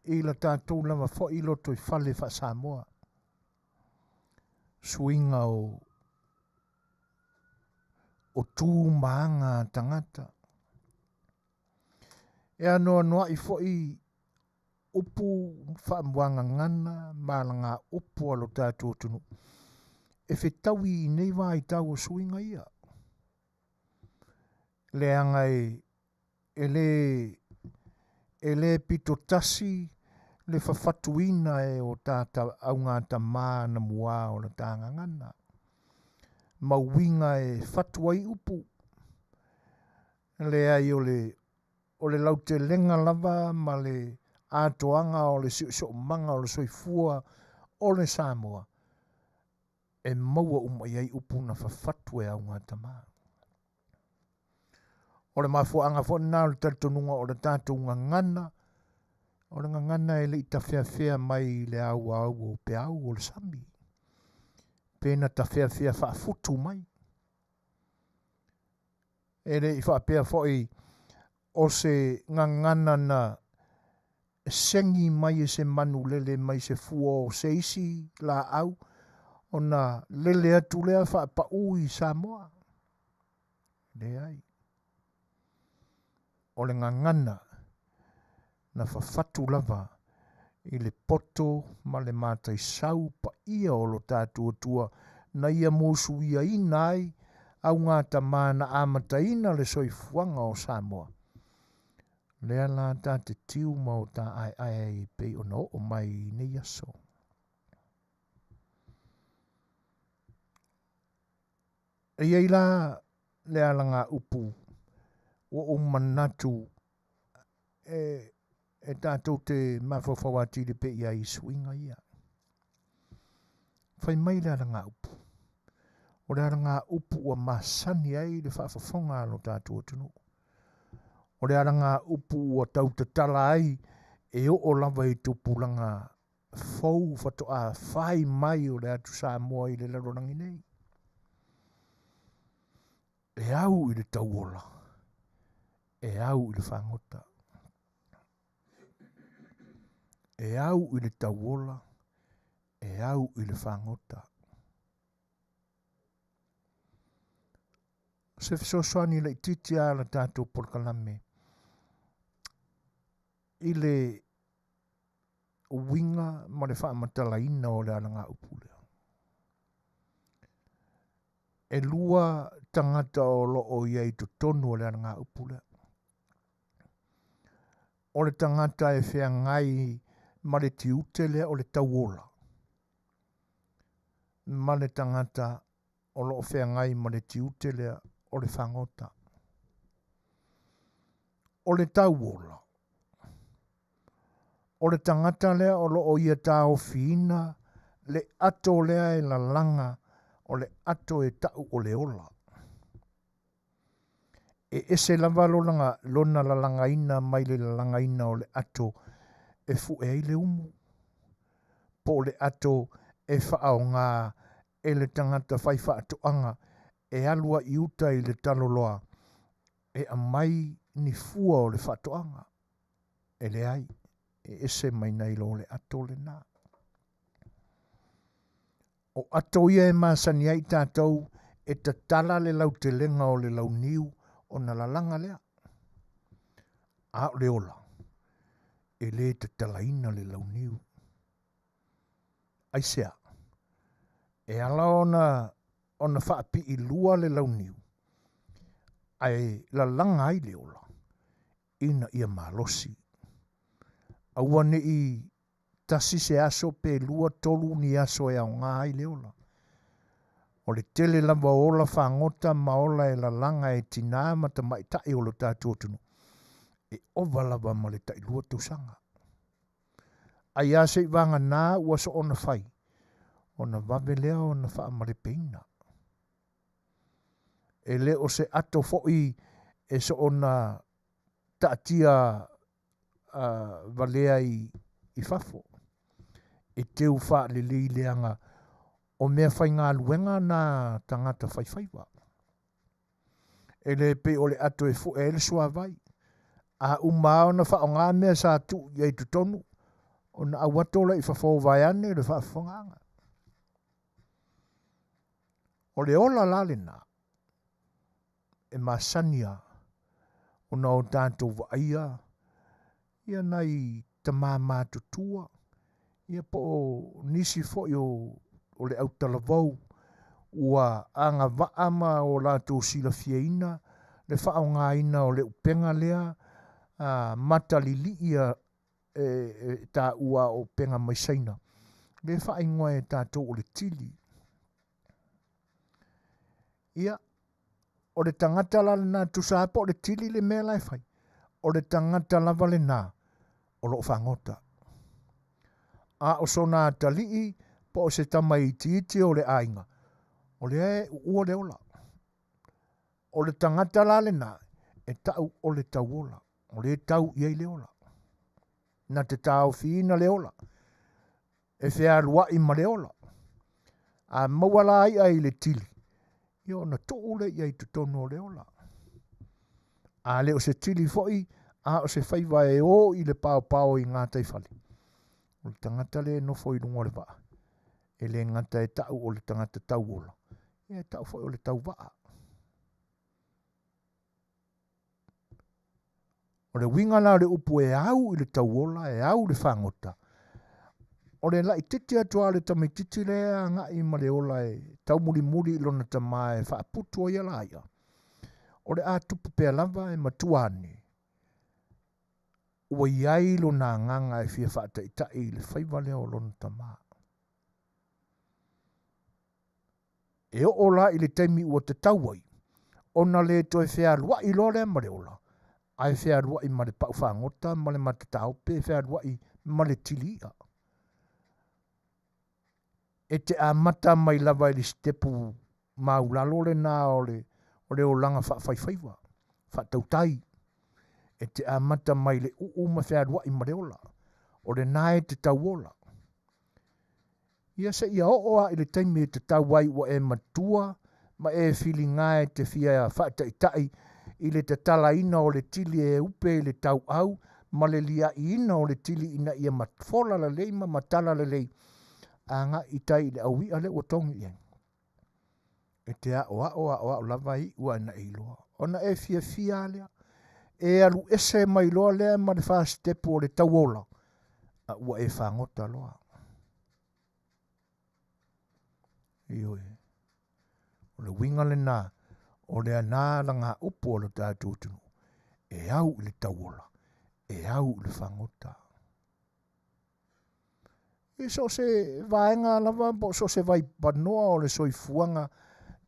i la tatou lava foi lotoifale faa-Samoa. Suiga o o tu ma aga a tagata. E anoanoai foi upu faamuagagana ma alagaupu a lo tatou atunuu e fetaui i nei vaitau o suiga ia. Leaga e e lē e lē pito tasi le fafatuina e o ta augatamā na muā o la ta gagana ma uiga e fatu ai upu. Leai o le o le lautelega lava ma le atoaga o le siosiomaga o le soifua o le Samoa e maua uma i ai upu na fafatu e augatamā. O le mafuaaga foi lena o le talitonuga o le tatou gagana, o le gagana e le i tafeafea mai i le auau o peau o le sami, pe na tafeafea faafutu mai. E le i faapea foi o se gagana na segi mai e se manu lele mai se fua o se isi laau ona lele atu lea faapaū i Samoa. Leai. O le gagana na fafatu lava i le poto ma le mataisau paia o lo tatou Atua na ia musuiaina ai augatamā na amataina le soifuaga o Samoa. Lea la ta te tiu ma o ta aeae ai e pei ona oo mai i nei aso. E i ai la le alagaupu ua ou manatu e e tatou te mafaufau atili pea i ai i suiga ia. Fai mai le alagaupu, o le alagaupu ua masani ai le faafofoga a lo tatou atunuu. O le alagaupu ua tautatala ai e oo lava i tupulaga fou faatoa fai mai o le atu Samoa i le lalolagi nei. E au i le tauola, e au i le fagota. E au i le tauola, e au i le fagota. O se fesoasoani laitiiti lava la tatou polokalame i le uiga ma le faamatalaina o le alagaupu lea. E lua tagata o lo o i ai i totonu o le alagaupu lea. O le tagata e feagai ma le tiute lea o le tauola, ma le tagata o lo o feagai ma le tiute lea o le fagota. O le tauola, o le tagata lea o lo o ia taofiina le ato lea e lalaga o le ato e tau o le ola. E ese lava lona, lona lalagaina mai le lalagaina o le ato e fue ai le umu, po o le ato e faaaoga e le tagata faifaatoaga e alu ai i uta i le taloloa e aumai ni fua o le faatoaga. E leai, e ese mai nai lo le ato lena. O ato ia e masani ai tatou e tatala le lautelega o le launiu ona lalaga lea. A o le ola, e le tatalaina le launiu. Aisea? E ala ona ona faapii lua le launiu, ae lalaga ai le ola. ina ia malosi. Aua ne i tasi se aso pe lua tolu ni aso e aoga ai le ola. O le tele lava o ola fagota ma ola e lalaga e tinā ma tamaitai o lo tatou atunuu, e ova lava ma le tailua tausaga. Ai a seivaganā ua soona fai, ona vave lea ona faamalepeina. E le o se ato foi e soona taatia valea i fafo, e teu faalelei leaga o mea faigaluega na tagata faifaiva. E le pei o le ato e fue ai le suavai. A uma lava ona faaaoga mea sa tuu i ai i totonu, ona au ato lea i fafo vaeane le faafofogaaga. O le ola la lena, e masani lava ona o tatou vaaia ia nai tama matutua ia po o nisi foi o, o le autalavou ua agavaa ma o latou silafiaina le faaaogaina o le upega lea a, matalilii a, e, e taua o upega mai Saina, lea e faaigoa e tatou o le tili. Ia, o le tagata la lena, tusa lava po o le tili le mea la e fai, o le tagata lava lena o lo o fagota. A o sona atalii po o se tamaitiiti o le aiga, o lea e uua le ola. O le tagata la lena e tau o le tauola, o lea e tau i ai le ola. Na te taofiina le ola, e fealuai ma le ola. A maua la i'a i le tili, ia ona tuu lea i ai i totonu o le ola. A le o se tili foi, a o se faiva e o i le paopao i gataifale, o le tagata lea e nofo i luga o le vaa, e le gata e tau o le tagata tauola, ia e tau foi o le tauvaa. O le uiga la o le upu e au i le tauola, e au i le fagota, o le laititi atu lava o le tamaititi lea e agai ma le ola e taumulimuli i lona tama e faaputu ai ala ia, o le a tupu pea lava e matua ane, ua i ai lona agaga e fia faataitai i le faiva lea o lona tama. E oo la i le taimi ua tatau ai ona le toe fealuai loa lea ma le ola, ae fealuai ma le pau fagota ma le matataope, fealuai ma le tili i'a. E te amata mai lava i le sitepu maulalo lena o le, o le olaga faafaifaiva, faatautai. E te amata mai le uu ma fealuai ma le ola. O lena e te tauola. Ia seia oo lava i le taimi e tatau ai ua e matua ma e filiga e te fia faataitai i le tatalaina o le tili e upe i le tauau ma le liaiina o le tili ina ia fola lelei ma matala lelei agai i tai i le aui'a lea ua togi i ai. E te aoao aoao lava iu a ina e iloa. Ona e fiafia lava lea. E alu ese mai loa lea ma le fasitepu o le tauola, a ua e fagota loa. Ioe. O le uiga lena o le ana lagaupu a lo tatou atunuu, e au i le tauola, e au i le fagota. I so o se vaega lava po o so o se vaipanoa o le soifuaga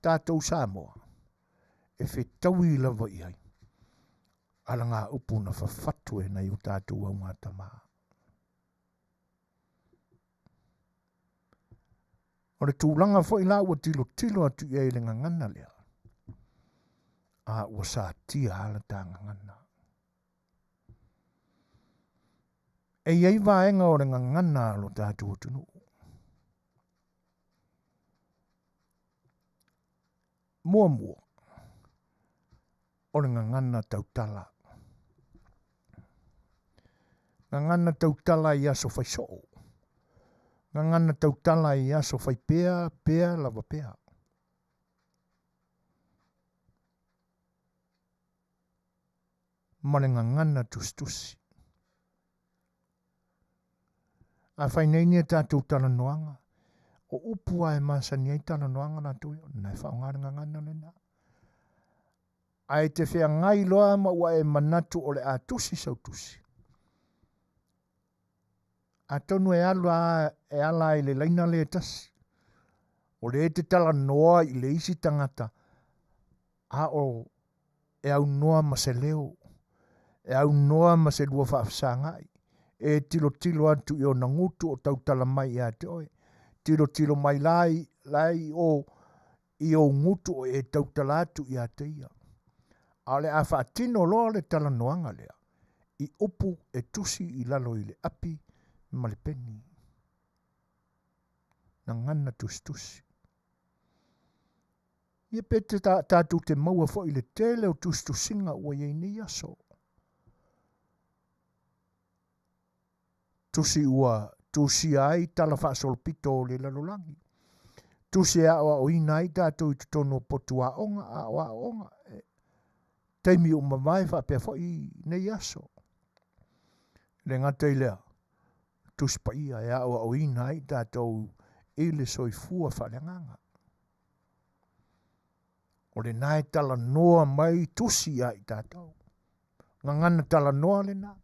tatou Samoa, e fetaui lava i ai alagaupu na fafatu e nai o tatou augatama. O le tulaga foi la ua tilotilo atu i ai i le gagana lea, a ua satia lava la ta gagana. E i ai vaega o le gagana a lo tatou atunuu. Muamua, o le gagana tautala. Gagana tautala i aso faisoo. Gagana tautala i aso faipea, pea lava pea. Ma le gagana tusitusi. A fai nei ni a tatou talanoaga, o upu lava e masani ai talanoaga latou ia, na e faaaoga le gagana lena. Ae te feagai loa ma ua e manatu o le a tusi sau tusi. Atonu e alu a, e ala i le laina le tasi. O le e te talanoa i le isi tagata, a o e aunoa ma se leo, e aunoa ma se lua faafesagai, e tilotilo atu i ona gutu o tautala mai ia te oe, tilotilo mai la i, la i o, i ou gutu o e tautala atu ia te ia. A o le a faatino loa le talanoaga lea, i upu e tusi i lalo i le api ma le peni. Gagana tusitusi. Ia pe te tatou te maua foi i le tele o tusitusiga ua i ai nei aso. Tusi ua tusia ai tala faasolopito o le lalolagi. Tusi e aoaoina ai tatou i totonu o potu aoga, aoaoga, e, taimi ua mavae faapea foi i nei aso. Le gata i lea, Tusi Paia e aoaoina ai tatou i le soifua faaleagaga. O lena e talanoa mai tusi ia i tatou. Gagana talanoa lena,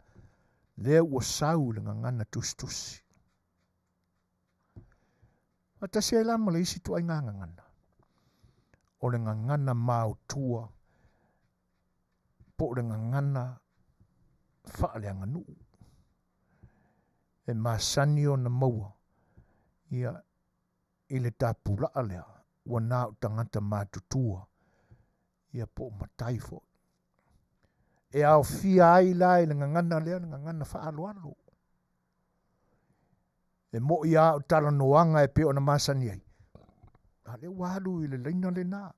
lea ua sau le gagana tusitusi. Faatasi ai la ma le isi ituaiga gagana, o le gagana maotua po o le gagana faaleaganuu e masani ona maua ia i le tapulaa lea ua na o tagata matutua ia po o matai foi. E aofia ai la i le gagana lea le gagana faaaloalo. E mo'i a o talanoaga e pei ona masani ai, a lea ua alu i le laina lena.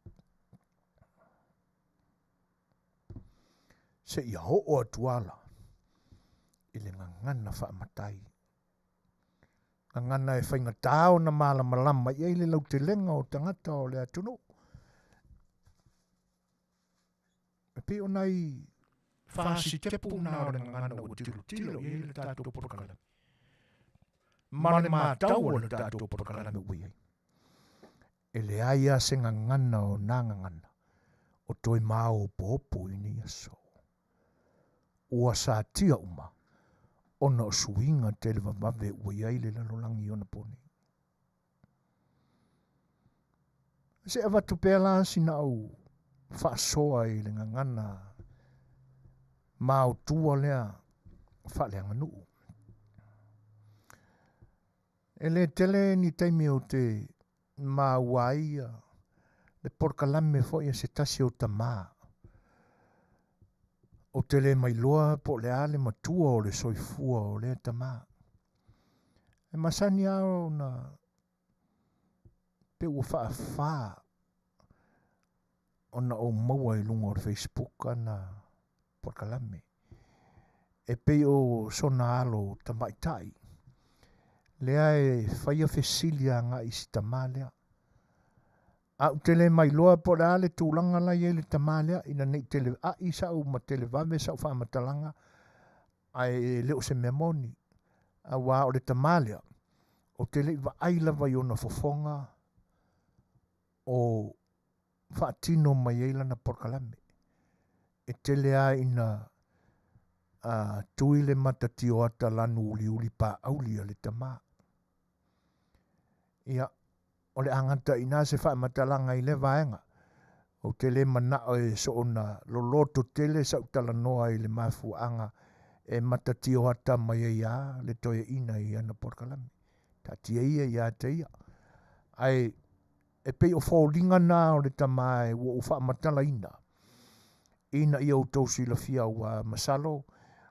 Seia oo atu ala i le gagana faamatai. Gagana e faigata ona malamalama i ai le lautelega o tagata o le atunuu. E pei o nai fasitepu na o le gagana ua tilotilo i ai le tatou polokalame. Ma le matau a le tatou polokalame ua i ai. E leai lava se gagana o nā gagana o toe maopoopo i nei aso. Ua satia uma ona o suiga televavave ua i ai le lalolagi i ona po nei. Se avatu pea la sina au faasoa i le gagana maotua lea faaleaganuu. E le tele ni taimi ou te maua ai le polokalame foi a se tasi o tamā. Ou te le mailoa po o le a le matua o le soifua o lea tamā. E masani lava ona pei ua faafā ona ou maua i luga o le Facebook ana polokalame. E pei o sona alo tamaitai, lea e faia fesili agai i si tamā lea. A ou te le mailoa po o le a le tulaga la i ai le tamā lea, ina ne i tele a'i sa'u ma televave sa'u faamatalaga, ae le o se mea moni, auā o le tamā lea, ou te le i vaai lava i ona fofoga o faatino mai ai lana polokalame. E tele lava ina a, tui le matatioata lanu uliuli paauli a le tamā. Ia, o le a gata i ina se faamatalaga i lea vaega. Ou te le manao e soona loloto tele sa'u talanoa i le mafuaaga e matatioata mai ai a le toeaina i ana polokalame. Taatia ia ia te ia. Ae e pei o foliga na o le tamā e ua ou faamatalaina, ina ia outou silafia ua masalo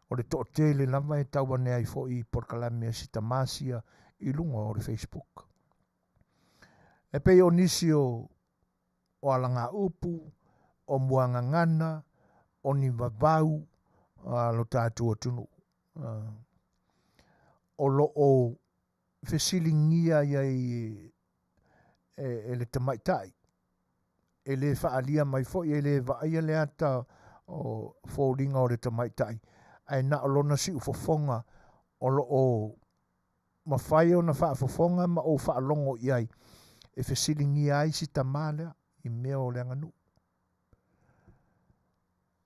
o le toatele lava e tau ane ai foi i polokalame a si tamā sia i luga o le Facebook. E pei o nisi o o alagaupu, o muagagana, o ni vavau a lo tatou atunuu. O lo o fesiligia ai e, e le tamaitai, e le faaalia mai foi, e le vaaia le ata o foliga o le tamaitai, ae na o lona siufofoga o lo o mafai ona faafofoga ma ou faalogo i ai e fesiligia ai si tamā lea i mea o le aganuu.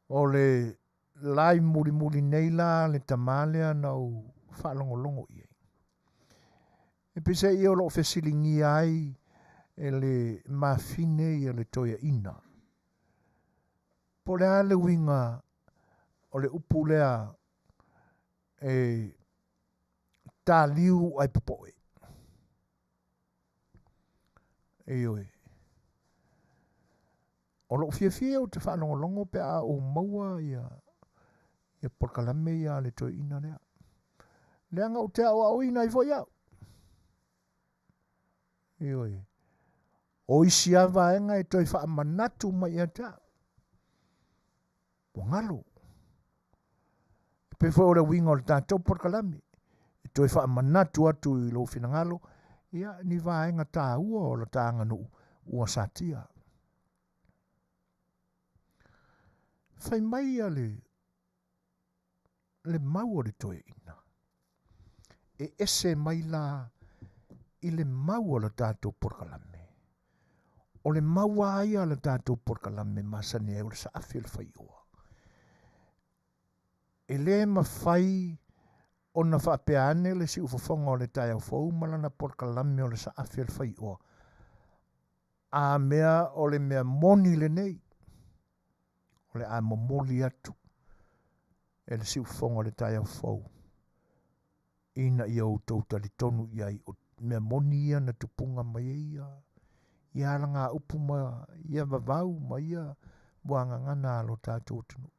O le lai mulimuli nei la le tamā lea na ou faalogologo i ai. E peiseai o loo fesiligia ai e le mafine ia le toeaina. Po o le a le uiga o le upu lea e taliu ae popoe. Ioe. O lou fiafia ou te faalogologo pe a ou maua ia ia polokalame ia a le toeaina lea. Leaga ou te aoaoina ai foi au. Ioe. O isi lava vaega e toe faamanatu mai ia te au. Ua galo. E pei foi o le uiga o le tatou polokalame, e toe faamanatu atu i lou finagalo, ia, ni vaega taua o la ta aganuu ua satia. Fai mai ia le, le mau o le toeaina, e ese mai la i le mau o la tatou polokalame. O le mau a ia a le tatou polokalame masani ai o le saafi o le faioa. E le mafai ona faapea ane le siufofoga o le taeao fou ma lana polokalame o le saafi o le faioa. A mea o le mea moni lenei, o le a momoli atu e le siufofoga o le taeao fou ina ia outou talitonu i ai, o mea moni ia na tupuga mai ai ia, ia alagaupu ma ia vavau ma ia muagagana a lo tatou atunuu.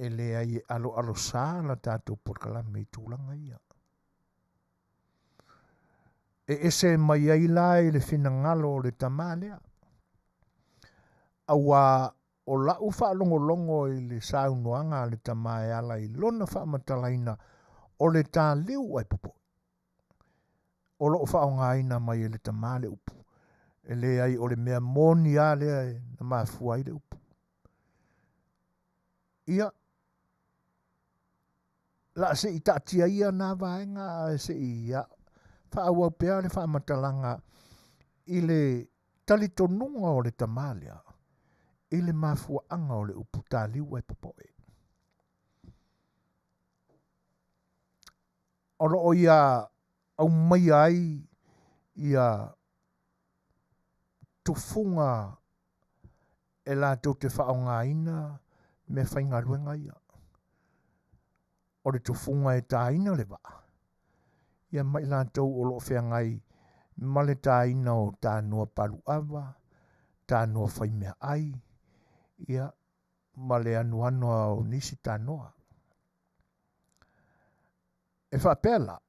E leai e aloalosā la tatou polokalame i tulaga ia. E ese mai ai la i le finagalo o le tamā lea, auā o la'u faalogologo i le saunoaga a le tamā e ala i lona faamatalaina o le taliu ae popoe. O lo'o faaaogaina mai e le tamā le upu, e leai o le mea moni a lea na mafua ai le upu. Ia, la se i taatia ia na vaega ae se i faaauau pea le faamatalaga i le talitonuga o le tamā lea i le mafuaaga o le upu taliu ae popoe. O loo ia aumaia ai ia tufuga e latou te faaaogaina meafaigaluega ia. O le tufuga e tāina le vaa, ia ma i latou o lo o feagai ma le tāina o tanoa paluava, tanoa faimeaai, ia, ma le anoanoa o nisi tanoa. E faapea la,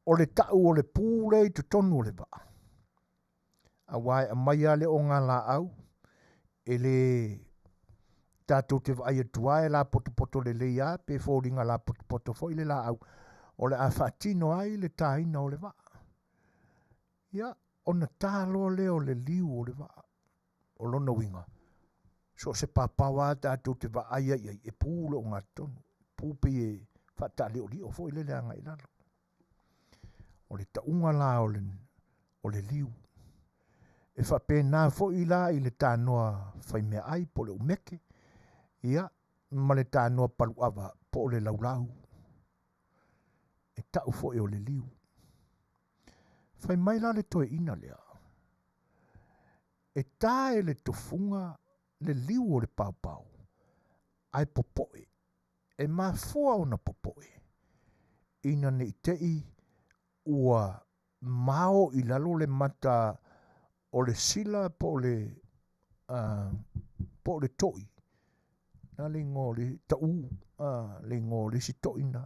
o le ta'u o le pū lea i totonu o le vaa, auā e aumai lava le ogalaau, e le tatou te vaai atu lava e lapotopoto lelei lava pe foliga lapotopoto foi le laau o le a faatino ai le tāina o le vaa. Ia, ona tā loa lea o le liu o le vaa. O lona uiga, so o se papao lava tatou te vaai ai i ai, e pu le ogatotonu, pu pei e faataaliolio foi lele agai i lalo. O le tauga la o le, o le liu. E faapena foi la i le tanoa faimeaai po o le umeke, ia, ma le tanoa paluava po o le laulau. E tau foi o le liu. Fai mai la le toeaina lea, e tā e le tofuga le liu o le paopao, ae popoe, e mafua ona popoe, ina ne i te i ua mao i lalo le mata o le sila po o le, po o le to'i, na le igoa o le taʻū, le igoa o le isi to'i na,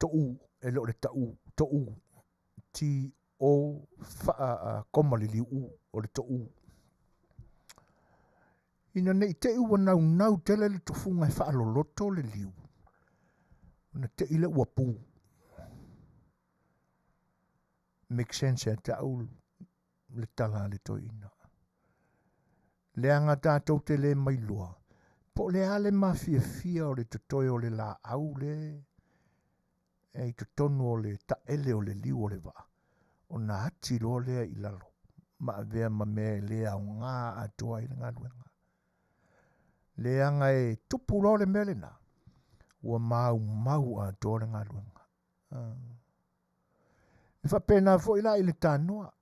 toʻū, e le o le taʻū, toʻū, T O faa koma le liu u, o le toʻū. Ina ne i te i ua naunau tele le tofuga e faaloloto le liu, ona te i lea ua pū. Make sense ia te au le tala a le toeaina. Leaga tatou te le mailoa, po o le a le mafiafia o le totoe o le laau le e i totonu o le taele o le liu o le vaa, ona ati loa lea i lalo. ma avea ma mea e le aoga atoa ai le galuega. Leaga e tupu loa le mea lena, ua maumau atoa le galuega. E faapena foi la i le tanoa.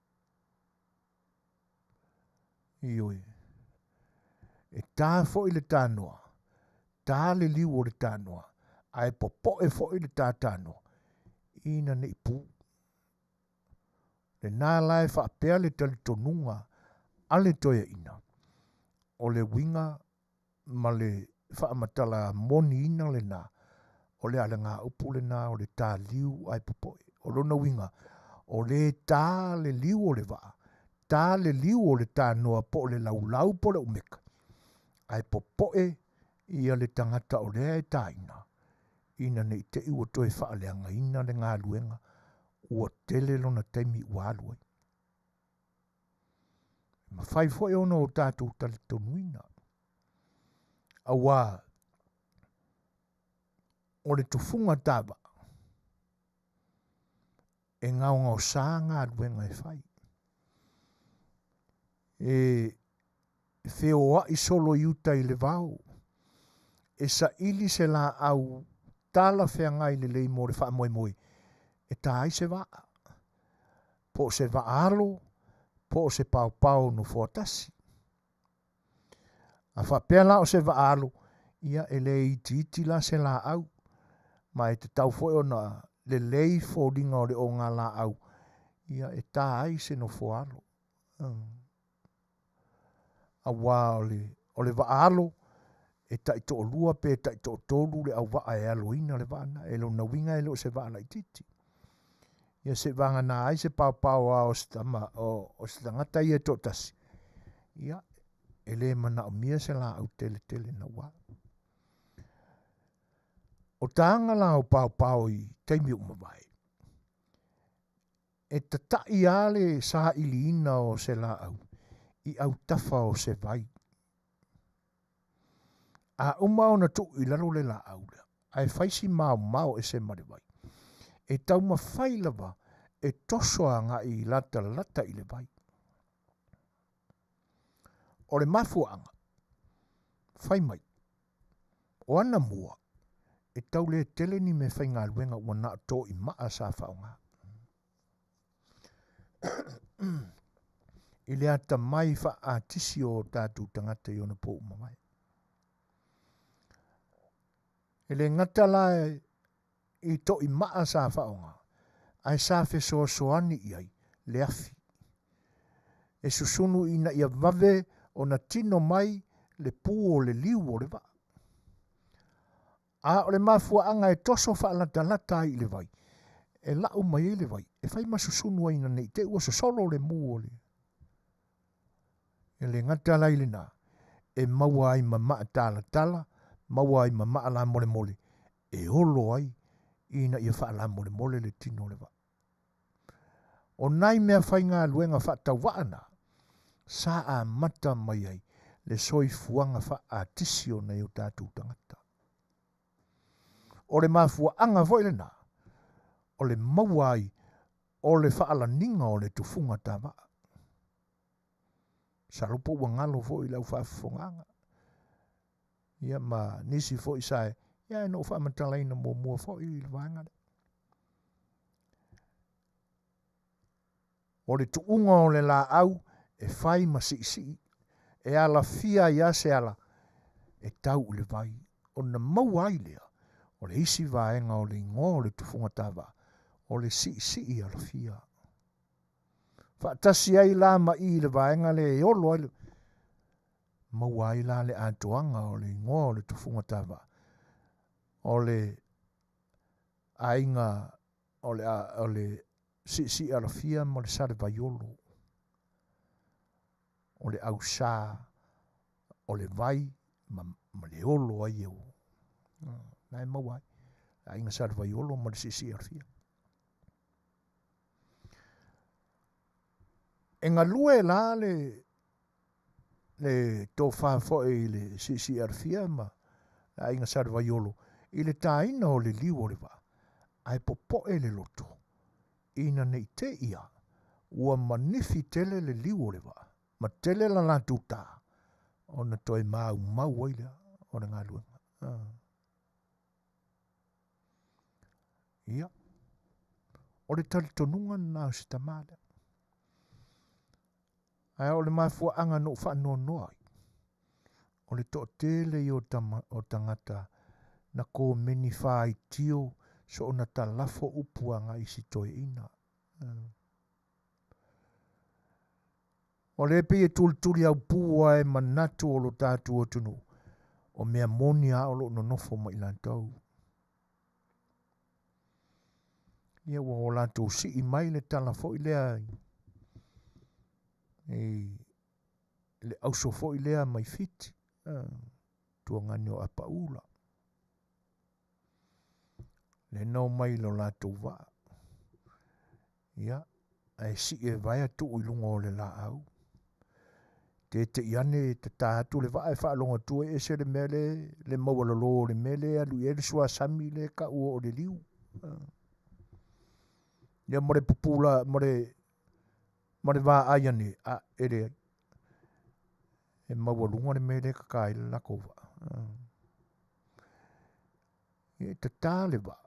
Ioe. E ta foi le tanoa, ta le liu o le tanoa, ae popoe foi le ta tanoa, ina ne i pu. Lena la e faapea le talitonuga a le toeaina, o le uiga ma le faamatala moniina lena, o le alagaupu lena o le ta liu ae popoe. O lona uiga, o lē ta le liu o le vaa, ta le liu o le tanoa po o le laulau po o le umeka, ae popoe ia le tagata o lea e taina, ina ne i te i ua toe faaleagaina le galuega ua tele lona taimi ua alu ai. E mafai foi ona o tatou talitonuina, auā o le tufuga tavaa e gaogaosā galuega e fai. E feoaʻi solo i uta i le vao, e saili se laau talafeagai lelei mo le faamoemoe e tā ai se vaa, po o se vaa alo, po o se paopao nofoa tasi. A faapea la o se vaa alo, ia e le itiiti la se laau, ma e tatau foi ona lelei foliga o le ogalaau, ia e tā ai se nofoa alo. Auā o le vaa alo, e taitoalua pe taitoatolu le auvaa e aloina le vaa lena. E lona uiga e le o se vaa laitiiti. Ia seivagana ai se paopao a o se tama o se tagata ia e toatasi, ia e le manaomia se laau tele tele naua. O taga la o paopao i taimi ua mavae, e tataʻi a le sailiina o se laau i autafa o se vai. A uma ona tuu i lalo le laau lea, ae fai si maomao ese ma le vai, e taumafai lava e toso agai i latalata i le vai. O le mafuaaga, fai mai, o ana mua, e tau le tele ni mea faigaluega ua na o toimaa sa faaaoga. I le atamai faa-atisi o tatou tagata i ona po ua mavae. E le gata la i toimaa sa faaaoga, ae sa fesoasoani i ai le afi. E susunu ina ia vave ona tino mai le pu o le liu o le vaa. A o le mafuaaga e toso faalatalata ai i le vai, e lau mai ai le vai, e fai ma susunu ai ina ne i te i ua sosolo le mu o le. E le gata la i lena, e maua ai ma maa talatala, maua ai ma maa lamolemole, e olo ai ina ia faalamolemole le tino o le vaa. O nai mea faigaluega faatauvaa na, sa amata mai ai le soifuaga faa-atisi o nai o tatou tagata. O le mafuaaga foi lena, o le maua ai o le faalaniga o le tufuga tavaa. Masalo po ua galo foi i lau faafofogaaga. Ia ma nisi foi sa ia na ou faamatalaina muamua foi i le vaega lea. O le tuuga o le laau e fai ma siisii, e alafia ai lava se ala e tau i le vai, ona maua ai lea o le isi vaega o le igoa o le tufuga tavaa, o le siisii alafia. Faatasi ai la ma i le vaega lea e olo ai le maua ai la le atoaga o le igoa o le tufuga tavaa, o le aiga o le, o le siisii alafia ma le salevaiolo, o le ausā o le vai ma, ma le olo ai e o. Na e maua ai, le aiga salevaiolo ma le siisii alafia. E galue la le le tofa foi i le siisii alafia ma le aiga Salevaiolo i le tāina o le liu o le vaa, ae popoe le loto ina ne i te ia Ua manifi tele le liu o le vaa, ma tele la latou tā, ona toe maumau ai lea o le galuega. Ia, o le talitonuga lena o si tamā lea. Ae o le mafuaaga na ou faanoanoa ai, o le toatele ia o, tama, o tagata na komeni faitio soona talafo upu agai i si toeaina. O lea pei e tulituli aupū lava e manatu o lo tatou atunuu, o mea moni lava o lo o nonofo ma i latou. Ia ua o latou sii mai le tala foi lea i le auso foi lea mai Fiti, tuagani o Apaula. Lea na omai i lo latou vaa. Ia, ae sii e vaea tuu i luga o le laau. Tete'i ane e tatā atu le vaa e faalogo atu e ese le mea le, le maualalo o le mea le alu i ai le suasami le taua o le liu. Ia ma le pupula, ma le, ma le vaai ane, a, e leai. E maualuga le mea lea e tata ai le latou vaa. Ia e tata le vaa,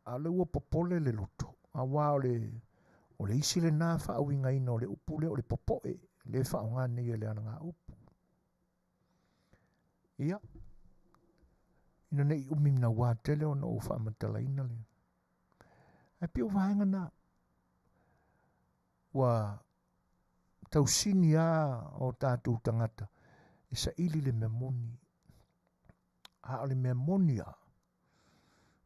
a o lea ua popole le loto, auā o le, o le isi lena faauigaina o le upu lea o le popoe, lea e faaaoga nei e le alagaupu. Ia, ina ne i umi nauā tele ona ou faamatalaina le. Ae pei o vaega na, ua tausini lava o tatou tagata e saili le mea moni. A o le mea moni lava,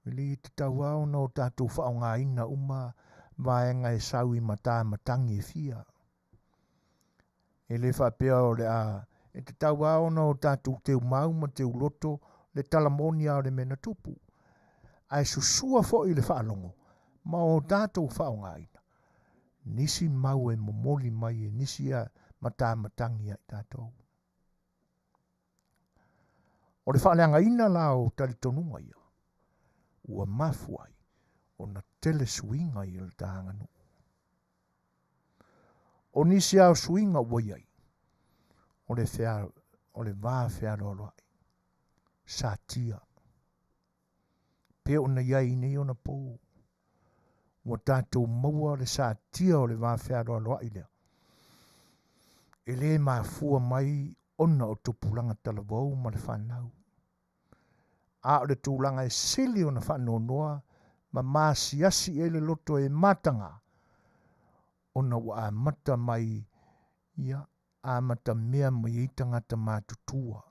e le tatau lava ona o tatou faaaogaina uma vaega e sau i mata matagi e fia. E le faapea o le a e tatau lava ona o tatou teumau ma teuloto le tala moni lava o le mea na tupu. Ae susua foi le faalogo ma o tatou faaaogaina nisi mau e momoli mai e nisi mata matagi ia i tatou. O le faaleagaina la o talitonuga ia, ua mafua ai ona tele suiga i le ta aganuu. O nisi lava o suiga ua i ai, o le, fea, o le va fealoaloai, satia, pei ona i ai nei ona pō. Ua tatou maua le satia o le va fealoaloai lea. E lē mafua mai ona o tupulaga talavou ma le fanau. A o le tulaga e sili ona faanoanoa ma maasiasi i ai le loto e mataga, ona ua amata mai, ia, amatamea mai ai tagata matutua.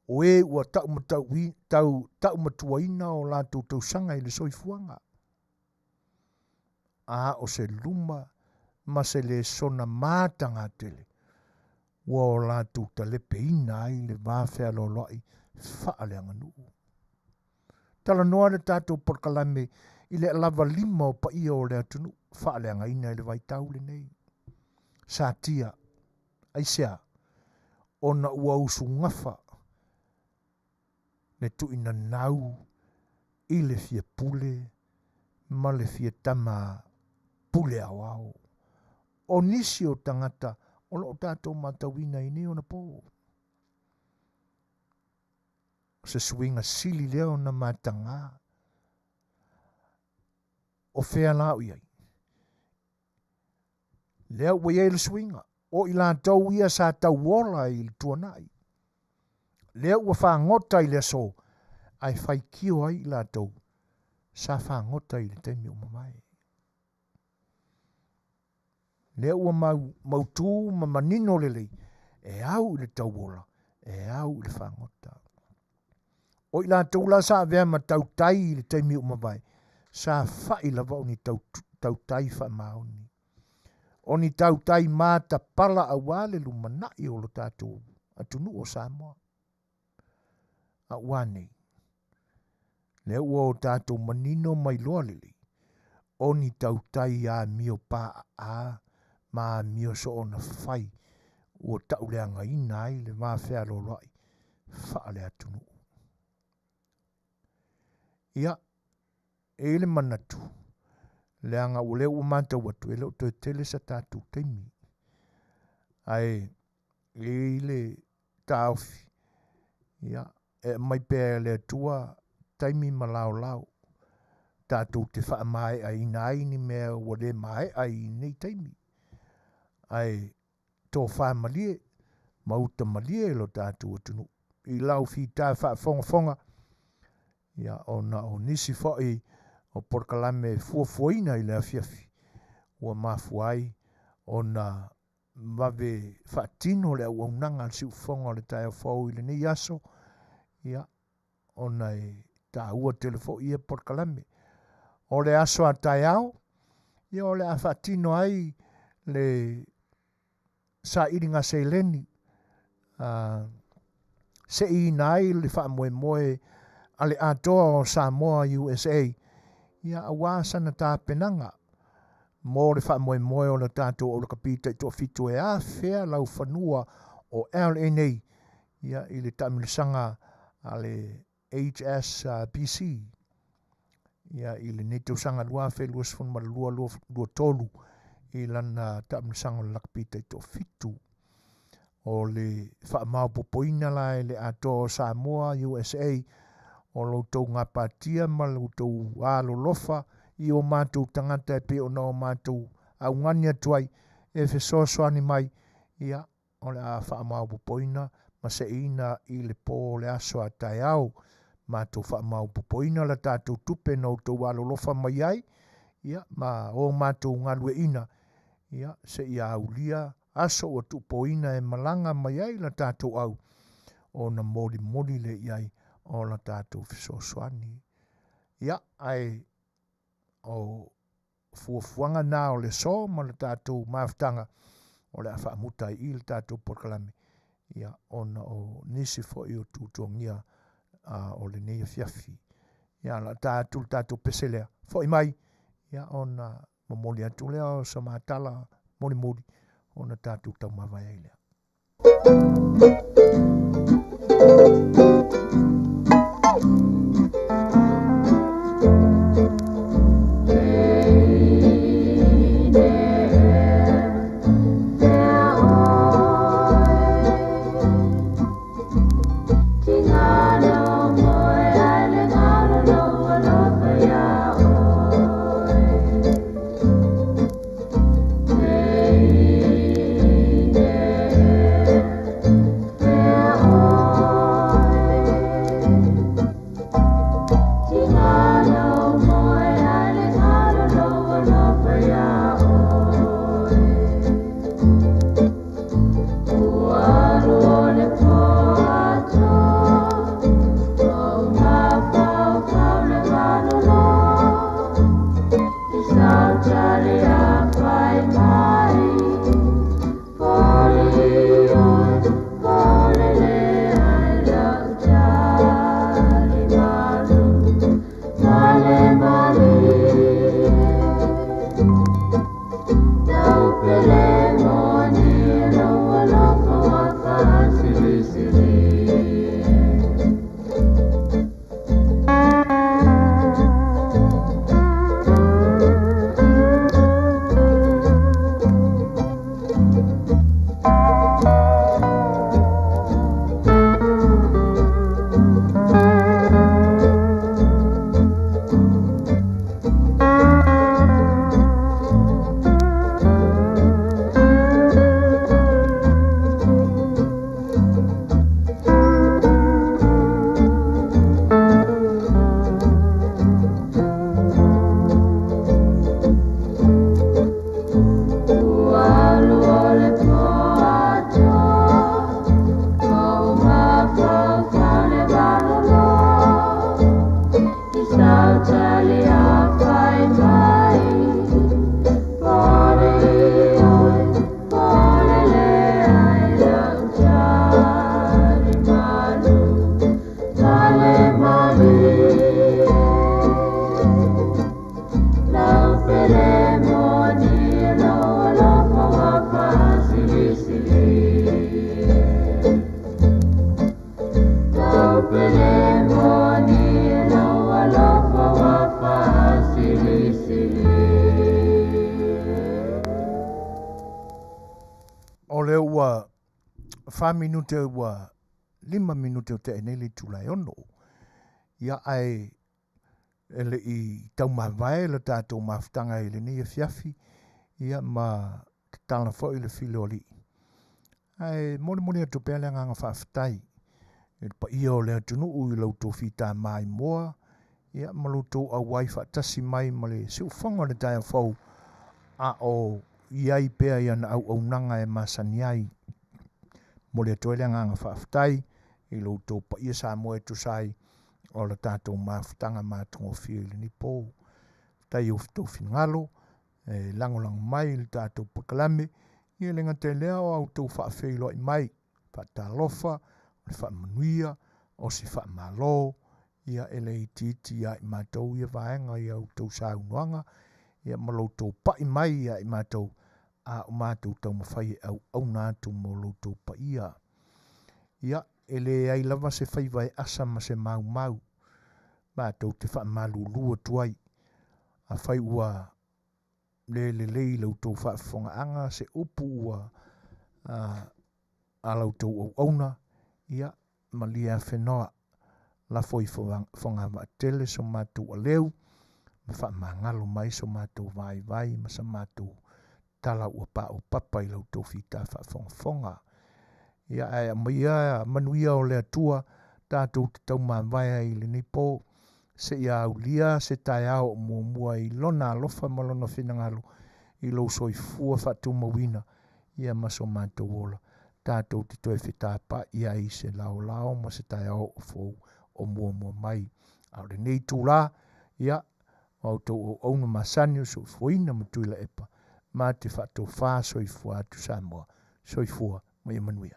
O e ua taumatau, tau, taumatuaina o latou tausaga i le soifuaga. A o se luma ma se lesona mataga tele, ua o latou talepeina ai le va fealoaloai faaleaganuu. Talanoa le tatou polokalame i le lava lima o paia o le atunuu faaleagaina i le vaitau lenei. Satia, aisea, ona ua usugafa le tuuinanau i le fia pule ma le fia tama pule aoao. O nisi o tagata o lo o tatou matauina i nei ona pō. O se suiga sili lea ona mataga. O fea la o i ai? Lea ua i ai le suiga, o i latou ia sa tauola i le tuanai. Lea ua fagota i le aso, ae faitio ai i latou sa fagota i le taimi ua mavae. Lea ua mau, mautū ma manino lelei, e au i le tauola, e au i le fagota. O i latou la sa avea ma tautai i le taimi ua mavae, sa fa'i lava o ni tau, tautai faamaoni. O ni tautai matapala auā le lumanai o lo tatou atunuu o Samoa. A ua nei, lea ua o tatou manino ma iloa lelei, o ni tautai amio paaa ma amio soona fai ua tauleagaina ai le va fealoaloai faale-atunuu. Ia, e i ai le manatu, Leaga ua lea ua matau atu e le o toe tele sa tatou taimi. Ae e i ai le taofi, ia, e aumai pea e le Atua taimi ma laolao tatou te faamaeaina ai ni mea ua le maea i nei taimi. Ae tofa malie ma uta malie lo tatou atunuu i lau fita faafogafoga, ia, ona o nisi foi o polokalame fuafuaina i le afiafi ua mafua ai ona vave faatino le auaunaga a le siufofoga o le taeao fou i lenei aso, ia, ona e taua tele foi ia polokalame. O le aso a taeao, ia, o le a faatino ai le sailiga seleni, seiina ai le faamoemoe a le atoa o Samoa USA, ia, aua sana tapenaga mo le faamoemoe o le tatou aulakapi taitoafitu e afea laufanua o LA nei, ia, i le taamilosaga a le HSBC, ia, i lenei tausaga 2022/23 i lana taamilosaga o le lakapi taitoafitu. O le faamaopopoina la e le atoa o Samoa USA o lo outou gapatia ma lo outou alolofa i o matou tagata e pei ona o matou augani atu ai e fesoasoani mai, ia, o le a faamaopopoina ma seiina i le po o le aso a taeao. Matou faamaopopoina la tatou tupe na outou alolofa mai ai, ia, ma o matou galueina, ia, seia aulia aso ua tuupoina e malaga mai ai la tatou au, ona molimoli le i ai o la tatou fesoasoani. Ia, ae o fuafuaga na o le so ma le tatou mafutaga o le a faamuta ai i le tatou polokalame, ia, ona o nisi foi o tuatuagia o lenei afiafi. Ia, la ta atu le tatou pese lea, foi mai, ia, ona momoli atu lea o sa matala mulimuli ona tatou taumavae ai lea. Fa minute ua lima minute o tea nei le itula e ono. Ia ae e le i taumavae le tatou mafutaga i lenei afiafi, ia ma tatala foi le filo alii. Ae molimoli atu pea le agaga faafetai i le paia o le atunuu i lo outou fitamaimoa, ia ma lo outou auai faatasi mai ma le siufofoga o le taeao fou, a o i ai pea i ana auaunaga e masani ai. Momoli atu ai le agaga faafetai i lo outou paia Samoa e tusa ai o le tatou mafutaga matagofie i lenei po. Faafetai i outou finagalo e lagolago mai i le tatou polokalame, ia e le gata i lea o a outou faafeiloai mai, faatalofa, o le faamanuia, o se faamalo, ia e le itiiti ia i matou ia vaega i a outou saunoaga, ia ma lo outou pai mai ia i matou, a o matou taumafai e auauna atu mo lo outou paia. Ia, e leai lava se faiva e asa ma se maumau, matou te faamalulu atu ai. Afai ua le lelei i la outou faafofogaaga se upu ua a la outou auauna, ia, malie afenoa, lafo i fogavaatele so matou aleu, ma faamagalo mai so matou vaivai ma sa matou tala ua paopapa i la outou fita faafogafoga. Ia, ae aumaia manuia o le Atua tatou te taumavae ai i lenei po, seia aulia se taeao o muamua i Lona alofa ma Lona finagalo i lou soifua faatumauina, ia ma so matou ola, tatou te toe fetapa'i ai i se laolao ma se taeao fou o muamua mai. A o lenei itula, ia, o a outou auauna masani o soifuaina ma Tuilaepa, ma te faatofa soifua atu Samoa. Soifua ma ia manuia.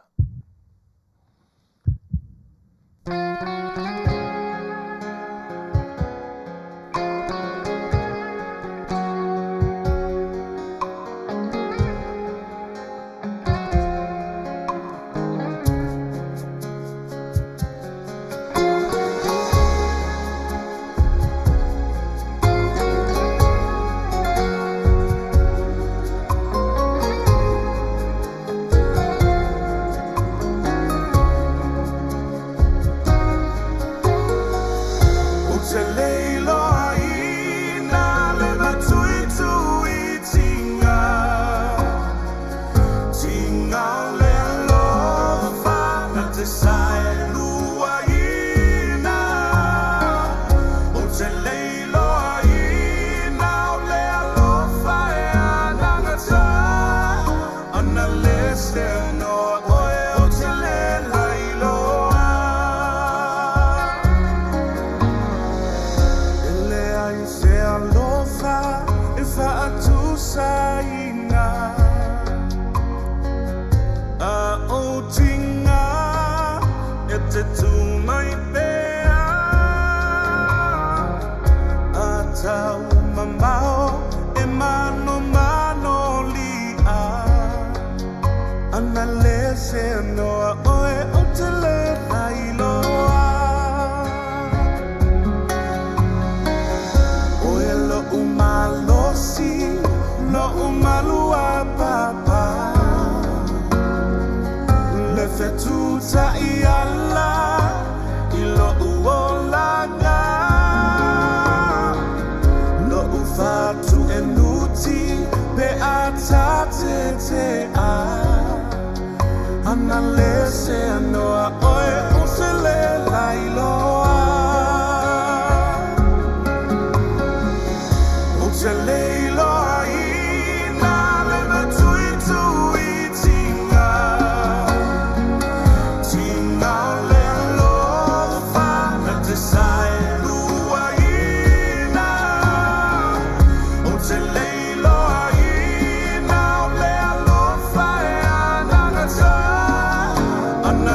Ou te le iloaina le matuituitiga, tiga o le alofa na te saeluaina. Ou te le iloaina o le alofa e anagata, ana le se noa oe ou te le lailoa. E leai se alofa e faatusaina, a o tiga e te tū mai pea, a tau mamao e manomano li'a, ana le se noa oe ou te le lailoa. Oe lo'u malosi, lo'u maluapapa, le fetutai ala i lo'u olaga, lo'u fatuenuti pe a tatete'a, ana le se noa oe ou te le lailoa. Ou te le iloaina le matuituitiga, tiga o le alofa na te saeluaina. Ou te le iloaina o le alofa e anagata, ana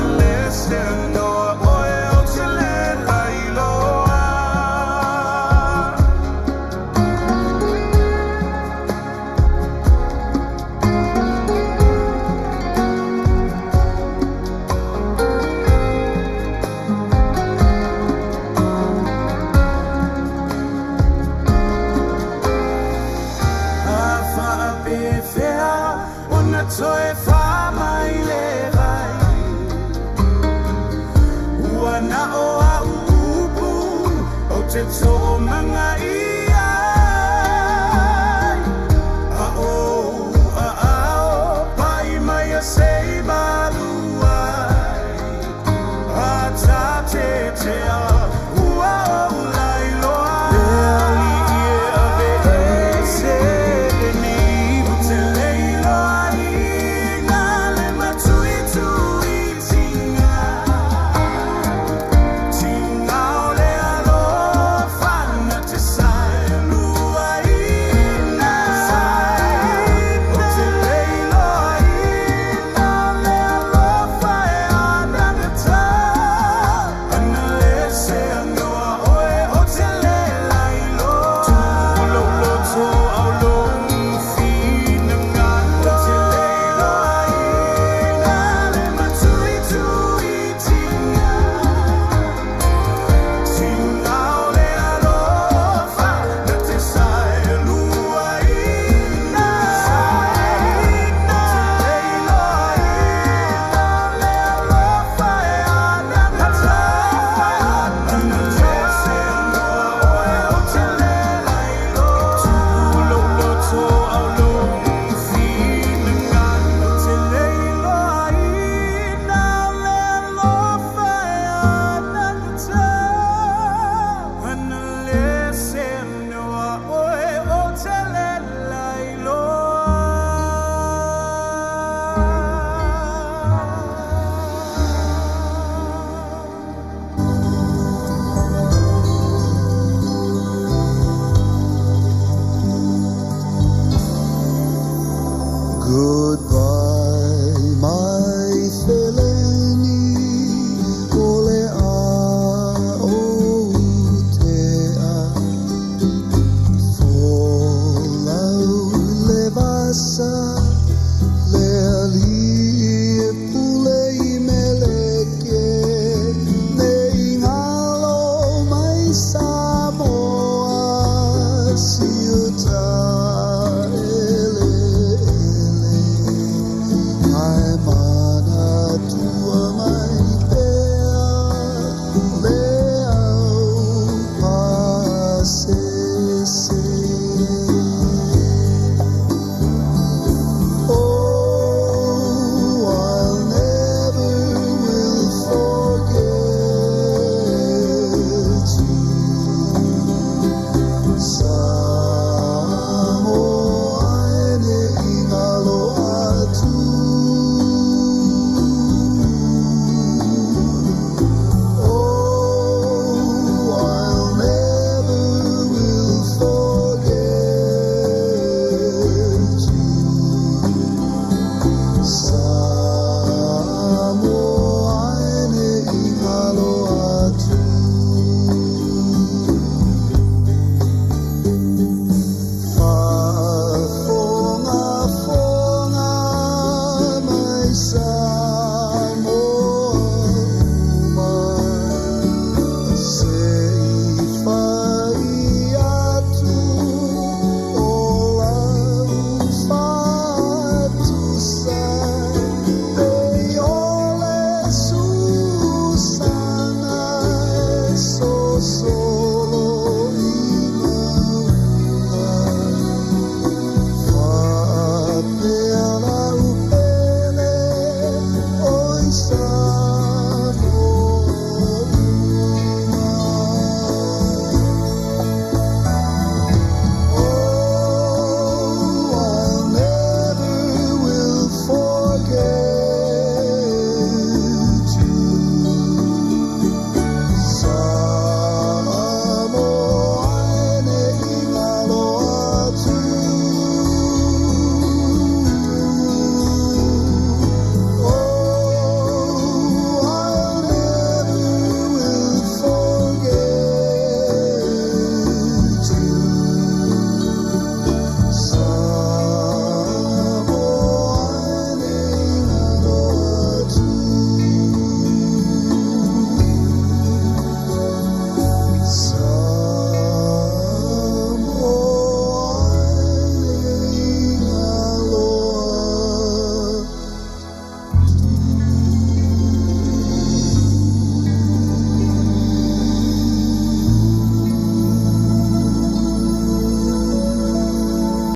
Te tō manga i.